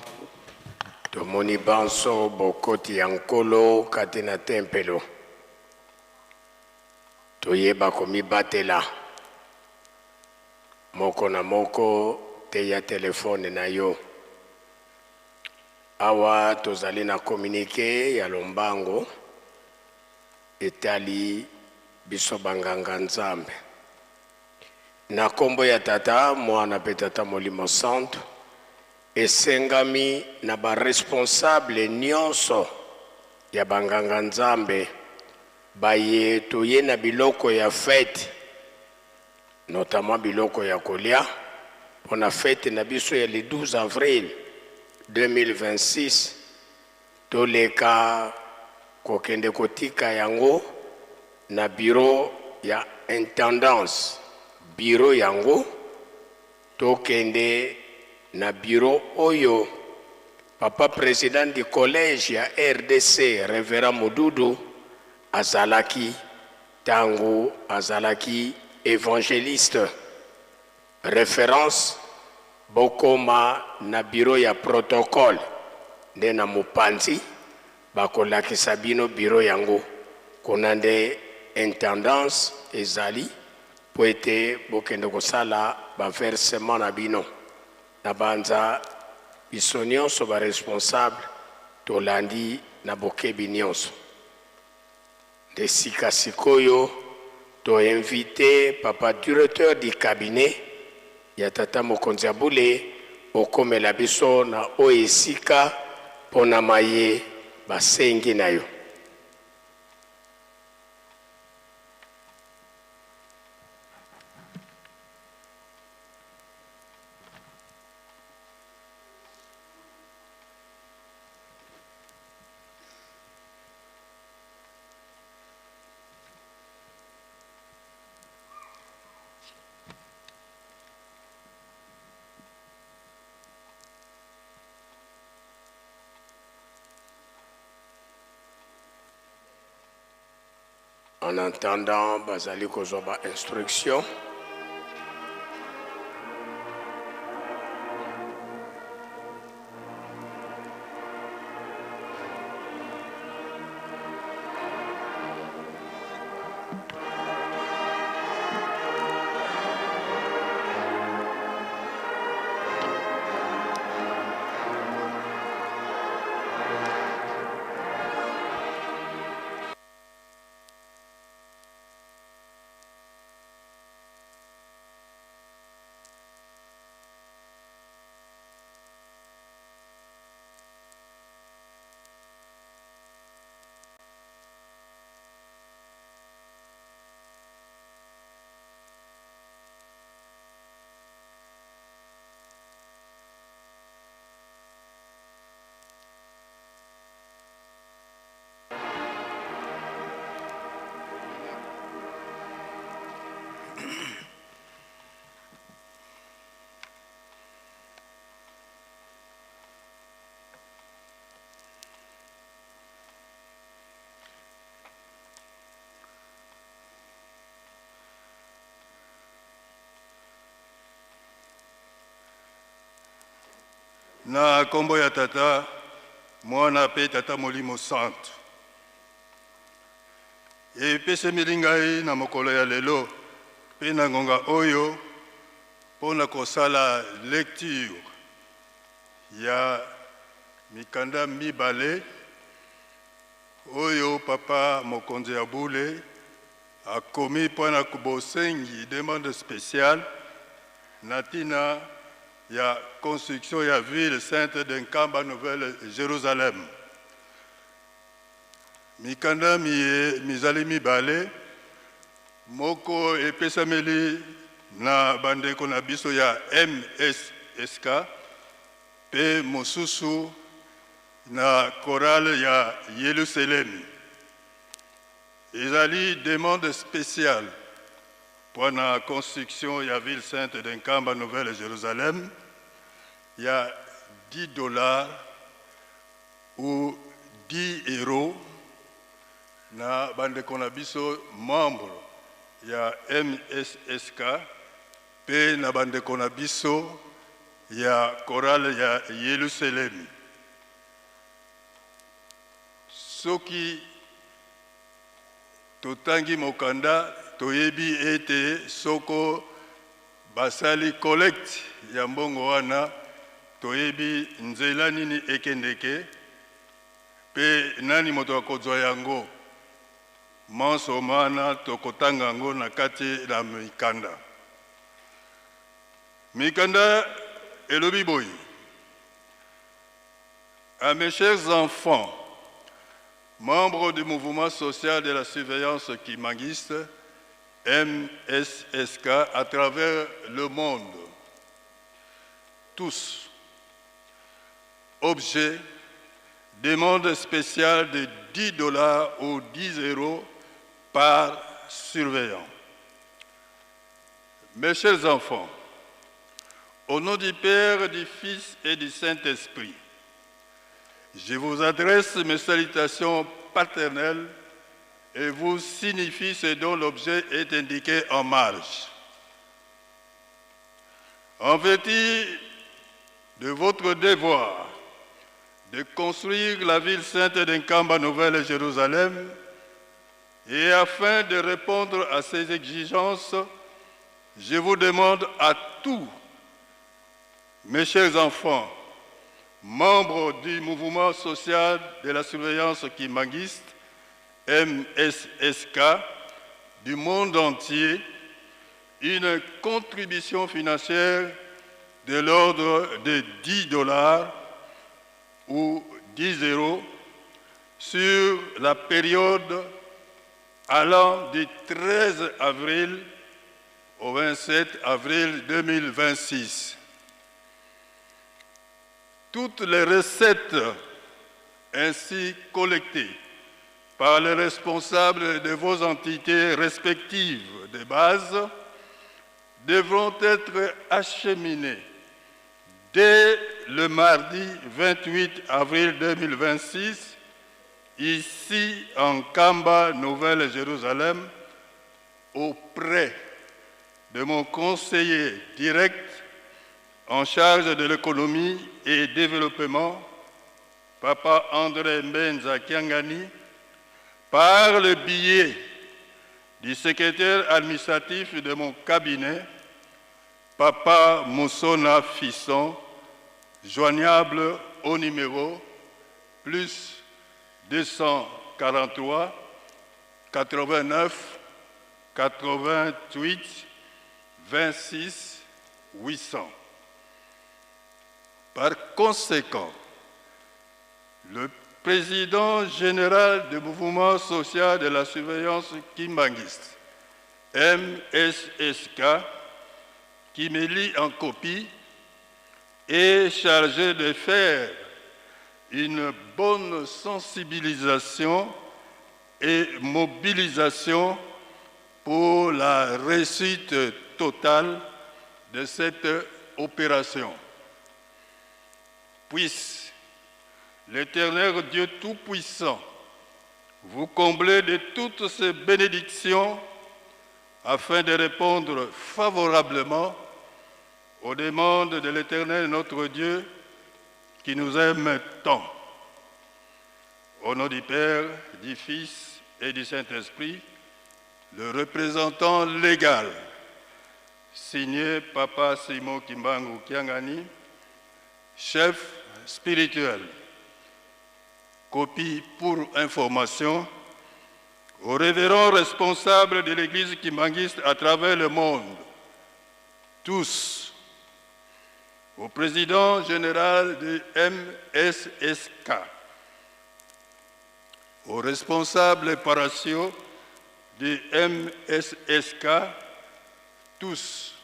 tomoni banso bokoti ya Nkolo kati na tempelo. Toyeba komibatela moko na moko, teya telefone na yo. Awa tozali na communique ya lombango etali biso banganga Nzambe. Na kombo ya Tata, Mwana pe Tata Molimo Santu, esengami na ba responsable nionso ya ba nganga Nzambe baye toye na biloko ya fete, notamment biloko ya kolia pona fete na biso ya le 12 avril 2026, Toleka kokende kotika yango na bureau ya intendance, bureau yango tokende na bureau oyo papa president du collège ya rdc reverend Mududu azalaki tango azalaki evangeliste. Reference, Bokoma na bureau ya protocole nde na mopanzi bakolakisa bino bureau yango. Kuna nde intendance ezali mpo ete bokende kosala ba versements na bino. Nabanza biso nionso ba responsables tolandi na bokebi nionso. Nde sika sikoyo to invite papa directeur du cabinet ya tata mokonzi ya bule okomela biso na oyo esika pona maye basengi nayo. En attendant, bazali kozwa ba instructions. Na kombo ya Tata, Mwana pe Tata Molimo Santu. Epesemeli ngai na mokolo ya lelo pe na ngonga oyo mpo na kosala lecture ya mikanda mibale oyo Papa Mokonzi ya Bule akomi mpo na bosengi demande speciale na ntina ya construction ya ville sainte de Nkamba Nouvelle Jerusalem. Mikanda miye mizali mibale, moko epesameli na bandeko na biso ya MSSK mpe mosusu na chorale ya Yeluselemi. Ezali demande speciale mpo na construction ya ville sainte de Nkamba Nouvelle Jerusalem ya 10 dollars ou 10 euros na bandeko na biso membre ya MSSK mpe na bandeko na biso ya chorale ya Yelusalemi. Soki totangi mokanda, toyebi ete soko basali collecte ya mbongo wana, toyebi nzela nini ekendeke mpe nani moto akozwa yango. Manso mana tokotanga yango na kati na mikanda. Mikanda elobi boye: À mes chers enfants, membres du mouvement social de la surveillance kimbanguiste, MSSK, à travers le monde, tous, objet, demande spéciale de 10 $ ou 10 € par surveillant. Mes chers enfants, au nom du Père, du Fils et du Saint-Esprit, je vous adresse mes salutations paternelles et vous signifie ce dont l'objet est indiqué en marge. En vertu de votre devoir de construire la ville sainte d'Nkamba Nouvelle-Jérusalem et afin de répondre à ces exigences, je vous demande à tous, mes chers enfants, membres du mouvement social de la surveillance kimbanguiste, MSSK, du monde entier, une contribution financière de l'ordre de 10 $ ou 10 € sur la période allant du 13 avril au 27 avril 2026. Toutes les recettes ainsi collectées par les responsables de vos entités respectives de base devront être acheminées dès le mardi 28 avril 2026, ici en Nkamba, Nouvelle-Jérusalem, auprès de mon conseiller direct en charge de l'économie et développement, Papa André Mbenza Kiangani, par le biais du secrétaire administratif de mon cabinet, Papa Moussona Fisson, joignable au numéro +243 89 88 26 800. Par conséquent, le président général du mouvement social de la surveillance kimbanguiste, MSSK, qui me lit en copie, est chargé de faire une bonne sensibilisation et mobilisation pour la réussite totale de cette opération. Puisse l'Éternel Dieu Tout-Puissant vous combler de toutes ses bénédictions afin de répondre favorablement aux demandes de l'Éternel notre Dieu qui nous aime tant. Au nom du Père, du Fils et du Saint-Esprit, le représentant légal, signé Papa Simon Kimbangu Kiangani, chef spirituel. Copie pour information au révérend responsable de l'église kimbanguiste à travers le monde, tous, au président général du MSSK, aux responsables paroissiaux du MSSK, tous.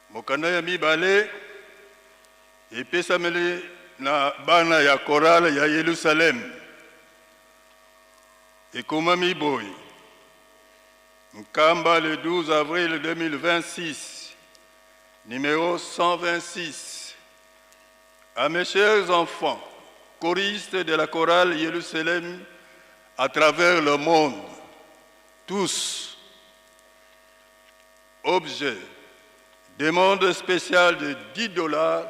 Mokanda ya mibale epesameli na bana ya chorale ya Yelusalem, ekomami boye: Nkamba, le 12 avril 2026, numéro 126. À mes chers enfants, choristes de la chorale Jérusalem à travers le monde, tous. Objet, demande spéciale de 10 dollars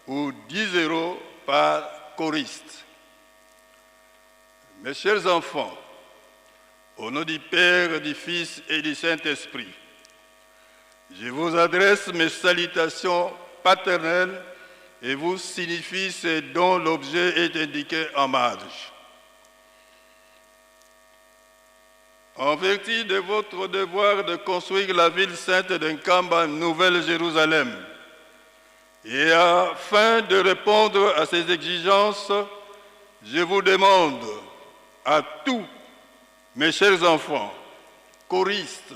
ou 10 euros par choriste. Mes chers enfants, au nom du Père, du Fils et du Saint-Esprit, je vous adresse mes salutations paternelles et vous signifie ce dont l'objet est indiqué en marge. En vertu de votre devoir de construire la ville sainte de Nkamba, Nouvelle-Jérusalem, et afin de répondre à ces exigences, je vous demande à tous mes chers enfants, choristes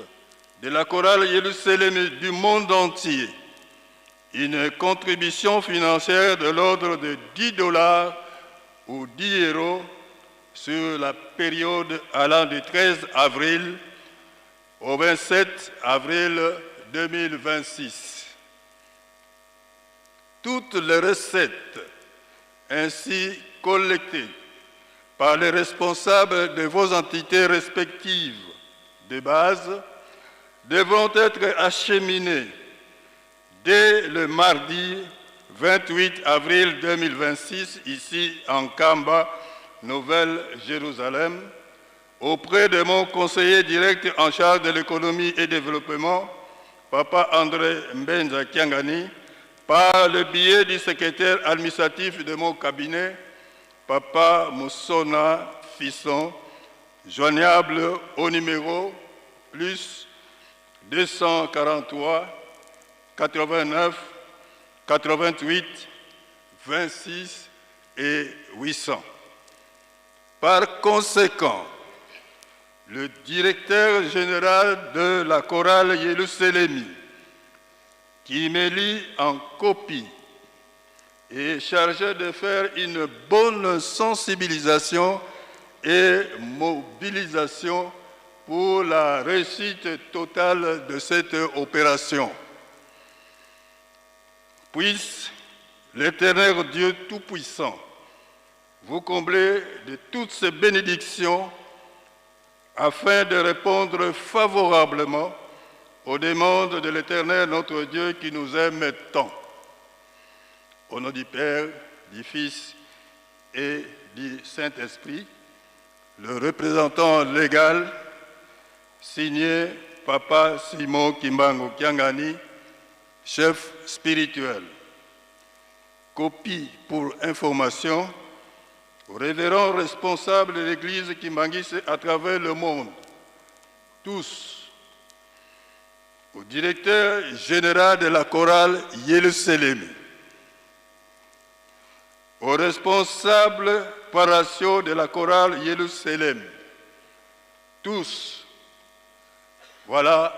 de la chorale Jérusalem du monde entier, une contribution financière de l'ordre de 10 dollars ou 10 euros sur la période allant du 13 avril au 27 avril 2026. Toutes les recettes ainsi collectées par les responsables de vos entités respectives de base devront être acheminées dès le mardi 28 avril 2026 ici en Nkamba, Nouvelle-Jérusalem, auprès de mon conseiller direct en charge de l'économie et développement, Papa André Mbenza Kiangani, par le biais du secrétaire administratif de mon cabinet, Papa Moussona Fisson, joignable au numéro plus 243 89 88 26 et 800. Par conséquent, le directeur général de la chorale Yelusalemi, qui me lit en copie, est chargé de faire une bonne sensibilisation et mobilisation pour la réussite totale de cette opération. Puisse l'Éternel Dieu Tout-Puissant vous combler de toutes ces bénédictions afin de répondre favorablement aux demandes de l'Éternel notre Dieu qui nous aime tant. Au nom du Père, du Fils et du Saint-Esprit, le représentant légal, signé Papa Simon Kimbangu Kiangani, chef spirituel. Copie pour information au révérend responsable de l'église Kimbanguiste à travers le monde, tous, au directeur général de la chorale Yelusalemi, au responsable paratio de la chorale Yelusalemi, tous. Voilà,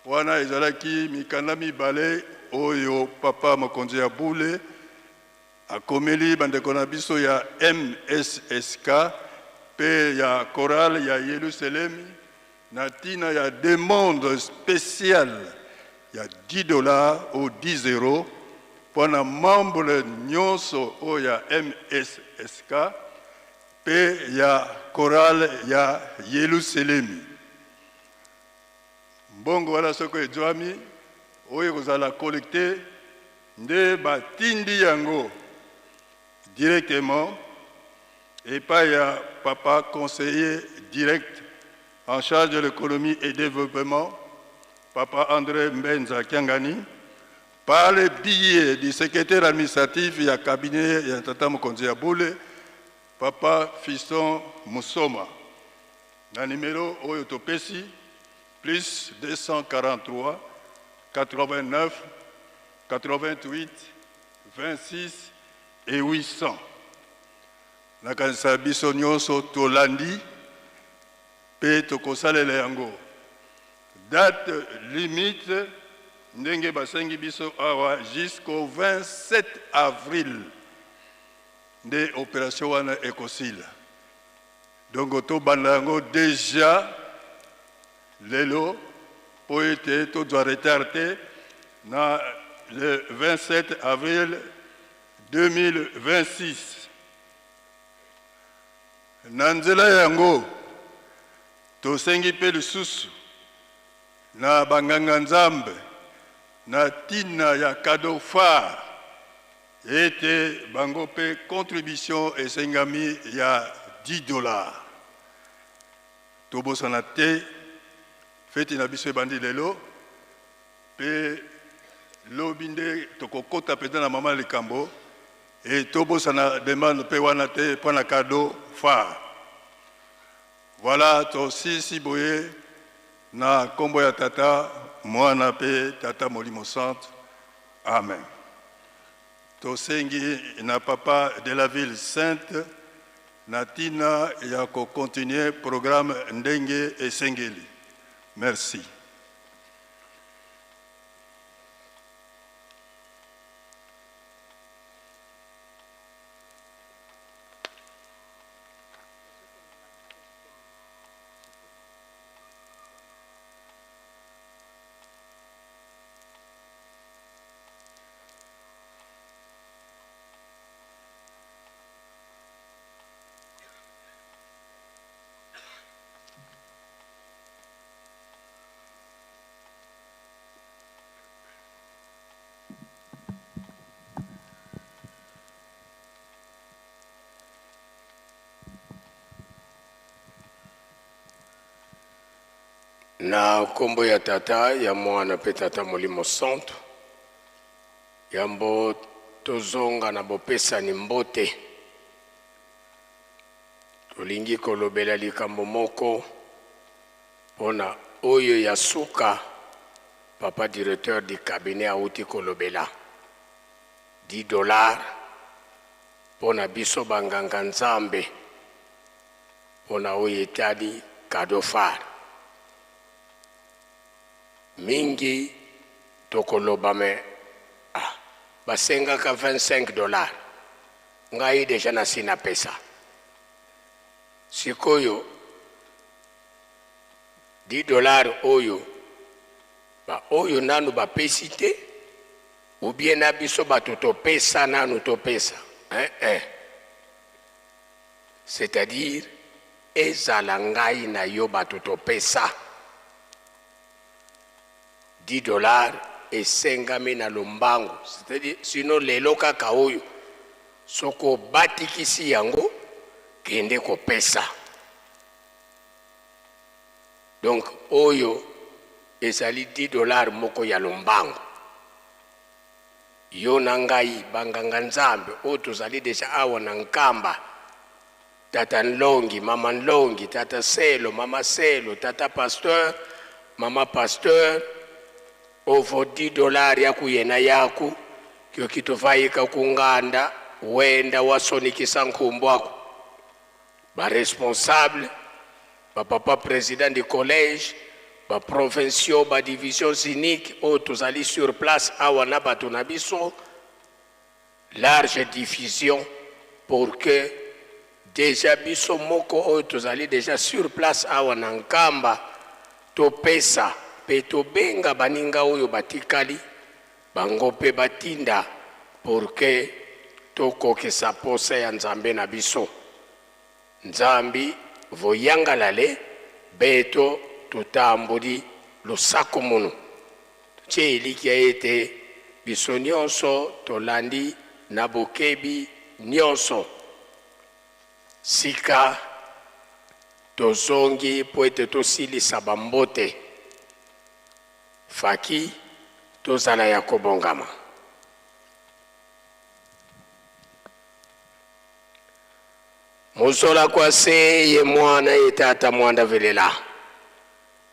wana ezalaki mikanda mibale oyo papa mokonzi ya bule akomeli bandeko na biso ya MSSK mpe ya chorale ya Yelusalemi na ntina ya demande spéciale ya 10 dollars ou 10 euros mpo na membre nyonso oyo ya MSSK mpe ya chorale ya Yelusalemi. Mbongo wana soko ezwami, oyo ekozala collecté nde batindi yango directement epai ya papa conseiller direct en charge de l'économie et développement, Papa André Mbenza Kiangani, par le biais du secrétaire administratif ya cabinet ya tata mokonzi ya bule, Papa Fiston Musoma, na numéro oyo topesi, plus 243 89 88 26 et 800. Nakanisa biso nyonso tolandi mpe tokosalela yango. Date limite ndenge basengi biso awa, jusqu'au 27 avril nde opération wana ekosila. Donc tobanda yango déjà lelo mpo ete tozwa retard te na le 27 avril 2026. Na nzela yango, tosengi mpe lisusu na banganga nzambe na ntina ya cadeau phare ete bango mpe contribution esengami ya 10 dollars. Tobosana te feti na biso ebandi lelo mpe lobi nde tokokota mpenza na mama likambo e tobosana demande mpe wana te mpo na cadeau phare. Voilà, tosilisi boye na nkombo ya Tata, Mwana mpe Tata Molimo Santu. Amen. Tosengi na Papa de la ville sainte na ntina ya ko continuer programme ndenge esengeli. Merci. Na nkombo ya Tata, ya Mwana mpe Tata Molimo Santu, yambo tozonga na bopesani mbote, tolingi kolobela likambo moko mpo na oyo ya suka papa directeur du cabinet auti kolobela, 10 dollars mpo na biso banganga Nzambe mpo na oyo etali cadeau phare. Mingi tokoloba me ah, basengaka 25 dollars, ngai deja nasi napesa. Sikoyo 10 dollars oyo ba oyo nanu bapesi te ou bien na biso bato topesa nanu topesa eh, eh. C'est-à-dire ezala ngai na yo bato topesa 10 dollars esengami na lombangu, c'est-à-dire sinon lelo kaka oyo soki obatikisi yango kende kopesa. Donc oyo ezali 10 dollars moko ya lombangu. Yo na ngai banganga Nzambe oyo tozali deja awa na Nkamba, tata Nlongi, mama Nlongi, tata Selo, mama Selo, tata pasteur, mama pasteur, ovo 10 dollars ya kuyena yaku kyoki tovayika kunganda wenda wasonikisa nkhumbu aku ba responsable ba papa president du collège ba provinciaux ba divisions uniques oyo tozali sur place awa na bato na biso large diffusion pour que deja biso moko oyo tozali deja sur place awa na Nkamba topesa mpe tobenga baninga oyo batikali bango mpe batinda pour que tokokisa posa ya Nzambe na biso. Nzambi voyangalale beto totamboli losako munu. Totie elikya ete biso nionso tolandi na bokebi nionso. Sika tozongi mpo ete tosilisa ba mbote. Faki tozala ya kobongama. Muzola kwa se ye mwana ye tata mwanda velela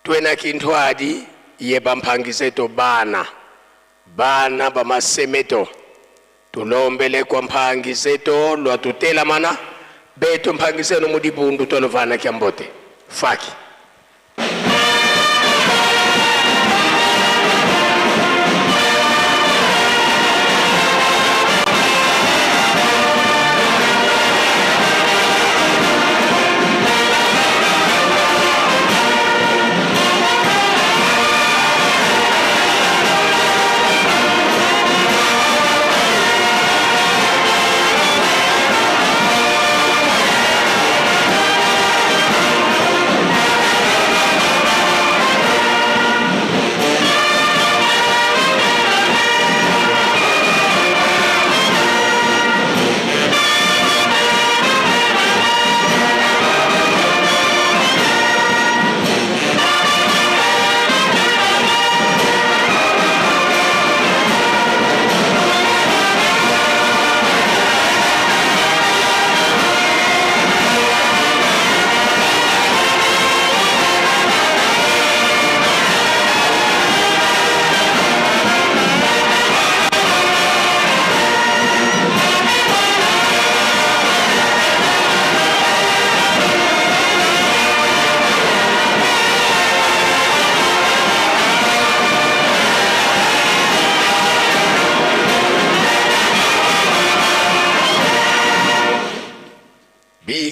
twena kinthwadi ye bamphangizeto bana bana bamasemeto tulombele kwa mphangizeto lwa tutelamana beto mphangizeno mudibundu twalovana kya mbote faki.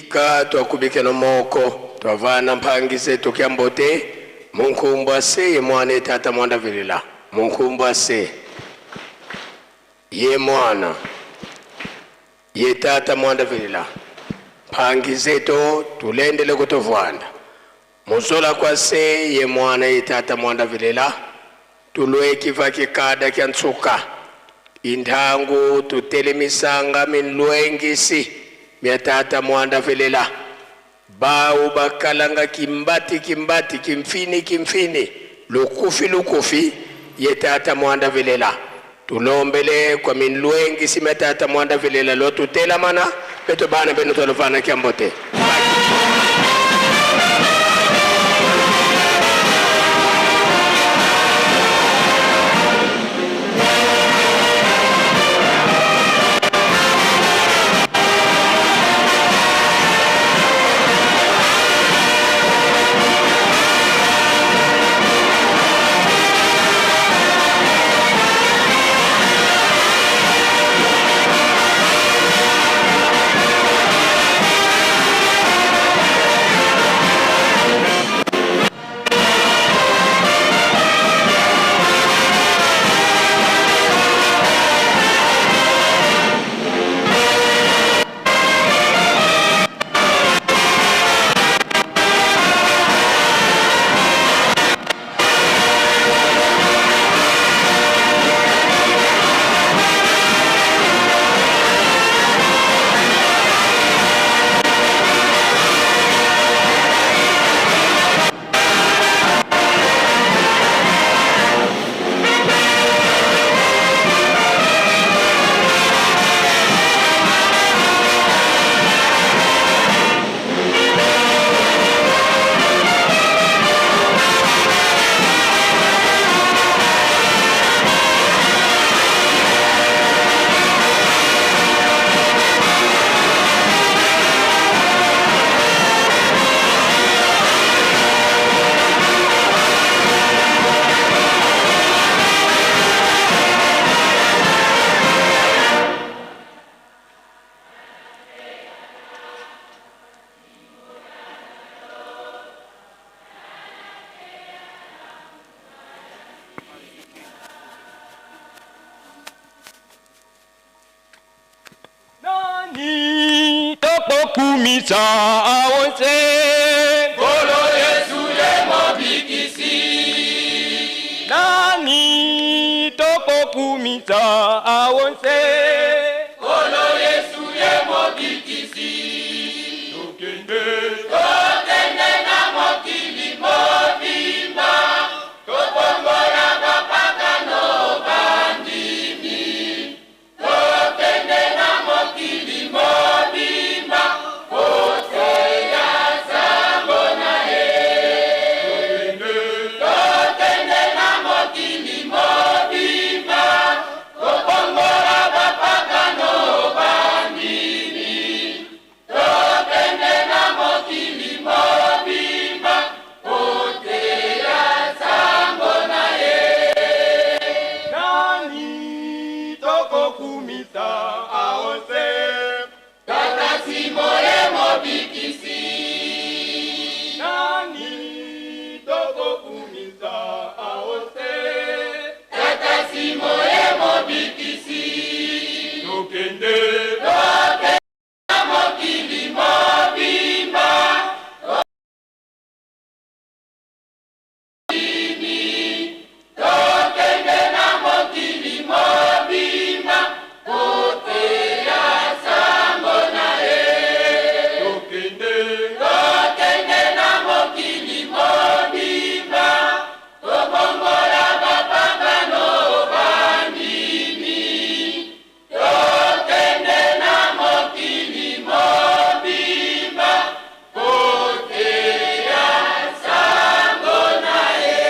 Bika twakubikeno moko twavana mphangise tukyambote munkumbwa se ye mwana ye tata mwanda velela munkumbwa se ye mwana ye tata mwanda velela mpangize to tulendele kutovwanda muzola kwa se ye mwana ye tata mwanda velela tulwekiva kikada kya ntsuka inthangu tutelemisanga minlwengisi mya tata mwanda velela Bawu bakalanga kimbati kimbati kimfini kimfini lukufi lukufi ye tata mwanda velela tulombele kwa minlwengisi mya tata mwanda velela lo tutelamana beto bana beno twalovana kyambote. Nani tokokumisa aonse Nkolo Yesu ye mobikisi Nani tokokumisa aonse Nkolo Yesu ye mobikisi Tokende Tokende na mokili mobimba Tokongola bapakano bandimi Tokende na mokili mobimba koteya sango na ye. Tokende na mokili mobimba kokongola bapakano bandimi. Tokende na mokili mobimba koteya sango na ye. Nani tokokumisa aose Tata Simo ye mobikisi. Nani tokokumisa aose Tata Simo ye mobikisi. Tokende Tokende na mokili mobimba. Tokende na mokili mobimba koteya sango na ye. Tokende, tokende na mokili mobimba kobongola bapakano bandimi. Tokende na mokili mobimba koteya sango na ye.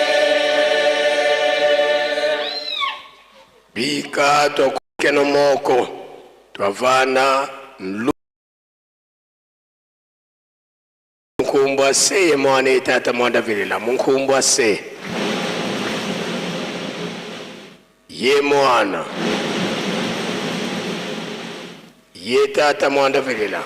Bika twakukeno moko twavana nlu munkumbwa se ye mwana ye tata mwanda velela munkumbwa se ye mwana ye tata mwanda velela.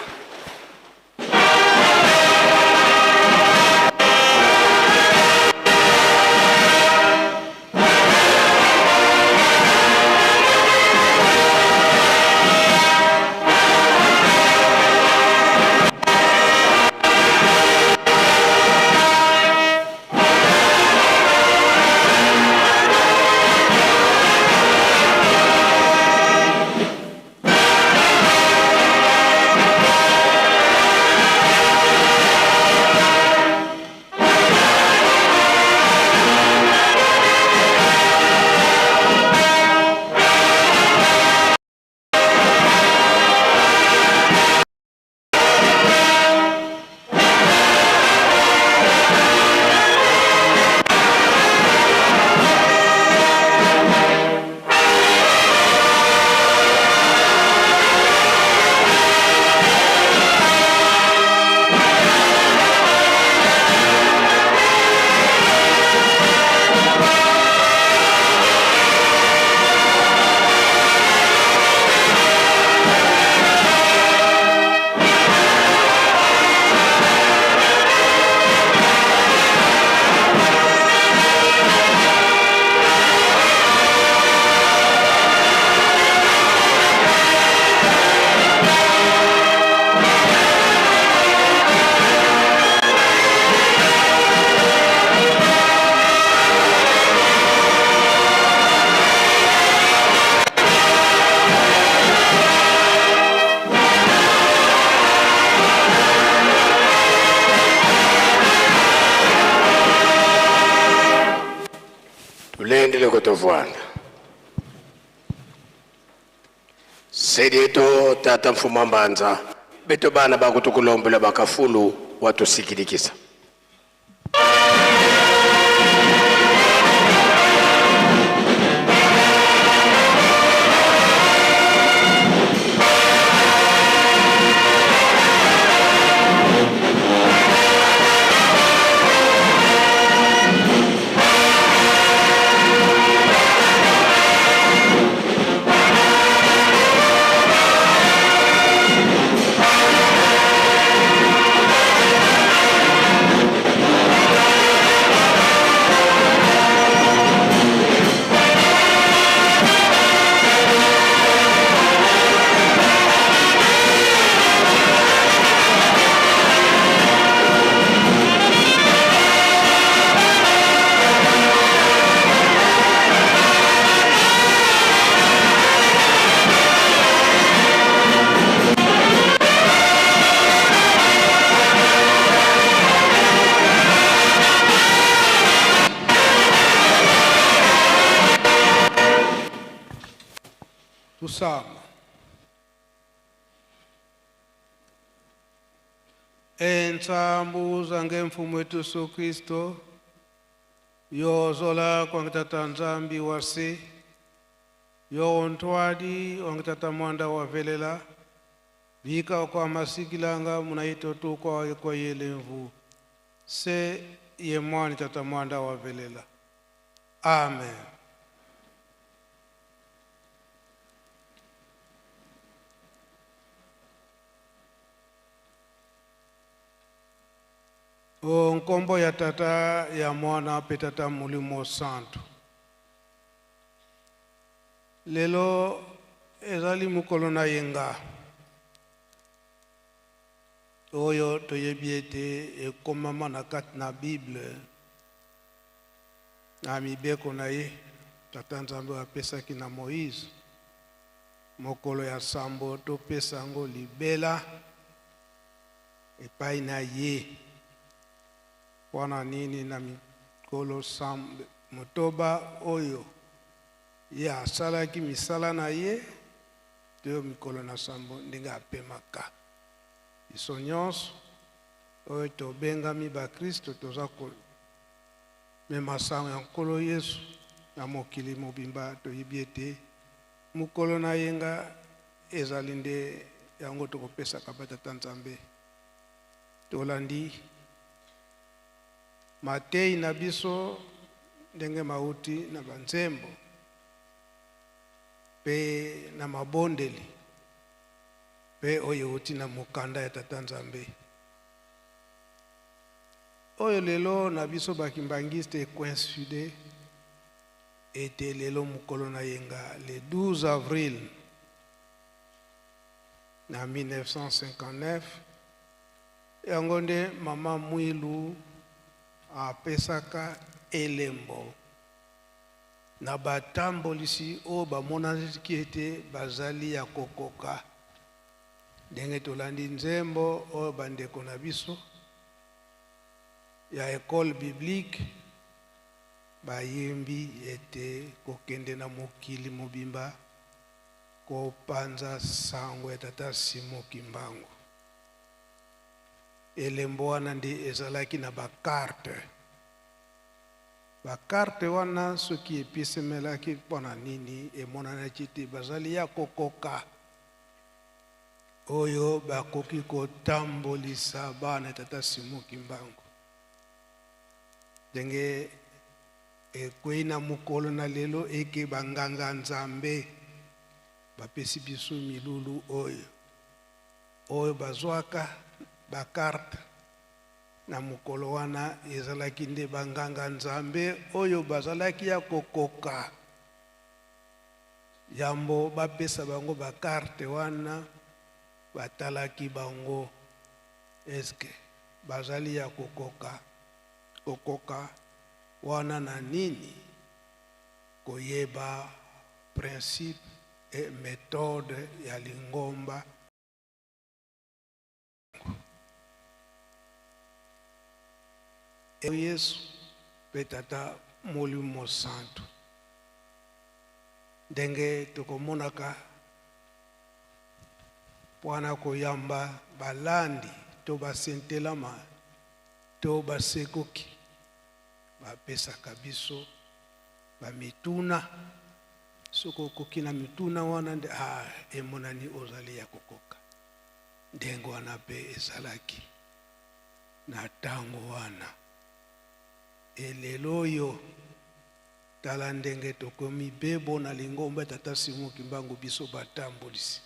Ndeko tovwanda. Sedieto tata mfuma mbanza beto bana bakutukulombela bakafulu watusikilikisa. Tusama. Entsambuza ngemfumo wetu Yesu Kristo yozola kwangitata Nzambi wase yontwadi wangitata mwanda wavelela bika kwa masikilanga munaito kwa kwa yelemvu se ye mwani tata mwanda wavelela. Amen. O nkombo ya tata ya mwana pe tata molimo santo. Lelo ezali mokolo na yenga oyo toyebi ete ekomama na kati na Bible na mibeko na ye tata Nzambe oyo apesaki na Moïse mokolo ya sambo topesa yango libela epai na ye. Mpona nini na mikolo motoba oyo ye asalaki misala na ye to mikolo na sambo ndenge apemaka. Biso nyonso oyo tobengami bakristo toza komema sango ya Nkolo Yesu na mokili mobimba, toyebi ete mokolo na yenga ezali nde yango tokopesaka batata Nzambe. Tolandi matei na biso ndenge mauti na banzembo pe na mabondeli pe oyo euti na mokanda ya tata Nzambe. Oyo lelo na biso bakimbangiste ecoïncide ete lelo mokolo na yenga le 12 avril na 1959 yango nde mama Mwilu apesaka elembo na batambolisi oyo bamonaki ete bazali ya kokoka. Ndenge tolandi nzembo oyo bandeko na biso ya école biblique bayembi ete kokende na mokili mobimba kopanza sango ya tata Simon Kimbangu. Elembo wana nde ezalaki na bakarte. Bakarte wana soki epesemelaki mpona nini emonanaki te bazali ya kokoka oyo bakoki kotambolisa bana ya tata Simon Kimbangu. Ndenge ekwei na mokolo na lelo eke banganga Nzambe bapesi biso milulu oyo oyo bazwaka bakarte na mokolo wana ezalaki nde banganga Nzambe oyo bazalaki ya kokoka yambo bapesa bango bakarte wana batalaki bango eske bazali ya kokoka kokoka wana na nini koyeba principe et méthode ya lingomba. Yesu pe tata Molimo Santu. Ndenge tokomonaka mpona koyamba balandi to basentelama to basekoki, bapesaka biso bamituna. Soki okoki na mituna wana nde emonani ozali ya kokoka. Ndenge wana mpe ezalaki na ntango wana. Elelo oyo, tala ndenge tokomi bebo na lingomba Tata Simon Kimbangu, biso batambolisi.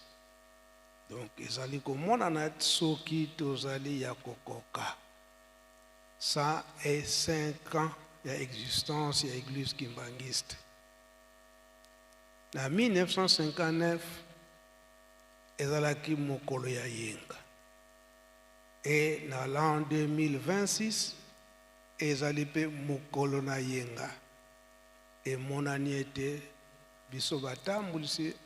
Donc ezali komonana soki tozali ya kokoka. 105 ans ya existence ya Église Kimbanguiste. Na 1959 ezalaki mokolo ya yenga, e na l'an 2026 ezali mpe mokolo na yenga. Emonani ete biso batambulisi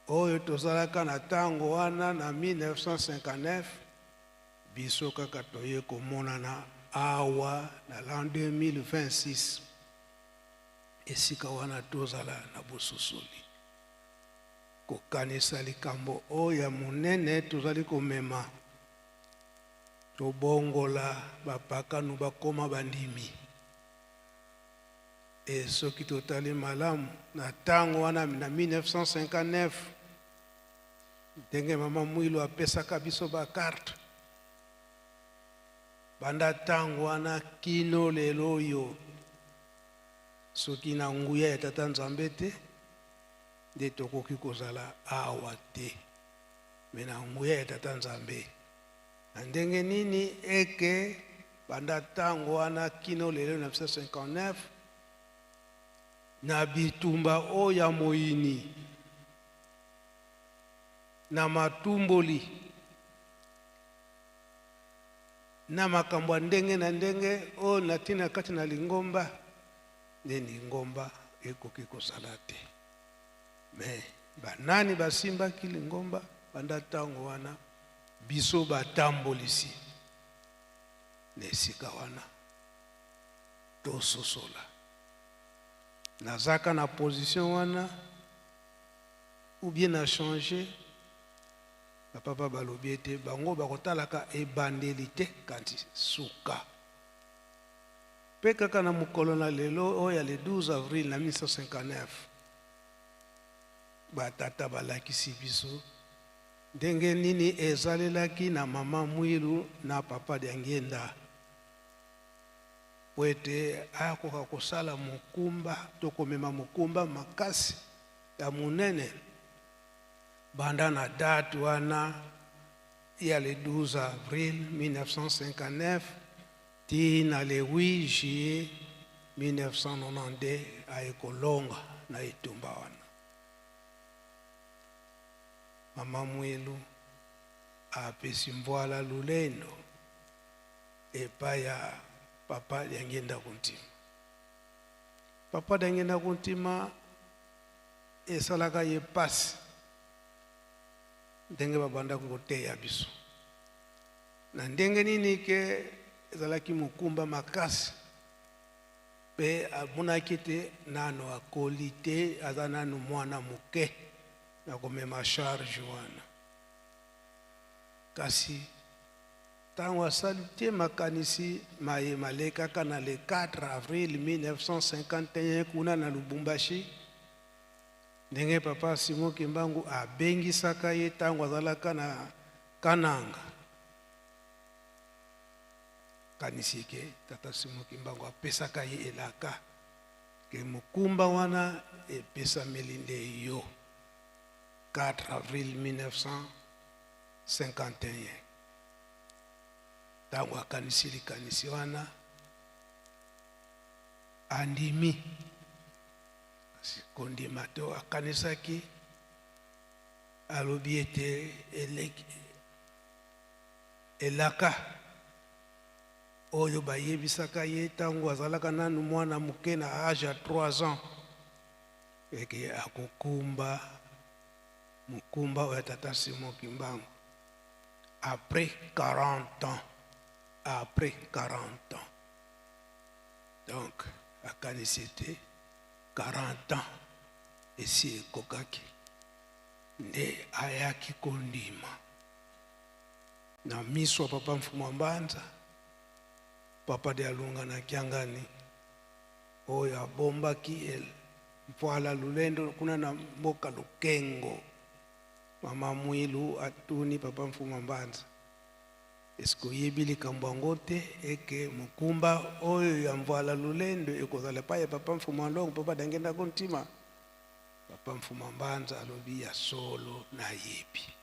oyo tozalaka na ntango wana na 1959, biso kaka toye komonana awa na l'an 2026. Esika wana tozala na bososoli kokanisa likambo oyo ya monene tozali komema, tobongola bapakanu bakoma bandimi. E soki totali malamu na ntango wana na 1959, ndenge mama Mwilu apesaka biso bakarte, banda ntango wana kino lelo oyo, soki na nguya ya Tata Nzambe te nde tokoki kozala awa te. Me na nguya ya Tata Nzambe, na ndenge nini eke banda ntango wana kino lelo na 1959, na bitumba oyo ya moyini, na matumboli, na makambo ya ndenge na ndenge oyo na ntina kati na lingomba, nde lingomba ekoki kozala te. Me banani basimbaki lingomba banda ntango wana? Biso batambolisi. Na esika wana tososola, nazaka na position wana ou bien na change. Bapapa balobi ete bango bakotalaka ebandeli te, kasi suka. Mpe kaka na mokolo na lelo oyo ya le 12 avril na 1959, batata balakisi biso ndenge nini ezalelaki na mama Mwilu na papa Diangienda, po ete akoka kosala mokumba to komema mokumba makasi ya monene banda na date wana ya le 12 avril 1959 ti na le 8 juillet 1992, aye kolonga na etumba wana. Mama Mwilu apesi mbwala lulendo epai ya papa Diangienda Kuntima. Papa Diangienda Kuntima, esalaka ye pasi ndenge babandaki koteya biso na ndenge nini ke ezalaki mokumba makasi, mpe amonaki ete nano akoli te, aza nano mwana moke na komema charge wana. Kasi ntango asali te makanisi maye malekaka na le 4 avril 1951 kuna na Lubumbashi, ndenge papa Simon Kimbangu abengisaka ye ntango azalaka na Kananga, kanisi ke tata Simon Kimbangu apesaka ye elaka ke mokumba wana epesameli nde yo. 4 avril 1951, ntango akanisi likanisi wana, andimi. Kasi kondima to akanisaki, alobi ete elaka oyo bayebisaka ye ntango azalaka nanu mwana moke na age ya 3 ans, eke akokumba mokumba oyo ya tata Simon Kimbangu après 40 ans, après 40 ans. Donc akanisi ete 40 ans. esi ekokaki nde ayaki kondima na miso ya papa Mfumu Mbanza, papa de Alunga na Kiangani, oyo abombaki Mfwala Lulendo kuna na mboka Lukengo. Mama Mwilu atuni papa Mfumu Mbanza, eske oyebi likambo yango te eke mokumba oyo ya Mfwala Lulendo ekozala epai ya papa Mfumu Alongo, papa Dangenda Kontima? Papa Mfumu Mbanza alobi ya solo nayebi.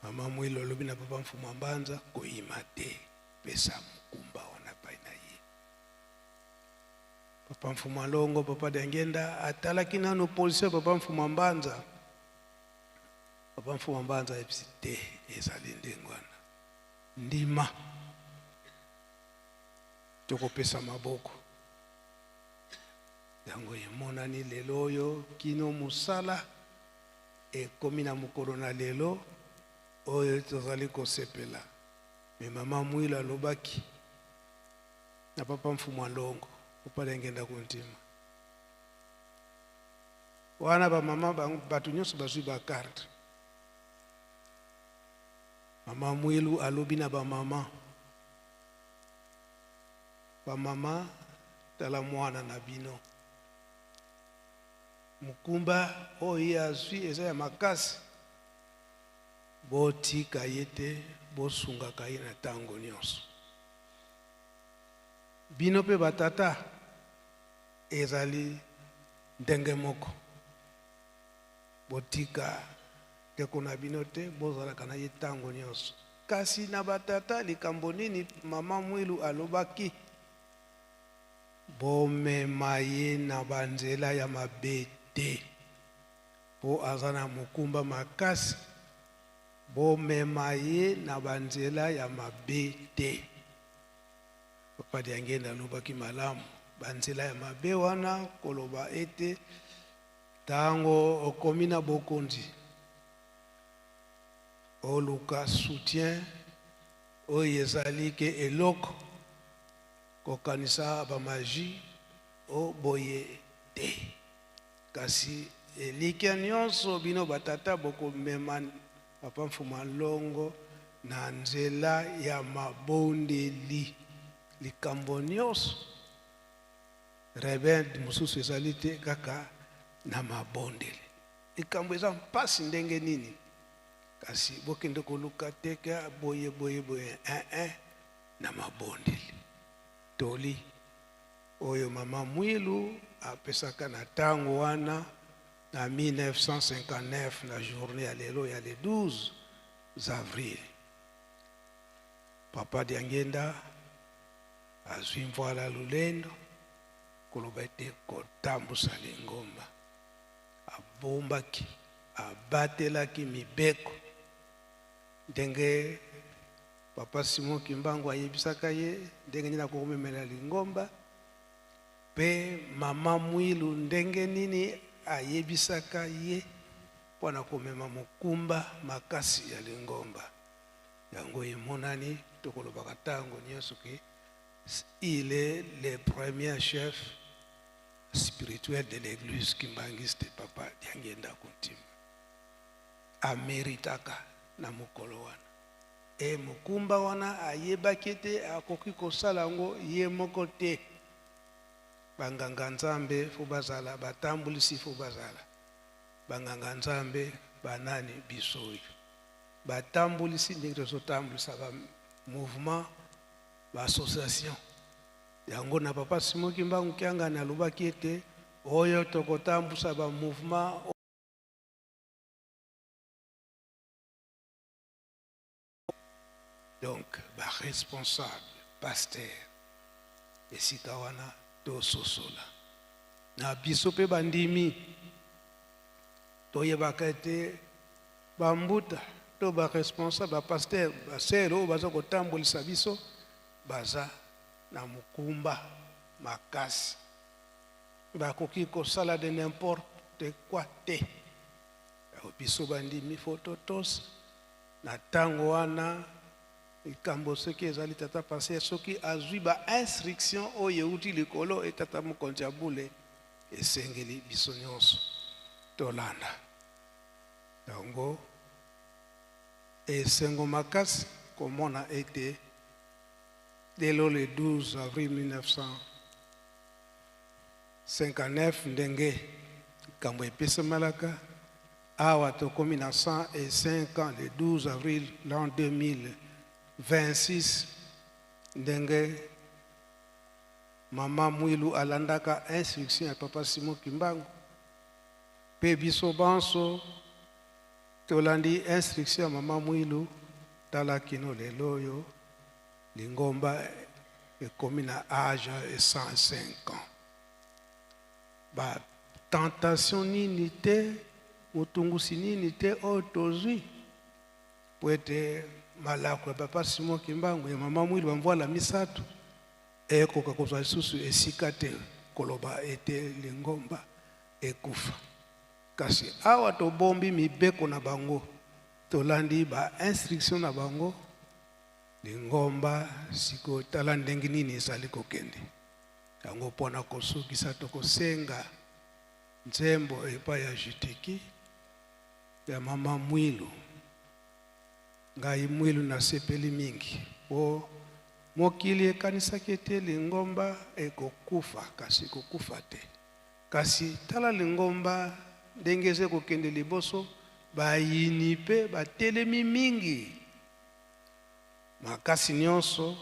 Mama Mwilu alobi na papa Mfumu Mbanza, koyima te, pesa mokumba wana epai na ye. Papa Mfumu Alongo, papa Dangenda atalaki nano position ya papa Mfumu Mbanza. Papa Mfumu Mbanza ayebisi te, ezali ndenge wana, ndima tokopesa maboko. Yango emonani lelo oyo kino mosala ekomi na mokolo na lelo oyo tozali kosepela. Me mama Mwilu alobaki na papa Mfumu Alongo, papa Dangenda Kontima, wana ba mama bato nyonso bazwi ba carte. Mama Mwilu alobi na ba mama, ba mama tala mwana na bino, mokumba oyo ye azwi eza ya makasi, botika ye te, bosungaka ye na ntango nyonso. Bino mpe batata ezali ndenge moko, botika ndeko na bino te, bozalaka na ye ntango nyonso. Kasi na batata likambo nini mama Mwilu alobaki? Bomema ye na banzela ya mabe te, po aza na mokumba makasi. Bomema ye na banzela ya mabe te. Papa Diangenda alobaki malamu, banzela ya mabe wana koloba ete tango okomi na bokonzi oluka soutien oyo ezali ke eloko kokanisa ba magie o boye te, kasi elikya nyonso bino batata bokomema papa Mfumu Alongo na nzela ya mabondeli. Likambo nyonso rebelde mosusu ezali te, kaka na mabondeli. Likambo eza mpasi ndenge nini, kasi bokende koluka te ka boye boye boye, na mabondeli. Toli oyo mama Mwilu apesaka na tango wana na 1959 na journée ya lelo ya le 12 avril. Papa Diangenda azwi Mfwala Lulendo koloba ete kotambusa lingomba, abombaki, abatelaki mibeko ndenge papa Simon Kimbangu ayebisaka ye ndenge nini akokomemela lingomba, pe mama Mwilu ndenge nini ayebisaka ye mpo na komema mokumba makasi ya lingomba. Yango emonani tokolobaka ntango nyonso ke il est le premier chef spirituel de l'église kimbanguiste. Papa Diangenda Kuntima ameritaka na mokolo wana e mokumba wana ayebaki ete akoki kosala yango ye moko te. Banganga nzambe fo bazala, batambulisi fo bazala. Banganga nzambe banani biso oyo batambulisi ndenge tozotambulisa ba mouvement, ba association yango. Na papa Simon Kimbangu Kiangani alobaki ete oyo tokotambusa ba mouvement, donc ba responsable pasteur esika wana tososola na biso mpe bandimi toyebaka ete bambuta to ba responsable ba pasteur basere oyo baza kotambolisa biso baza na mokumba makasi, bakoki kosala de n'importe quoi te. Biso bandimi fo totosa na ntango wana. Likambo soki ezali tata pasteur soki azwi ba instruction oyo euti likolo e tata mokonzi ya bule, esengeli biso nyonso tolanda yango. Esengo makasi komona ete lelo le 12 avril 1959 ndenge likambo epesamelaka awa tokomi na 105 ans le 12 avril l'an 2026 ndenge mama Mwilu alandaka instruction ya papa Simon Kimbangu pe biso banso tolandi instruction ya mama Mwilu. Tala kino lelo oyo lingomba ekomi na age ya 105 ans. Ba tentation nini te, motungusi nini te oyo tozwi po ete malako ya papa Simon Kimbangu ya mama Mwilu bamvwala misato ekoka kozwa lisusu esika te koloba ete lingomba ekufa. Kasi awa tobombi mibeko na bango, tolandi ba instruction na bango, lingomba sikoyo tala ndenge nini ezali kokende. Yango pona kosukisa tokosenga nzembo epai ya Jutiki ya mama Mwilu. Ngai Mwilu nasepeli mingi po mokili ekanisaki ete lingomba ekokufa, kasi ekokufa te. Kasi tala lingomba ndenge eza kokende liboso, bayini pe batelemi mingi. Makasi nyonso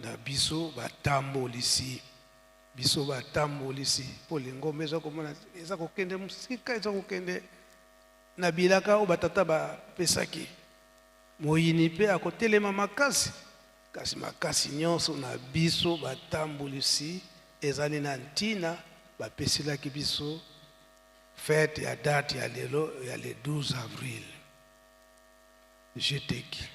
na biso batambolisi, biso batambolisi po lingomba eza komona eza kokende mosika, eza kokende na bilaka oyo batata bapesaki. Moyini pe akotelema makasi, kasi makasi nyonso na biso batambolisi ezali na ntina bapeselaki biso fete ya date ya lelo ya le 12 avril. Jeteki.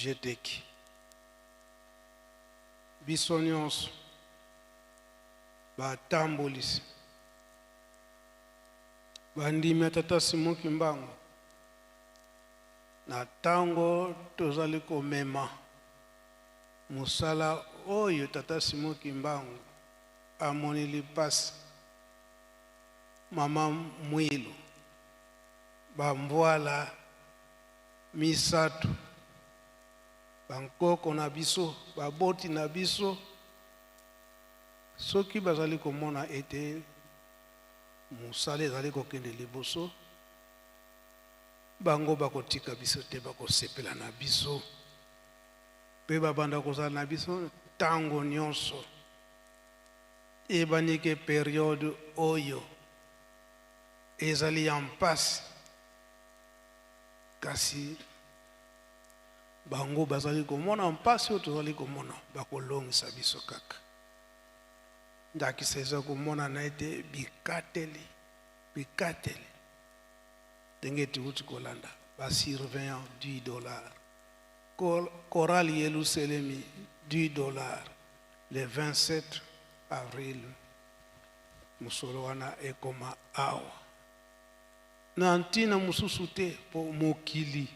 GTEC. Biso nyonso batambolisi bandimi ya Tata Simon Kimbangu na ntango tozali komema mosala oyo Tata Simon Kimbangu amoneli mpasi Mama Mwilu bambwala misato, bankoko na biso, baboti na biso, soki bazali komona ete mosala ezali kokende liboso, bango bakotika biso te, bakosepela na biso mpe babanda kozala na biso ntango nyonso. Eyebani ke periode oyo ezali ya mpasi, kasi bango bazali komona mpasi oyo tozali komona, bakolongisa biso kaka. Ndakisa eza komonana ete bikateli bikateli ndenge touti kolanda ba surveillant 10 dollars, chorale Yelusalemi 10 dollars le 27 avril, mosolo wana ekoma awa na ntina mosusu te mpo mokili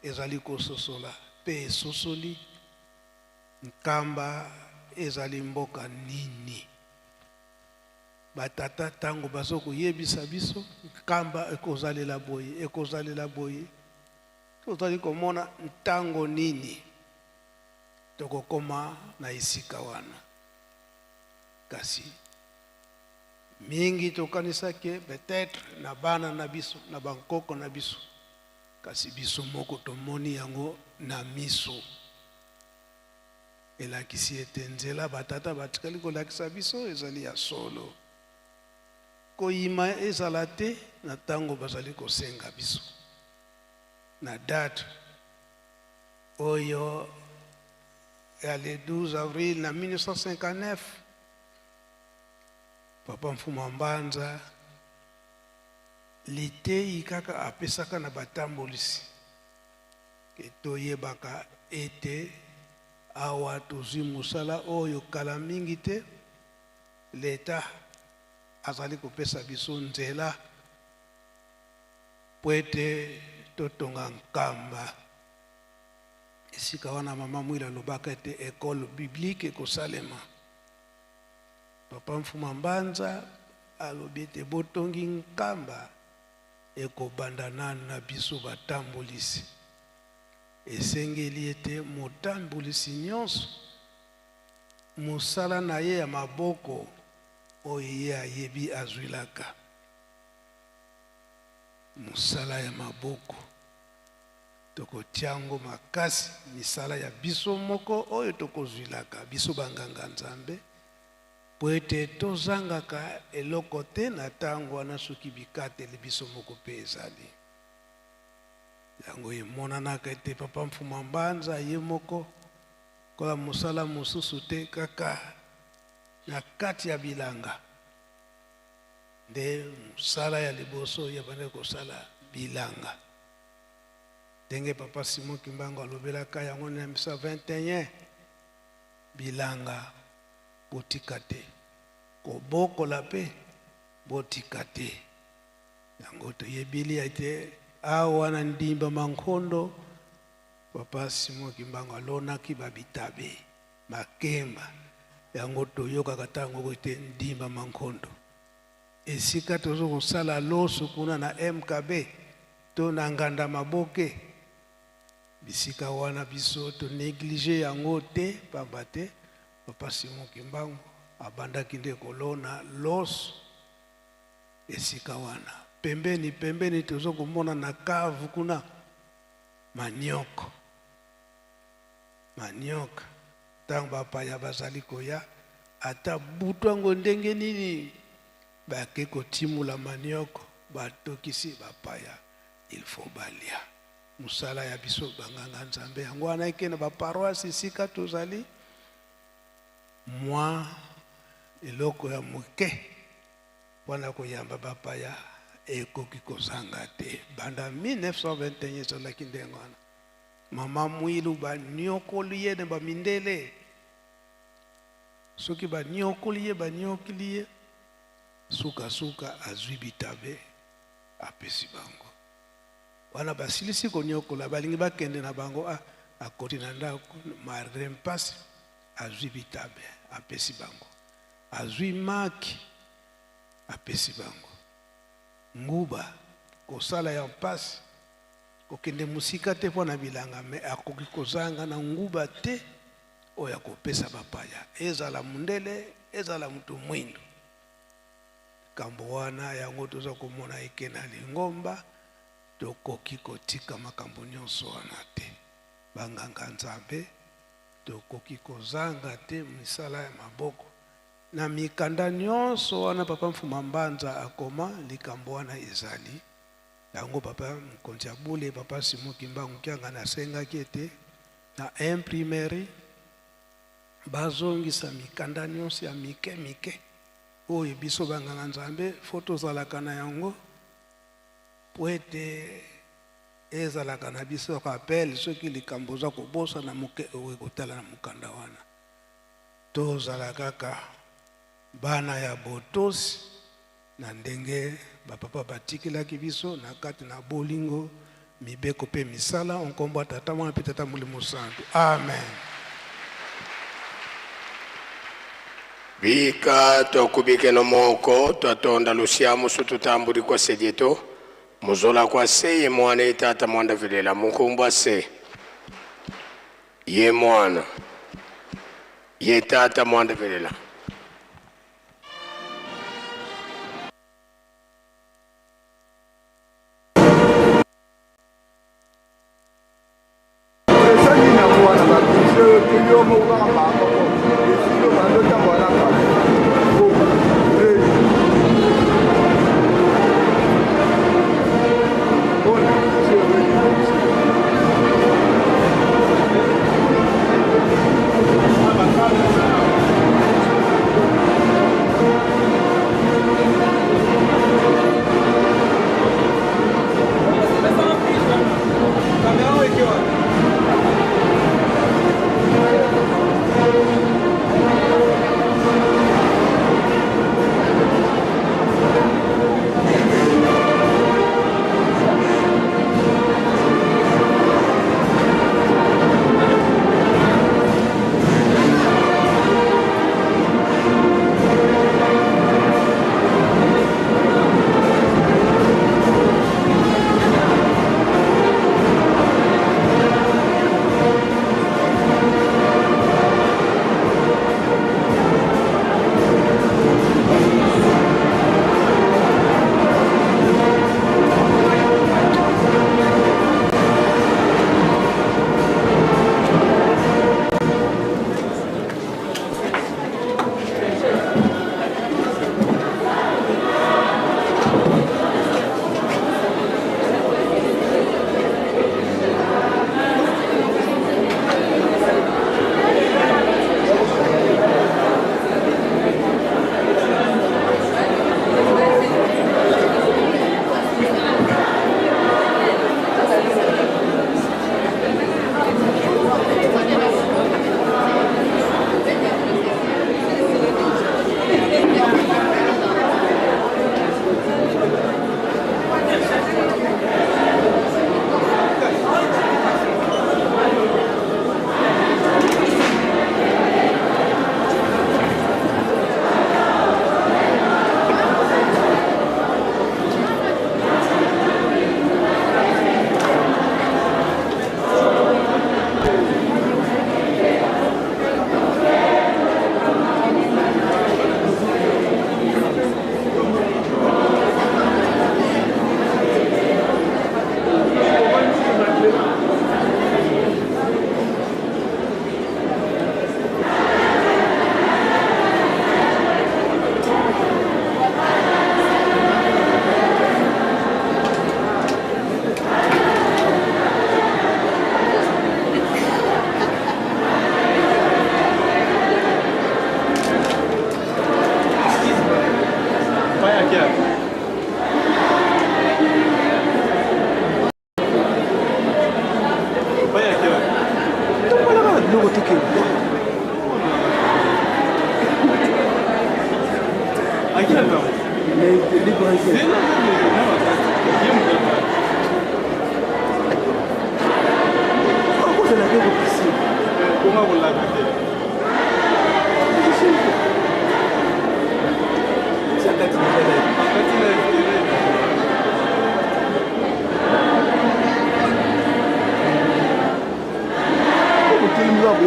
ezali kososola mpe esosoli Nkamba ezali mboka nini. Batata ntango bazo koyebisa biso Nkamba ekozalela boye, ekozalela boye, tozali komona ntango nini tokokoma na esika wana. Kasi mingi tokanisaki peut-être na bana na biso, na bankoko na biso, kasi biso moko tomoni yango na miso. Elakisi ete nzela batata batikali kolakisa biso ezali ya solo. Koyima ezala te na ntango bazali kosenga biso na date oyo ya le 12 avril na 1959. Papa Mfuma Mbanza liteyi kaka apesaka na batambolisi ke toyebaka ete awa tozwi mosala oyo kala mingi te, leta azali kopesa biso nzela mpo ete totonga Nkamba. Esika wana Mama Mwila alobaka ete ecole biblique ekosalema. Papa Mfuma Mbanza alobi ete botongi Nkamba ekobanda nanu na biso batambolisi. Esengeli ete motambolisi nyonso mosala na ye ya maboko oyo ye ayebi azwilaka mosala ya maboko, tokotia yango makasi, misala ya biso moko oyo tokozwilaka biso banganga Nzambe, mpo ete tozangaka eloko te na ntango wana soki bikateli biso moko mpe ezali. Yango emonanaka ete Papa Mfuma Mbanza ye moko kola mosala mosusu te kaka na kati ya bilanga nde mosala ya liboso ye abandaki kosala bilanga. Ndenge Papa Simon Kimbangu alobelaka yango na 1921, bilanga botika te, kobokola mpe botika te. Yango toyebili ete awa na Ndimba Mankondo Papa Simon Kimbangu alonaki ba bitabe, makemba. Yango toyokaka ntango ete Ndimba Mankondo, esika tozo kosala loso kuna na MKB to na Nganda Maboke, bisika wana biso to neglige yango te, pamba te Papa Simon Kimbangu abandaki nde kolona loso esika wana. Pembeni pembeni tozo komona na cave kuna manioko, manioc ntango bapaya bazali koya, ata butu yango ndenge nini, bake kotimula manioko, batokisi bapaya, il faut balia. Mosala ya biso banganga Nzambe yango wana, eke na baparoise esika tozali mwa eloko ya moke mpona koyamba bapaya ekoki kozanga te. Banda 1921 ezalaki ndenge wana. Mama Mwilu banyokoli ye na bamindele. Soki banyokoli ye, banyokili ye, sukasuka azwi bitabe apesi bango. Wana basilisi konyokola, balingi bakende na bango, ah, akoti na ndako malgre mpasi, azwi bitabe apesi bango, azwi maki apesi bango, nguba kosala ya mpasi, kokende mosika te mpo na bilanga, me akoki kozanga na nguba te oyo akopesa bapaya, ezala mundele ezala moto mwindo. Likambo wana yango toza komona eke na lingomba, tokoki kotika makambo nyonso wana te. Banganga Nzambe, tokoki kozanga te misala ya maboko. Na mikanda nyonso wana Papa Mfuma Mbanza akoma, likambo wana ezali yango. Papa mokonzi ya bule, Papa Simon Kimbangu Kiangani asengaki ete na imprimerie bazongisa mikanda nyonso ya mike mike oyo biso banganga Nzambe fo tozalaka na yango, po ete ezalaka na biso rappel soki likambo oza kobosana moke okoki kotala na mokanda wana. Tozala kaka bana ya botosi na ndenge bapapa batikelaki biso na kati na bolingo, mibeko mpe misala. Nkombo ya Tata, Mwana mpe Tata Molimo Santu. Amen. Bika tokubikeno moko twatonda lusiamu sututambuli kwa sedieto muzola kwa se ye mwana ye tata mwanda velela munkumbwa se ye mwana ye tata mwanda velela.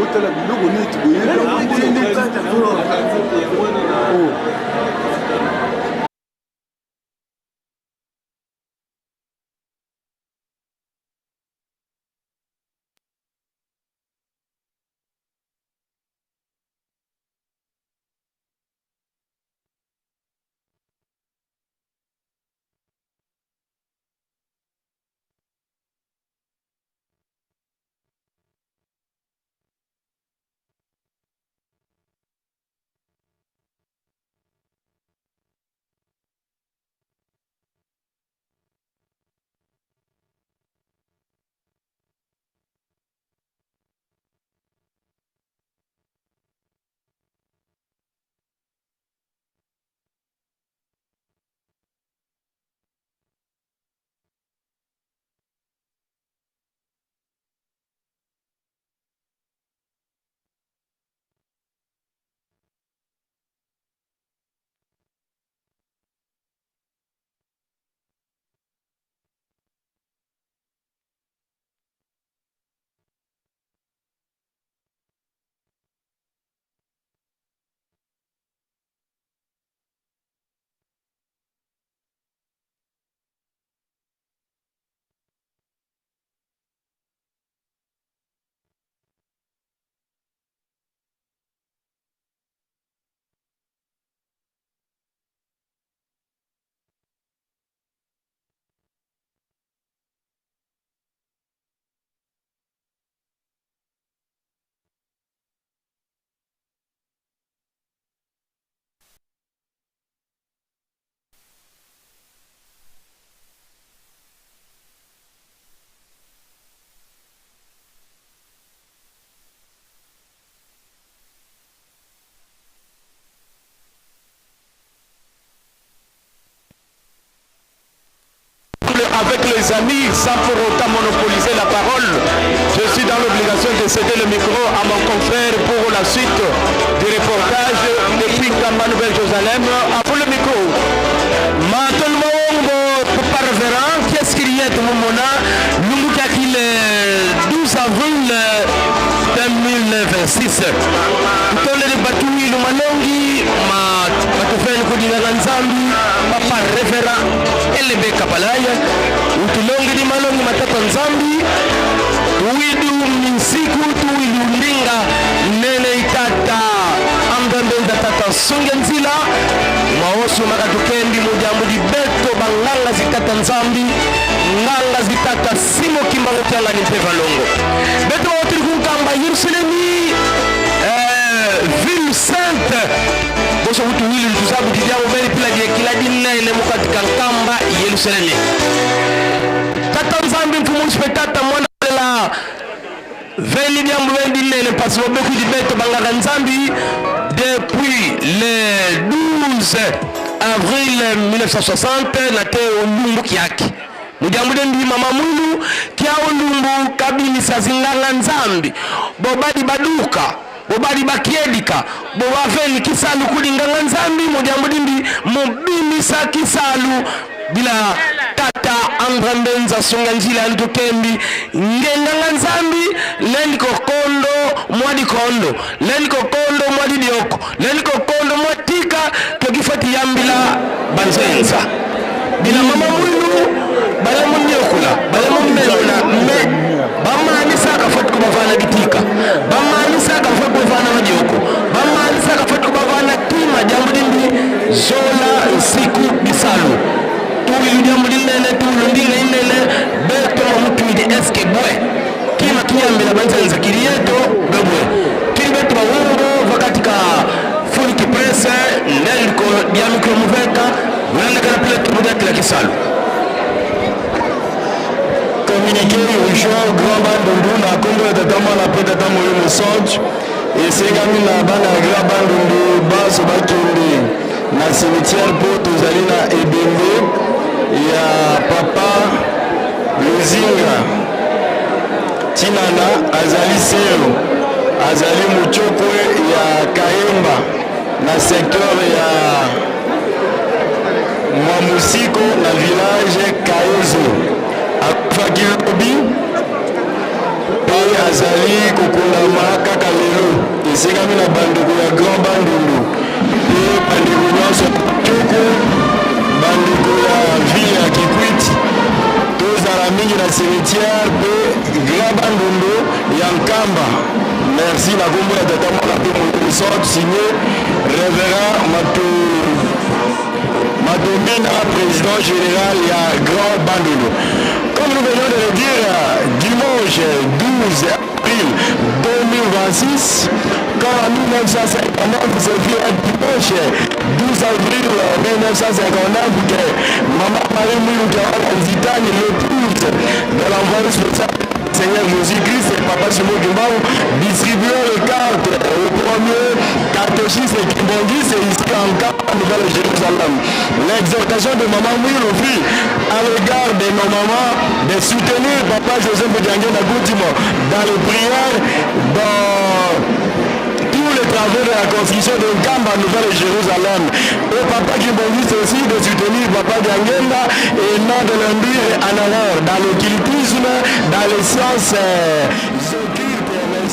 Otala biloko neti boye. Avec les amis sans pour autant monopoliser la parole. Je suis dans l'obligation de céder le micro à mon confrère pour la suite du reportage depuis Kamba Nouvelle-Jérusalem. À vous le micro. Matondo parvera qu'est-ce qu'il y a de Mona Lumukaki le 12 avril 2026. Tutole batui lumalongi ma batufeli kudinga nzambi papa révérend Elebe Kapalaya utulongi di malongi matata nzambi tuwidu minsiku tuwidu ndinga nene itata ambembenza tata sunge nzila maoso makatukendi mujambo di beto banganga zitata nzambi nganga zitata simo kimbangu kyangani mpe valongo beto baotili kunkamba Yerusalemi ville sainte boso kutu wili tuzabu didiabo beli pila diekila dinene mukati ka nkamba Yerusalemi tata nzambi mfumu tata mwana la veli diambo veli dinene parce que bobeku di beto bangaka nzambi depuis le 12 avril 1960 na te olumbu kiaki mudiambu de ndi mama mwilu kia olumbu kabinisa zinganga nzambi bobadi baduka bobadi bakiedika bobaveni kisalu kudi nganga nzambi mudiambu dindi mubimisa kisalu bila tata Andre Mbenza songa njila ntukembi ngenganga nzambi lendi kokondo mwadi kondo lendi kokondo mwadi dioko lendi kokondo mwatika tokifati yambila banzenza bila mama mwilu bala munyokula bala mumemuna me bamanisa akafati kubavana bitika bamanisa akafati kubavana madioko bamanisa akafati kubavana kima jambo dindi zola nsiku bisalu tuwilu jambo dinene tuwilu ndinga inene beto mamutuidi eske bwe kima kiyambila banzenza kiliyeto bebwe kili beto bawumbo vakatika fulki presse neliko dia micro muveka ulandakala pila tumudatila kisalu. Communiqué urgent Grand Bandundu na kombo ya tata mwana mpe tata molimo santu esengami na bana ya Grand Bandundu banso bakende na na cimetière mpo tozali na ebembe ya papa Luzinga Tinana, azali selo, azali muchokwe ya Kayemba na secteur ya Mwamusiko na village Kaezo. Akufaki lobi mpe azali kokundama kaka lelo. Esengami na bandeko ya Grand Bandundu mpe bandeko nyonso Toko, bandeko ya ville ya Kikwit, tozala mingi na cimetière mpe Grand Bandundu ya Nkamba. Merci na kombo ya tata mwana mpe molimo santu, signé Reverend Mato Matombina, président général ya Grand Bandundu. Comme nous venons de le dire, dimanche 12 avril 2026, quand en 1959 se fit un dimanche 12 avril 1959 que Maman Marie Mwilu Kiawala Nzitani, l'épouse de l'envoyé spécial Seigneur Jésus-Christ et Papa Simon Kimbangu, distribuant les cartes au premier catéchiste et kimbangiste ici en Nkamba, Nouvelle-Jérusalem. L'exhortation de Maman Mwilu fut à l'égard de nos mamans de soutenir Papa Joseph Diangienda Kuntima dans les prières, dans tous les travaux de la construction de Nkamba, Nouvelle-Jérusalem. Et Papa Kimbangiste aussi de soutenir Papa Diangienda et non de l'induire en erreur dans l'occultisme, dans les sciences occultes. Mais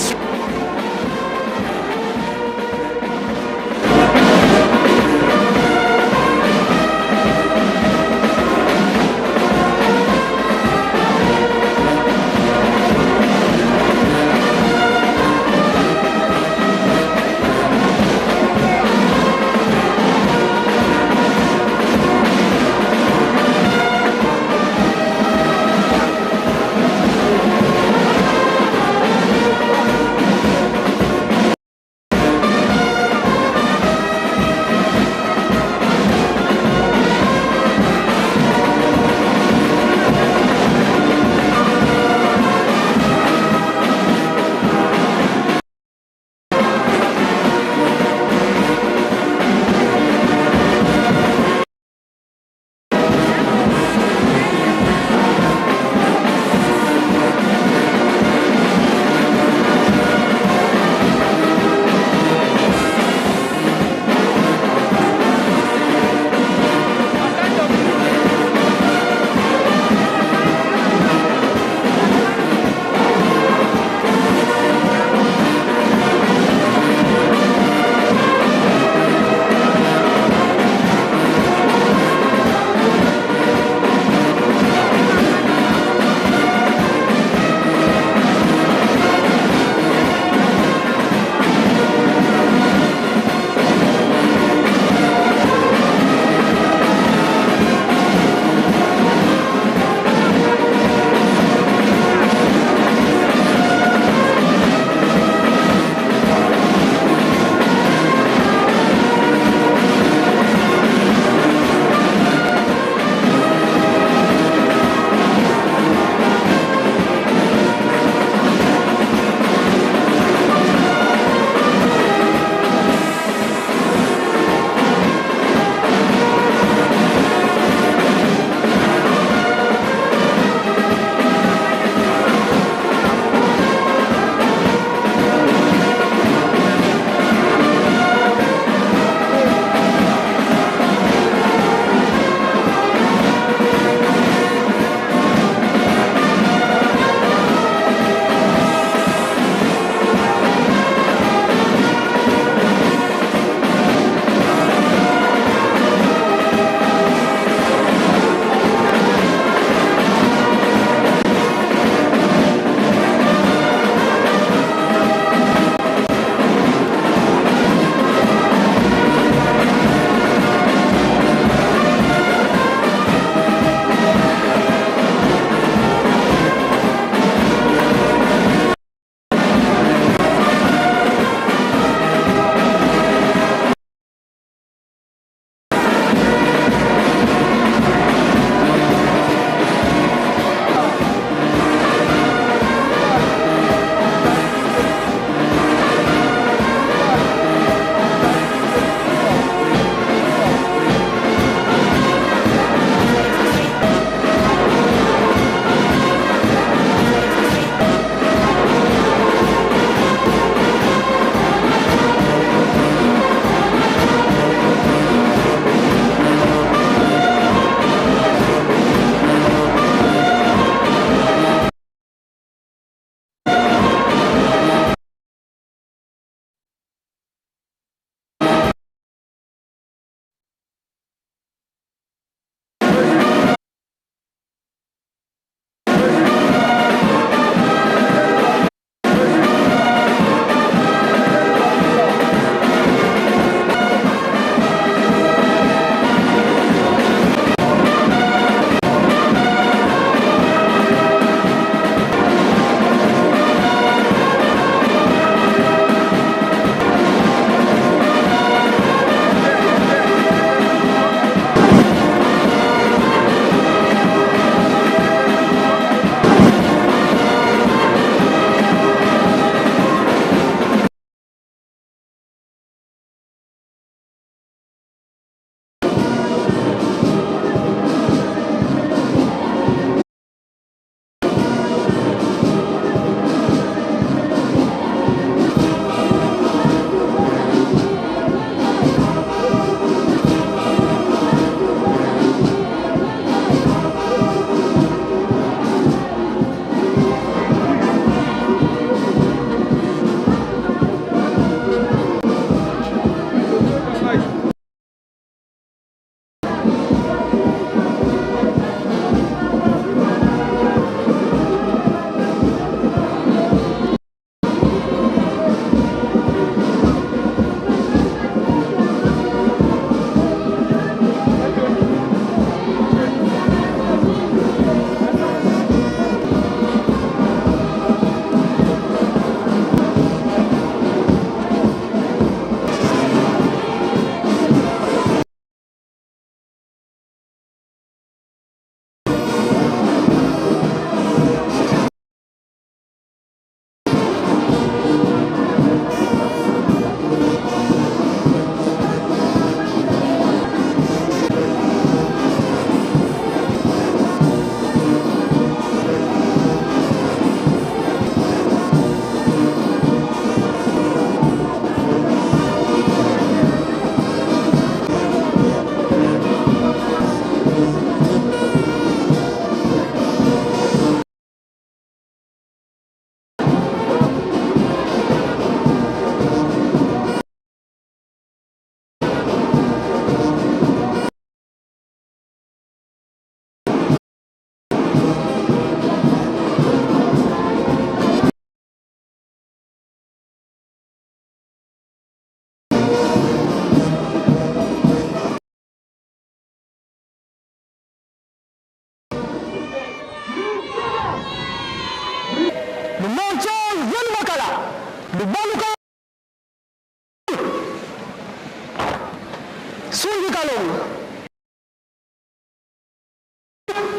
Salongo.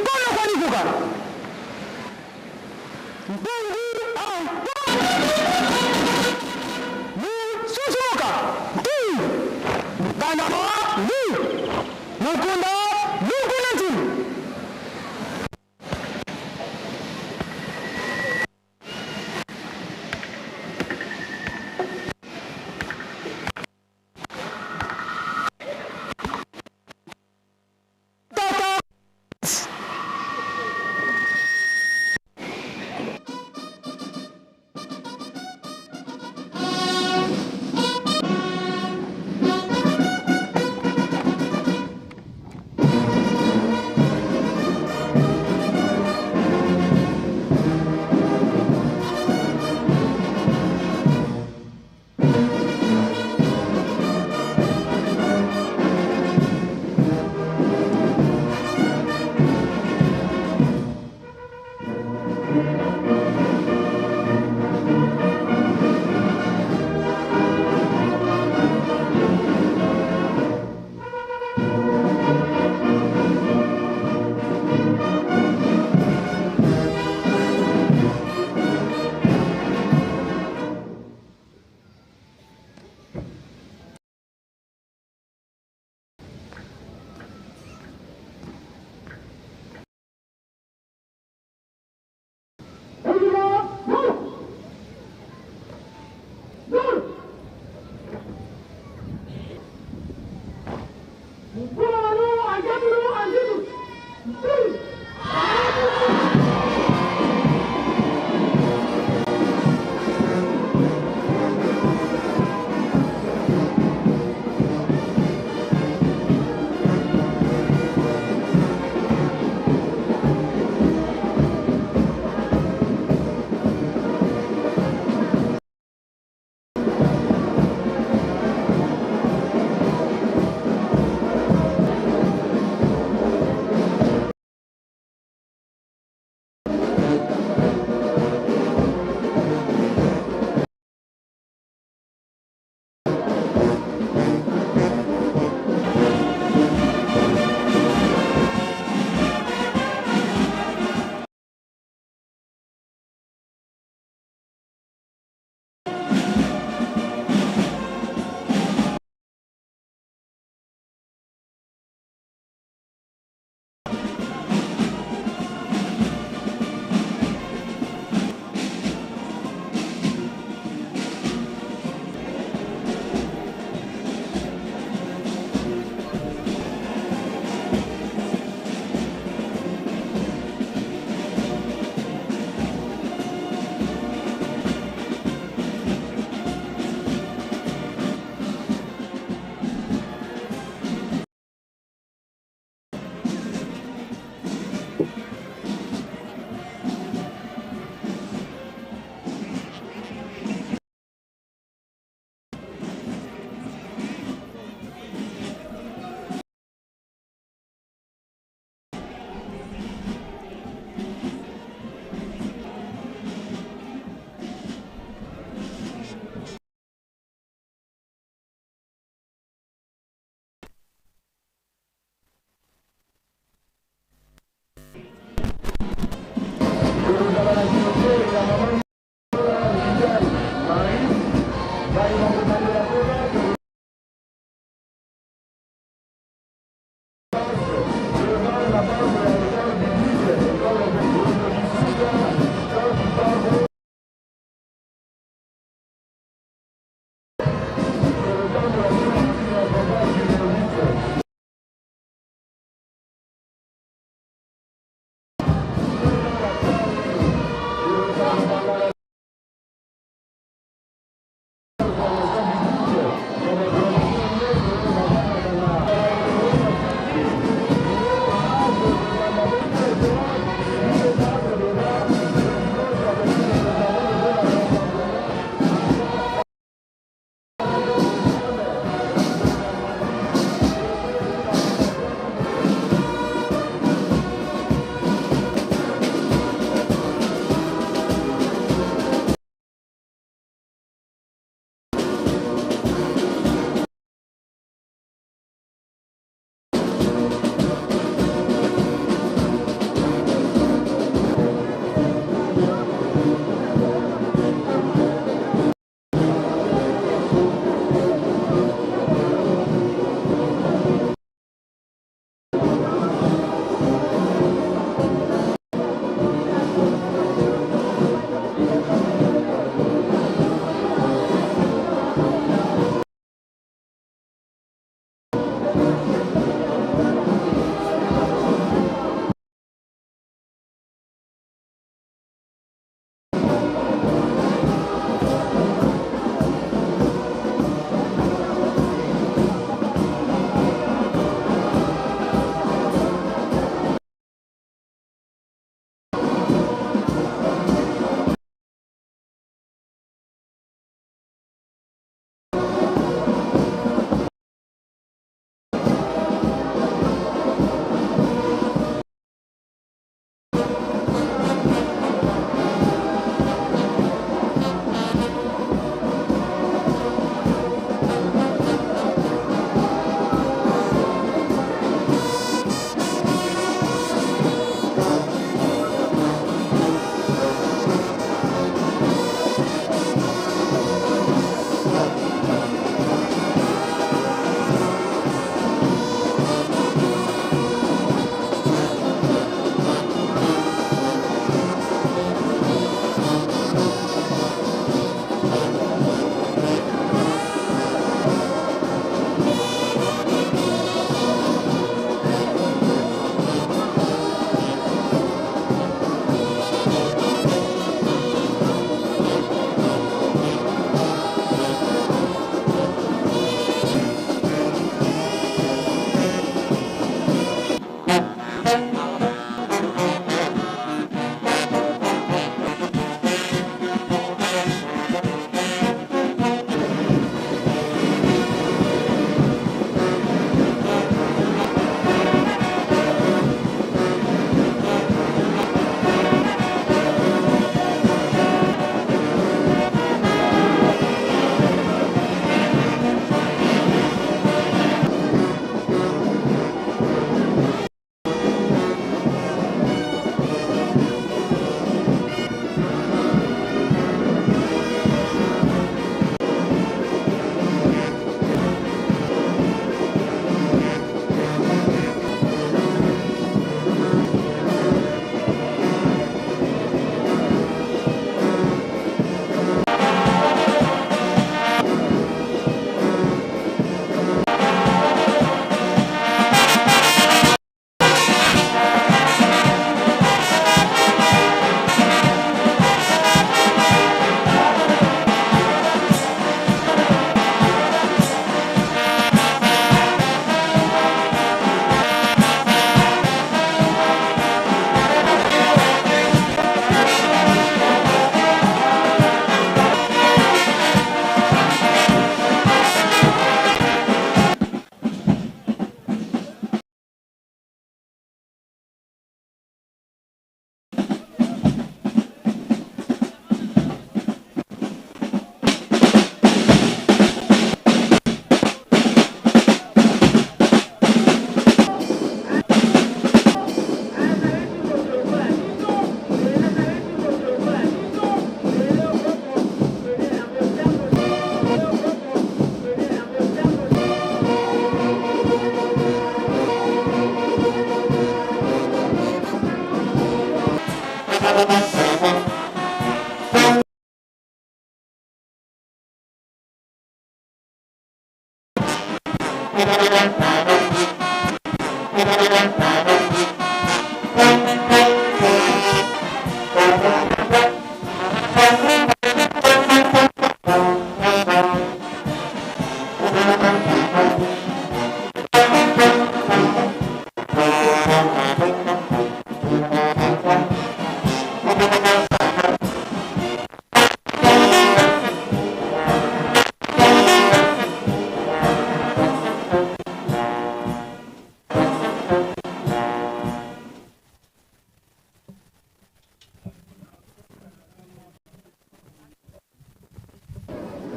Kono kwalikuka. Mpungu Mususuka. Ntu. Mukanda Mu. Mukunda Mukunda Ntu.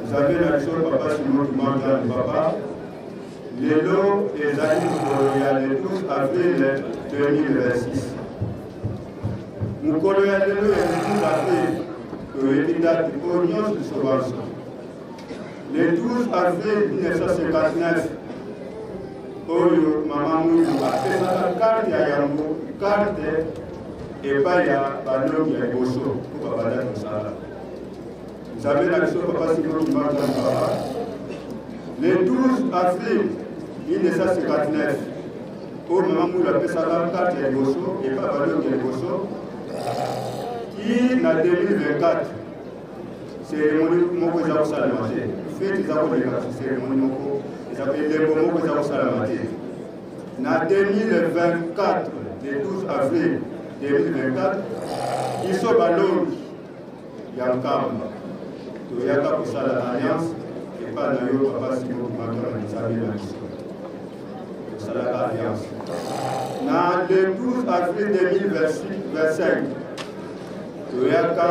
Nzambe na biso papa Simon Kimbangu papa lelo ezali mokolo ya le 12 avril 2026 mokolo ya lelo ya le 12 avril toyebi date oyo nyonso biso banso le 12 avril 1959 oyo mama Mwilu apesaka karte ya yambo karte epai ya balongi ya liboso mpo babanda mosala. Nzambe na biso papa Simon Kimbangu papa le 12 avril 1959 oyo mama Mwilu apesaka karte ya liboso epai balongi ya liboso ti na 2024 Cérémonie moko eza kosalema te. Fete eza koleka cérémonie moko eza elembo moko eza kosalema te. Na 2024, le 12 avril 2024, biso balongi ya Nkamba toyaka kosala alliance epai na yo papa Simon Kimbangu na Nzambe na biso. Tosalaka alliance na le 12 avril 2025 toyaka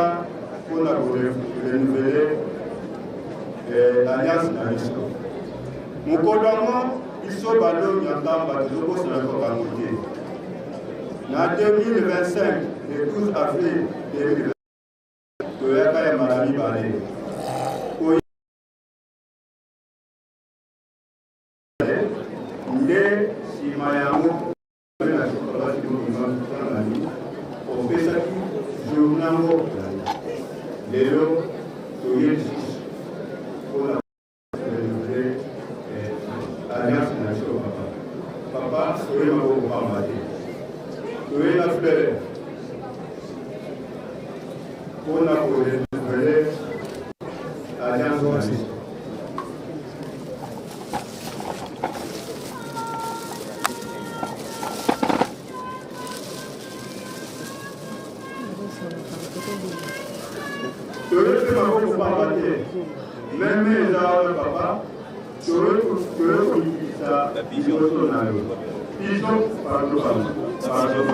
mpona korenouveler eh, alliance na biso mokolo yango biso balongi ya nkamba tozobosana to bango te na 2025 le 12 avril 2025 toyaka ya mbala mibale. Nde nsima yango opesaki journée yango lelo toye lisusu mpona renouveler alliance na biso papa. Papa, toye maboko pamba te, toye na fleur mpona korenouveler alliance na biso. Toye mpe maboko pamba te, meme eza wana papa, toye kolikisa liboso na yo. Pigeon, pardon, pardon, pardon.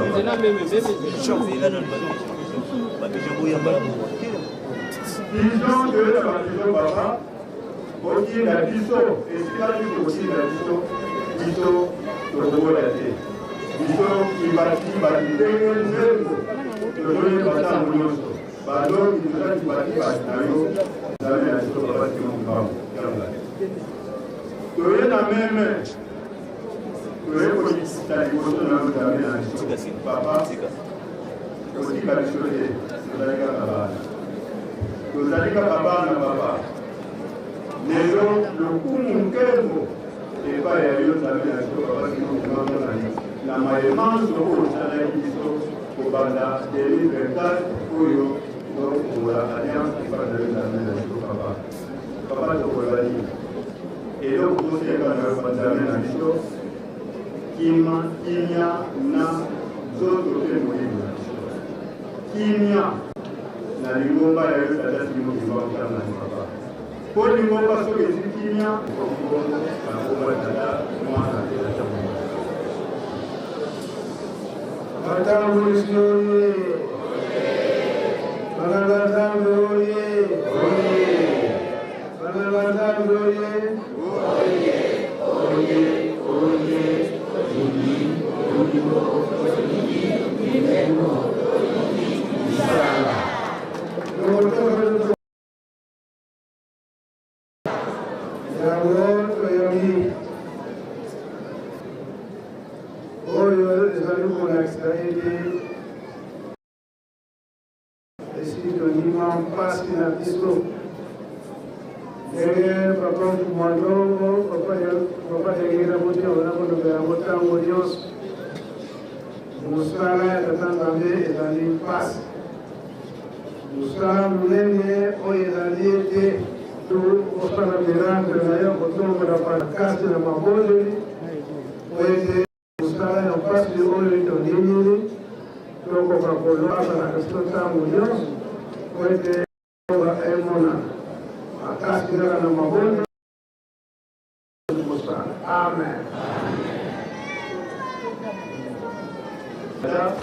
Pigeon, toye na bapigeon papa. Botinda biso esika nini kotinda biso, biso tokoboya te. Biso kibatibati ndenge nzembo tozoyemba ntango nyonso, balongi toza kibatibati na yo, Nzambe na biso Papa Simon Kimbangu Kiangani. Toye na meme, toye kolikisa liboso na yo Nzambe na biso Papa, kotika biso te, tozali kaka bana, tozali kaka bana Papa. Lelo lokumu nkembo epai ya yo Nzambe na biso Papa Simon Kimbangu na maye manso oyo osalaki biso kobanda 2024 oyo tokofungola alliance epai na yo Nzambe na biso Papa. Papa tokoloba nini? Eloko tosenga na yo Nzambe na biso kima kimia na nzoto mpe molimo na biso kimia na lingomba ya yo Tata Simon Kimbangu Kiangani Papa. Mpo lingomba soki ezwi kimia, ekoki bongo na nkombo ya Tata, Mwana mpe Tata Molimo. Batambulisi oye! Bana ba Nzambe oye! Bana ba Nzambe oye! Oye! Oye! Oye! Yango toyoki oyo ezali kolakisa ete esi tondima mpasi na biso ndenge. Papa Mfumu Ntongo, Papa Papa Diangienda Kuntiongo nakolobela yango ntango nyonso. Mosala ya Tata Nzambe ezali mpasi, mosala monene oyo ezali ete osala miracle na yo kotombola makasi na mabondeli po ete mosala ya mpasi oyo tondimeli tokoka kolobaka na biso ntango nyonso po ete emonana makasi kaka na mabondeli mosala. Amen. Tata,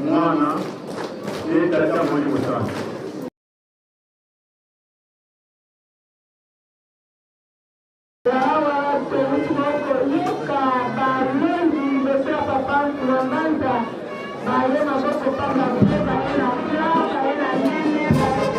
Mwana, mpe Tata Molimo Santu. Awa towuti koyoka balongi liboso ya papa Nkuambanza, baye maboko pamba te, baye na plat, baye na nene, baye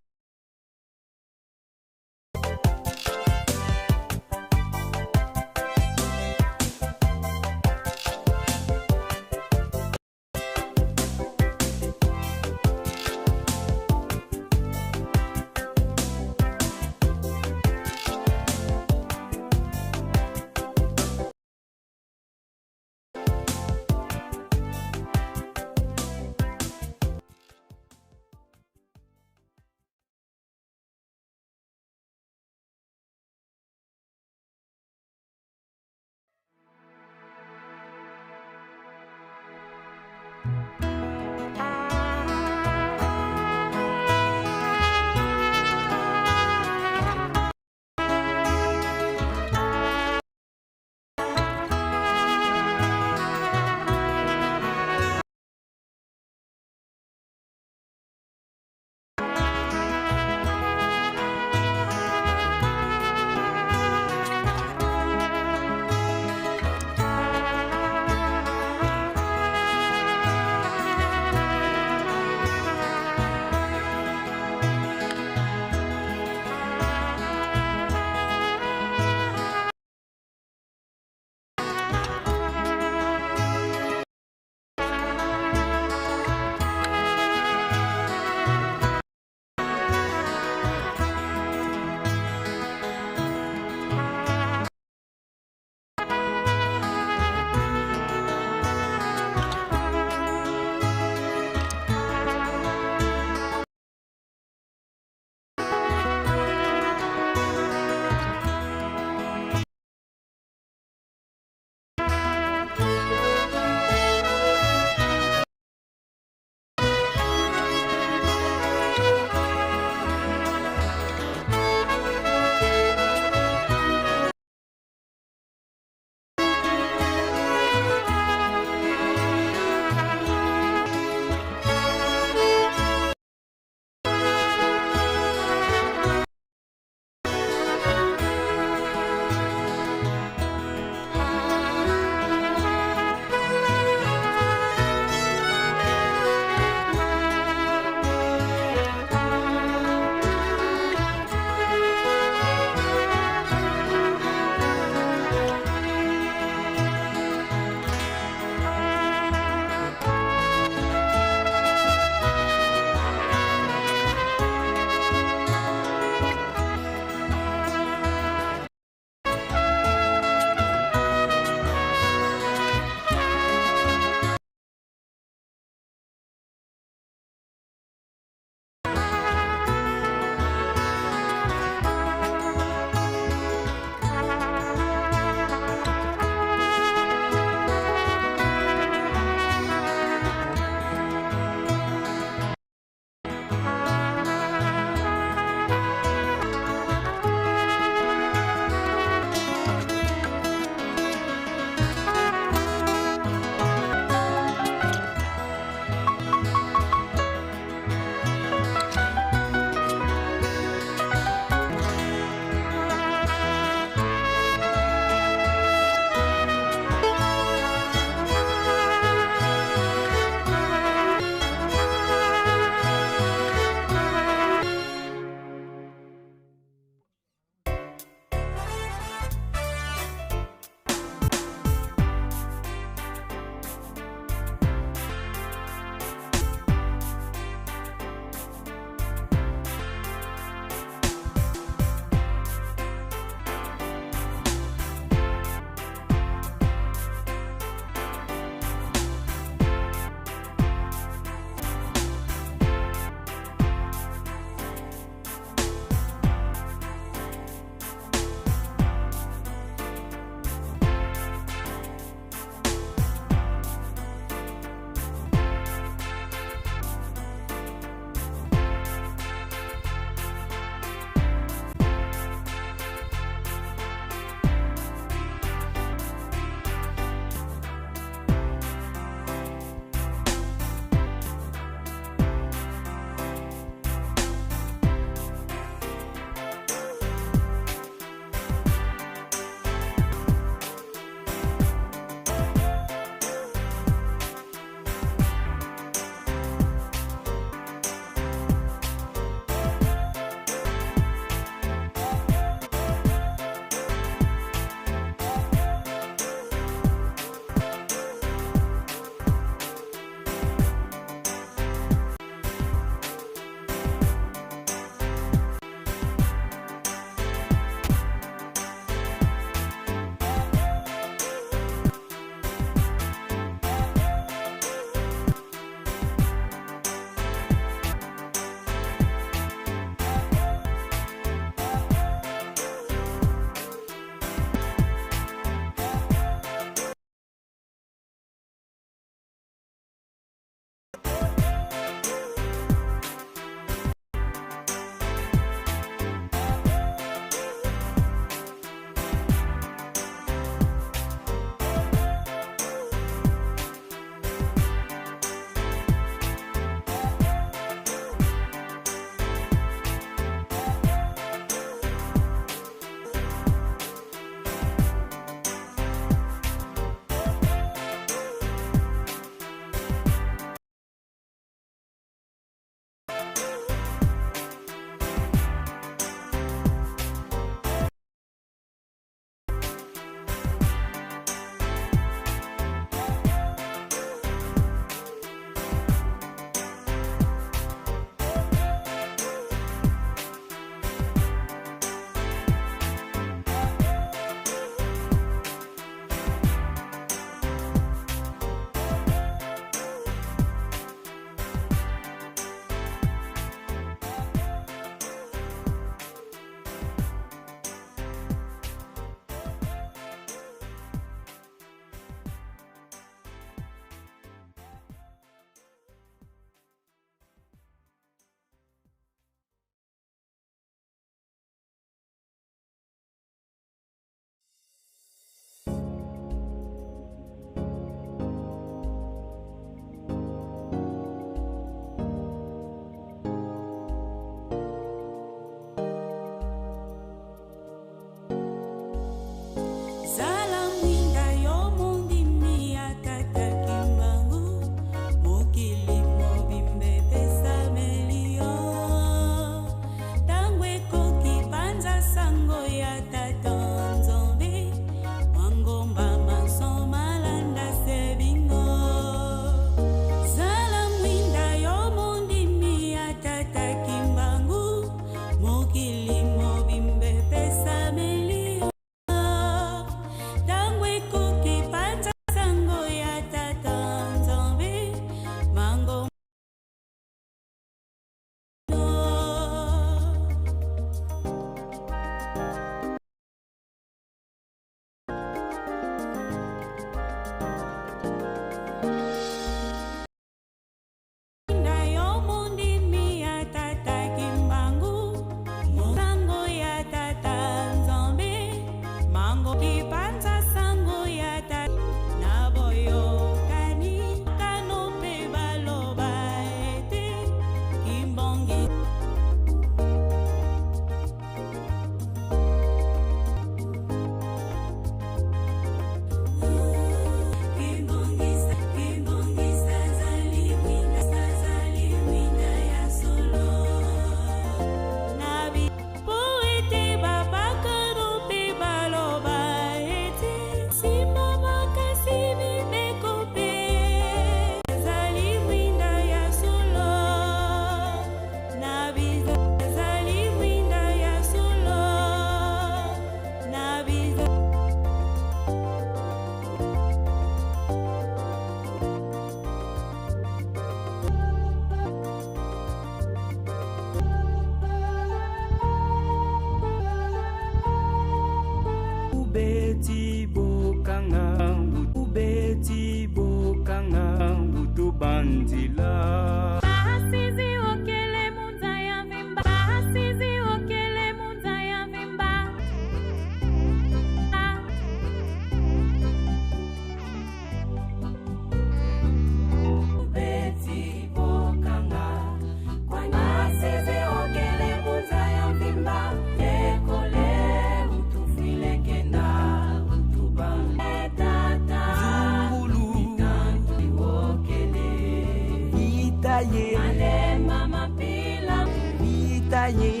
Vita ye. Mama pila. Vita ye.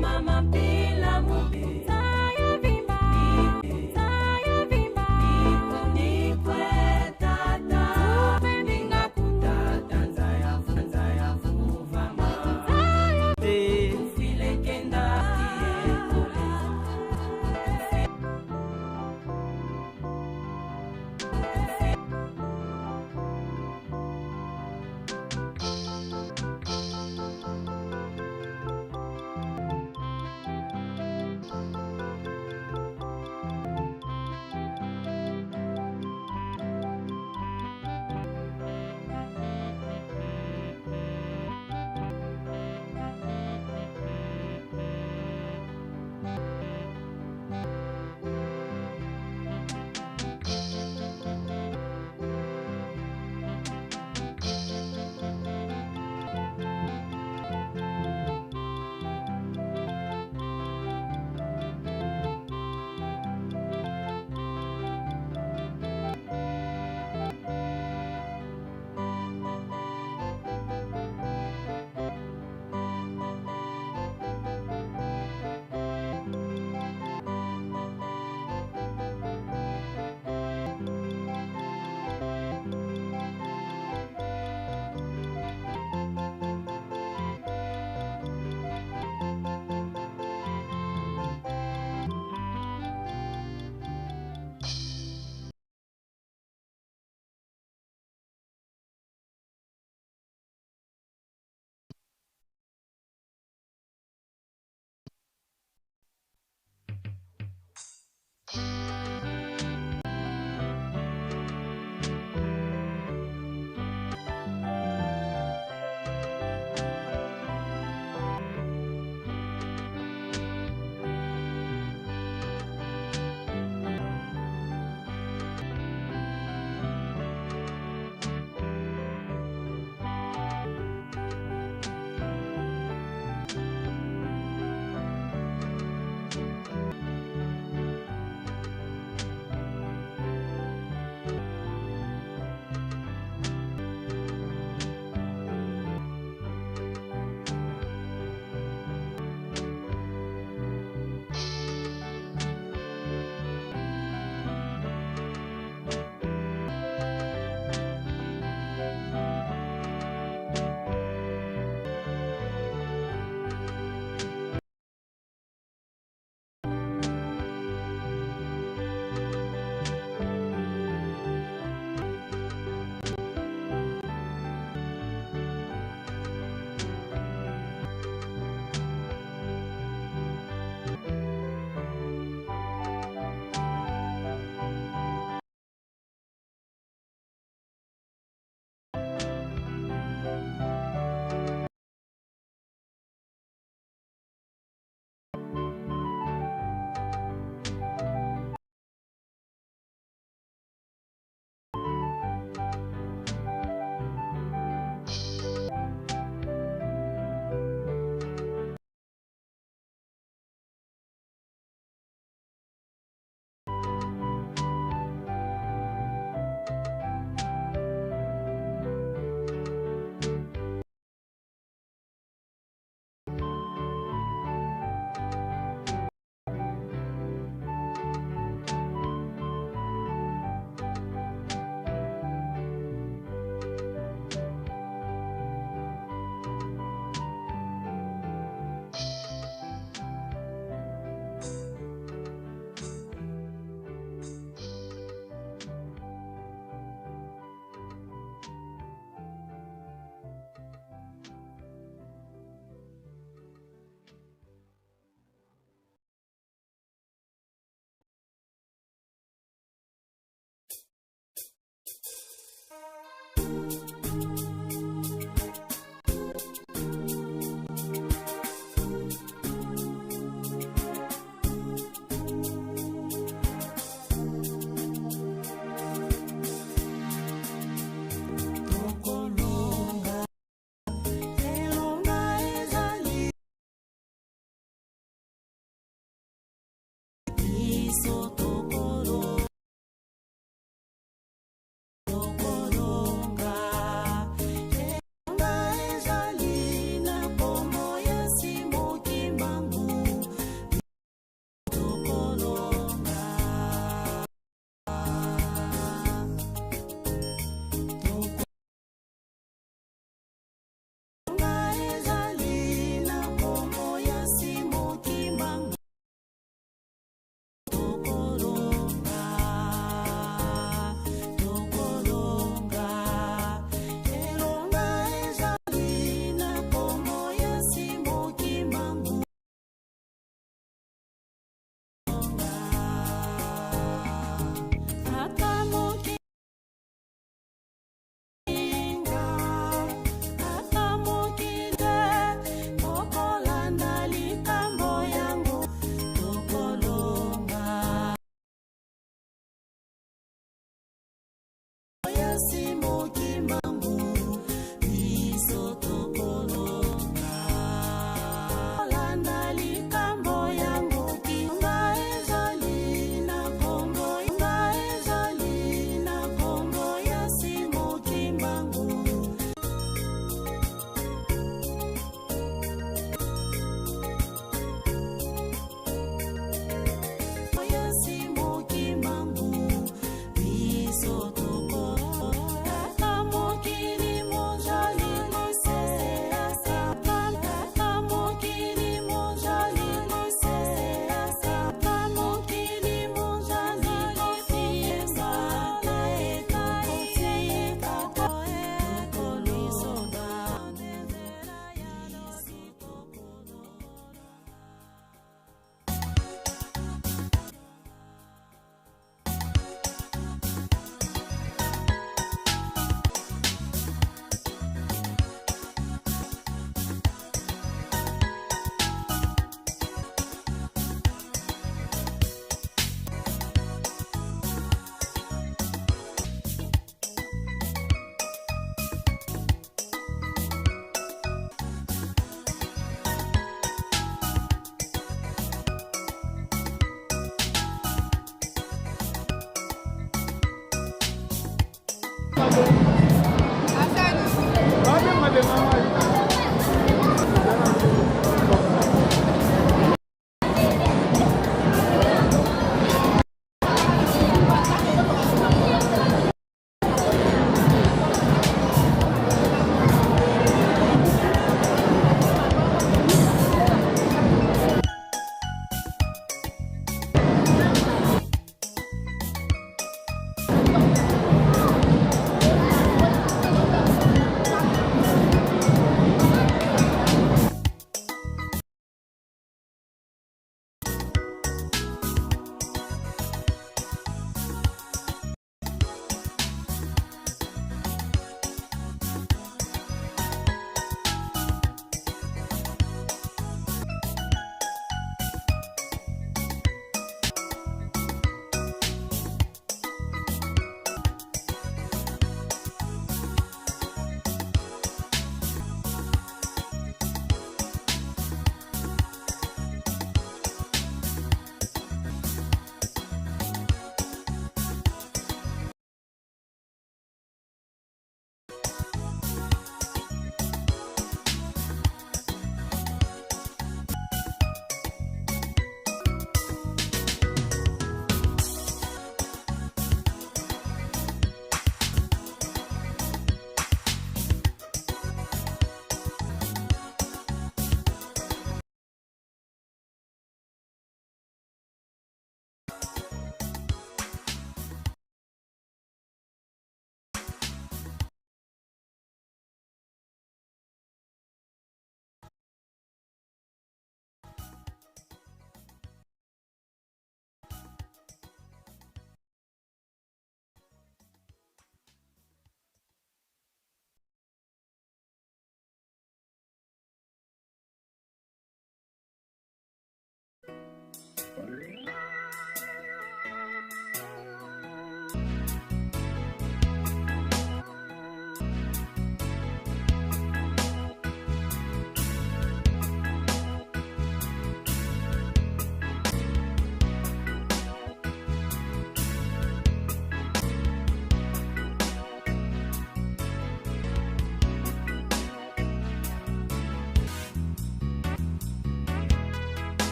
Mama pila mubi. Saya vimba. Saya vimba. Nikwe tata. Tupeninga kutata nzaya nzaya vuvama. Te. Ufile kenda.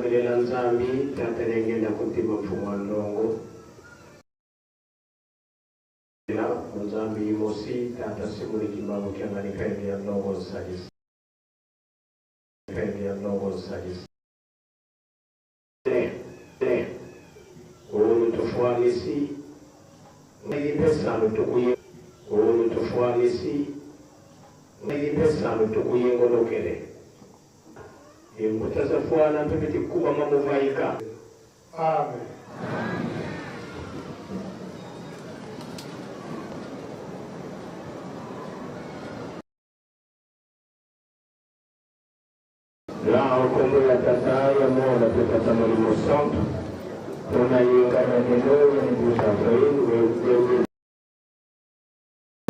Velela Nzambi, Tata nengenda kutima mfumu wa ndongo. La Nzambi imosi, Tata Simoni Kimbangu Kiangani Kaindi ya ndongo nsalisi. Kaindi ya ndongo nsalisi. Ne, ne, ulu tufuanisi, ngipesa lutukuye, ulu tufuanisi, ngipesa lutukuye ngolokele. Imbuta za fwana mpepeti kuba mamuvaika. Amen. La nkombo ya Tata, ya Mwana mpe Tata Molimo Santu, mpona yenga na lelo ya 12 avril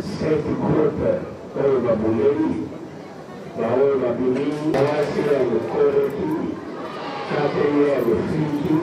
2007 groupe oyo babuleli baoyo babimi mwasi ya lokoleki, quatrième fiki.